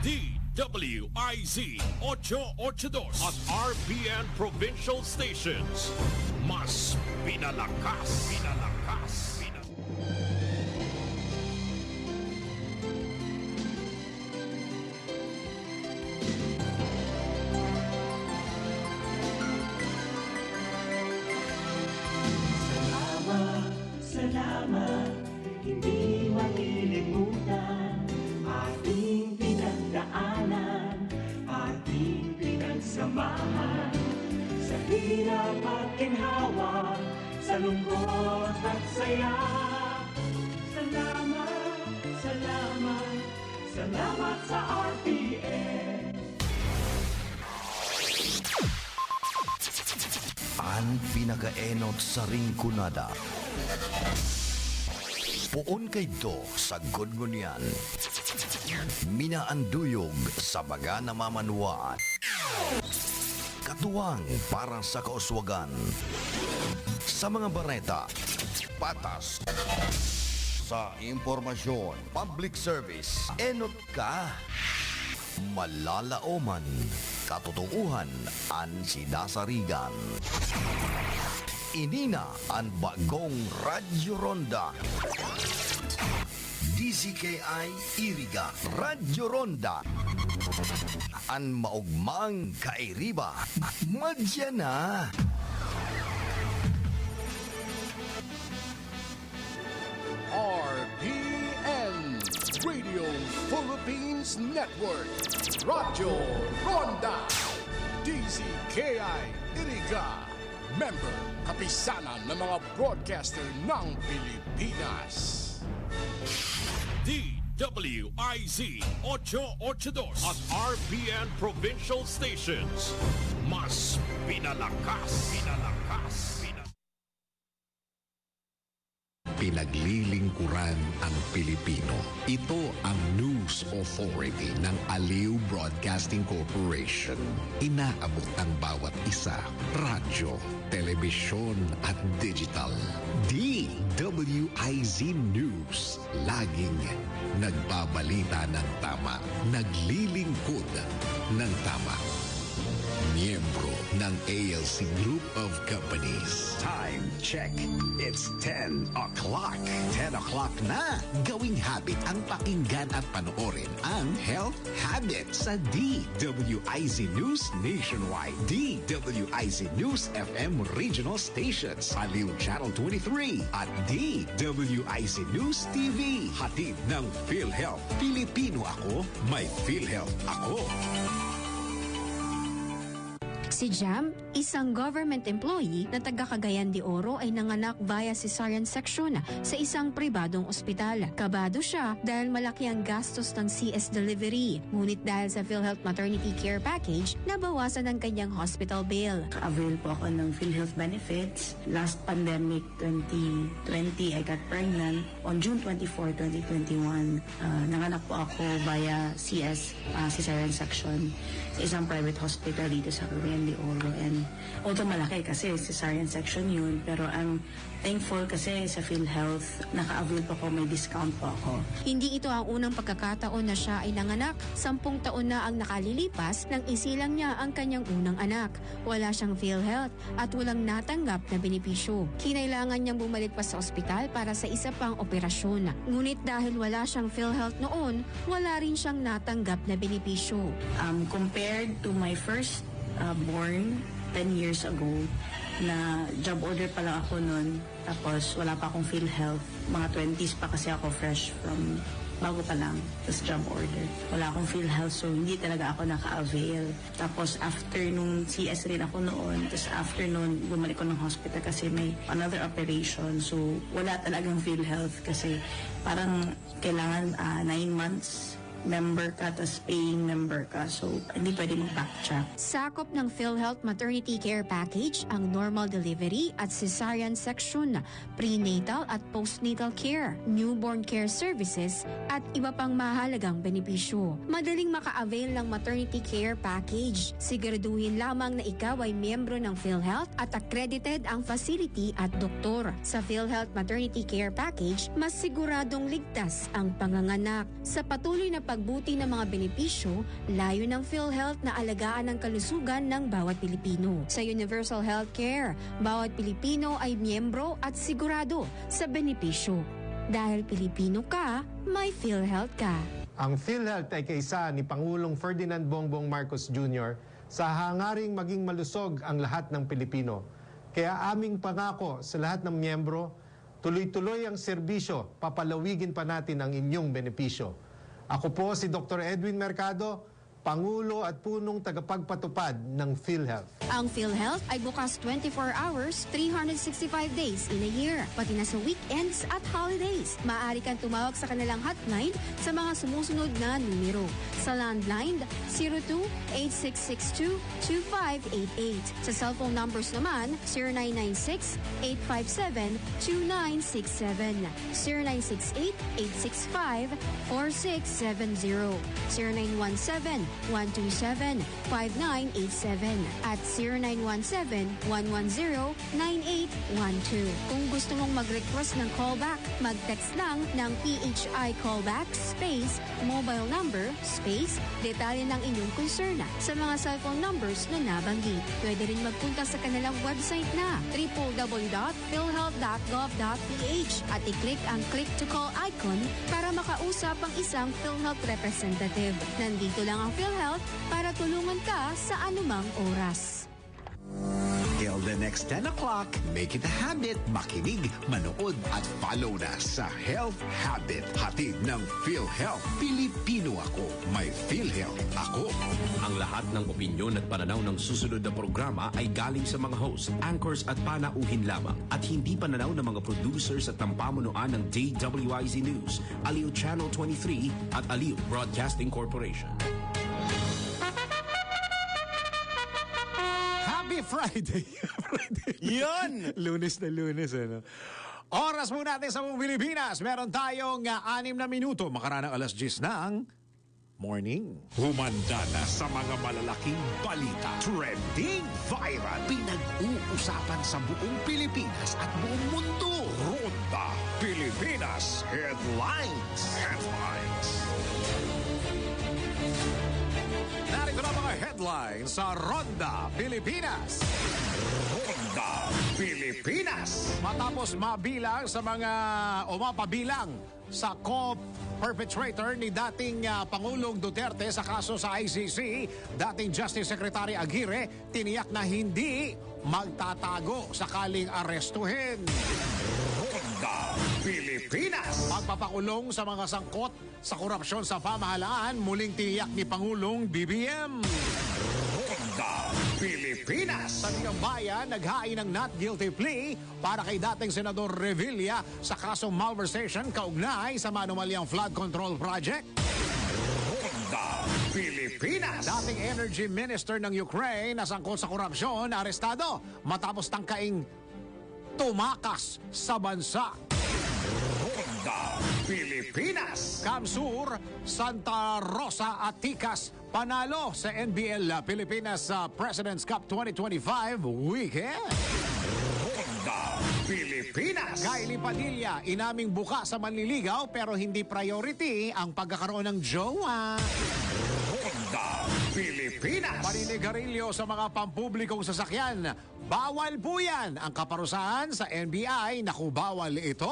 D W I Z ocho ocho dos at R P N Provincial Stations. Mas pinalakas, pinalakas, pinalakas. Maginhawa sa lungkot at saya. Salamat, salamat, salamat sa R T N. An pinakaenot sa Rinconada. Poon kaidto sagkod ngunyan. Minaanduyog sa baga na mamanwaan. Katuwang para sa kauswagan. Sa mga bareta, patas. Sa impormasyon, public service, enot ka. Malalaoman, katotoohan an sinasarigan. Ini na an bagong Radyo Ronda. D Z K I Iriga, Radyo Ronda. An maogmang kairiba, madya na. R P N, Radio Philippines Network, Radyo Ronda, D Z K I Iriga, member, kapisanan ng mga broadcaster ng Pilipinas. D W I Z ocho ocho dos at R P N Provincial Stations. Mas pinalakas, pinalakas, pinalakas. Pinaglilingkuran ang Pilipino. Ito ang News Authority ng Aliw Broadcasting Corporation. Inaabot ng bawat isa, radyo, telebisyon at digital. D W I Z News. Laging nagbabalita ng tama, naglilingkod ng tama. Miyembro ng A L C Group of Companies. Time check. It's ten o'clock. Ten o'clock na. Gawing habit ang pakinggan at panoorin ang Health Habit sa D W I Z News Nationwide, D W I Z News F M Regional Stations, Aliw Channel twenty-three at D W I Z News T V. Hatid ng PhilHealth. Pilipino ako, may PhilHealth ako. Si Jam, isang government employee na taga Cagayan de Oro, ay nanganak via cesarean section sa isang pribadong ospital. Kabado siya dahil malaki ang gastos ng C S delivery. Ngunit dahil sa PhilHealth Maternity Care Package, nabawasan ang kanyang hospital bill. Avail po ako ng PhilHealth benefits. Last pandemic, twenty twenty, I got pregnant. On June twenty-four, twenty twenty-one, ah, nanganak po ako via C S, ah, cesarean section sa isang private hospital dito sa Cagayan de Oro. And although malaki kasi cesarean section yun, pero I'm thankful kasi sa PhilHealth, naka-avail po ako, may discount po ako. Hindi ito ang unang pagkakataon na siya ay nanganak. Sampung taon na ang nakalilipas nang isilang niya ang kanyang unang anak. Wala siyang PhilHealth at walang natanggap na benepisyo. Kinailangan niyang bumalik pa sa ospital para sa isa pang operasyon. Ngunit dahil wala siyang PhilHealth noon, wala rin siyang natanggap na benepisyo. Um, compared to my first, uh, born ten years ago, na job order pa lang ako nun, tapos wala pa akong PhilHealth. Mga twenties pa kasi ako, fresh from, bago pa lang, tas job order. Wala akong PhilHealth, so hindi talaga ako naka-avail. Tapos after nung C S rin ako noon, tas after nun, bumalik ko ng hospital kasi may another operation. So, wala talagang PhilHealth kasi parang kailangan, ah, nine months member ka, tas paying member ka. So, hindi pwede mag-backtrack. Sakop ng PhilHealth Maternity Care Package ang normal delivery at cesarean section, prenatal at postnatal care, newborn care services, at iba pang mahalagang benepisyo. Madaling maka-avail ng Maternity Care Package. Siguraduhin lamang na ikaw ay miyembro ng PhilHealth at accredited ang facility at doktor. Sa PhilHealth Maternity Care Package, mas siguradong ligtas ang panganganak. Sa patuloy na pagbuti ng mga benepisyo, layo ng PhilHealth na alagaan ang kalusugan ng bawat Pilipino. Sa Universal Healthcare, bawat Pilipino ay miyembro at sigurado sa benepisyo. Dahil Pilipino ka, may PhilHealth ka. Ang PhilHealth ay kaisa ni Pangulong Ferdinand Bongbong Marcos Junior sa hangaring maging malusog ang lahat ng Pilipino. Kaya aming pangako sa lahat ng miyembro, tuloy-tuloy ang serbisyo, papalawigin pa natin ang inyong benepisyo. Ako po si Doktor Edwin Mercado, Pangulo at punong tagapagpatupad ng PhilHealth. Ang PhilHealth ay bukas twenty-four hours, three hundred sixty-five days in a year, pati na sa weekends at holidays. Maaari kang tumawag sa kanilang hotline sa mga sumusunod na numero. Sa landline, zero two, eight six six two, two five eight eight. Sa cellphone numbers naman, zero nine nine six, eight five seven, two nine six seven, zero nine six eight, eight six five, four six seven zero, zero nine one seven, one two seven, five nine eight seven at zero nine one seven, one one zero, nine eight one two. Kung gusto mong mag-request ng callback, mag-text lang ng P H I callback space mobile number space detalye ng inyong konserna sa mga cellphone numbers na nabanggit. Pwede rin magpunta sa kanilang website na triple w dot philhealth dot gov dot ph at i-click ang Click to Call icon para makausap ang isang PhilHealth representative. Nandito lang ang PhilHealth para tulungan ka sa anumang oras. Till the next ten o'clock, make it a habit, makinig, manood at follow na sa Health Habit. Hatid ng PhilHealth. Pilipino ako. May PhilHealth ako. Ang lahat ng opinyon at pananaw ng susunod na programa ay galing sa mga host, anchors at panauhin lamang at hindi pananaw ng mga producers at ng pamunuan ng D W I Z News, Aliw Channel twenty-three at Aliw Broadcasting Corporation. Happy Friday! Friday. Yun! Lunes na Lunes, ano? Oras po natin sa buong Pilipinas. Meron tayong ah, anim na minuto. Makaraan ng alas diyes ng morning. Humanda na sa mga malalaking balita, trending, viral, pinag-uusapan sa buong Pilipinas at buong mundo. Ronda Pilipinas Headlines. Headlines. Narito na mga headlines sa Ronda Pilipinas. Ronda Pilipinas. Matapos mabilang sa mga o mapabilang sa co-perpetrator ni dating ah, Pangulong Duterte sa kaso sa I C C, dating Justice Secretary Aguirre, tiniyak na hindi magtatago sakaling arestuhin. Ronda Pilipinas. Pagpapakulong sa mga sangkot sa korupsyon sa pamahalaan, muling tiniyak ni Pangulong B B M. Ronda Pilipinas. Sandiganbayan, naghain ng not guilty plea para kay dating Senador Revilla sa kasong malversation kaugnay sa maanumalyang flood control project. Ronda Pilipinas. Dating Energy Minister ng Ukraine na sangkot sa korupsyon, arestado matapos tangkaing tumakas sa bansa. Ronda Pilipinas. CamSur, Santa Rosa at Tikas panalo sa N B L Pilipinas sa President's Cup twenty twenty-five weekend. Ronda Pilipinas. Kylie Padilla, inaming buka sa manliligaw pero hindi priority ang pagkakaroon ng jowa. Ronda Pilipinas. Paninigarilyo sa mga pampublikong sasakyan. Bawal po yan. Ang kaparusahan sa N B I, naku, bawal ito.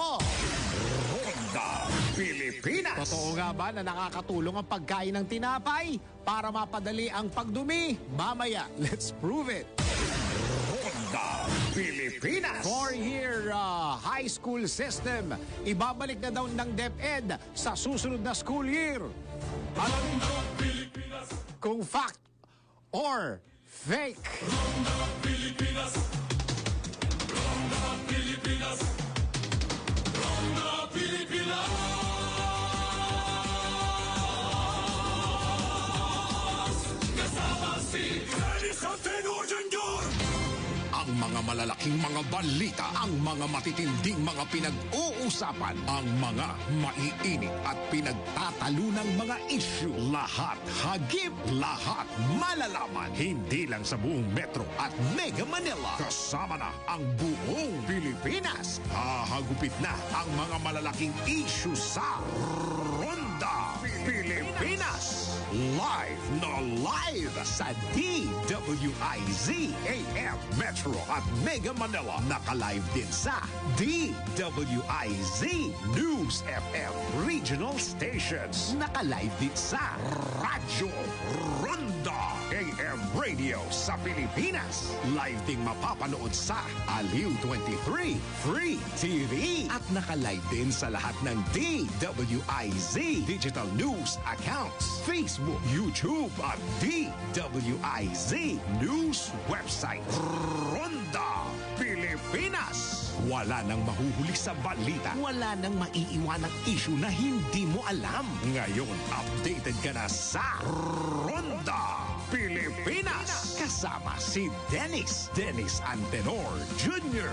Ronda Pilipinas. Totoo nga ba na nakakatulong ang pagkain ng tinapay para mapadali ang pagdumi? Mamaya, let's prove it. Ronda Pilipinas. Four-year uh, high school system. Ibabalik na daw ng DepEd sa susunod na school year. Alam mo, Pilipinas. Kung fact or fake. Ronda Pilipinas. Ronda Pilipinas. Ronda Pilipinas. Kasama si Dennis Antenor Junior. Ang mga malalaking mga balita, ang mga matitinding mga pinag-uusapan, ang mga maiinit at pinagtatalunang mga isyu. Lahat hagip, lahat malalaman. Hindi lang sa buong Metro at Mega Manila. Kasama na ang buong Pilipinas. Hahagupit na ang mga malalaking isyu sa Ronda Pilipinas. Live na live sa D W I Z A M Metro at Mega Manila. Naka-live din sa D W I Z News F M Regional Stations. Naka-live din sa Radyo Ronda A M Radio sa Pilipinas. Live ding mapapanood sa Aliw twenty-three Free T V. At naka-live din sa lahat ng D W I Z digital news accounts, Facebook, YouTube at D W I Z News website. Ronda Pilipinas. Wala nang mahuhuli sa balita. Wala nang maiiwanang isyu na hindi mo alam. Ngayon, updated ka na sa Ronda Pilipinas. Kasama si Dennis, Dennis Antenor Junior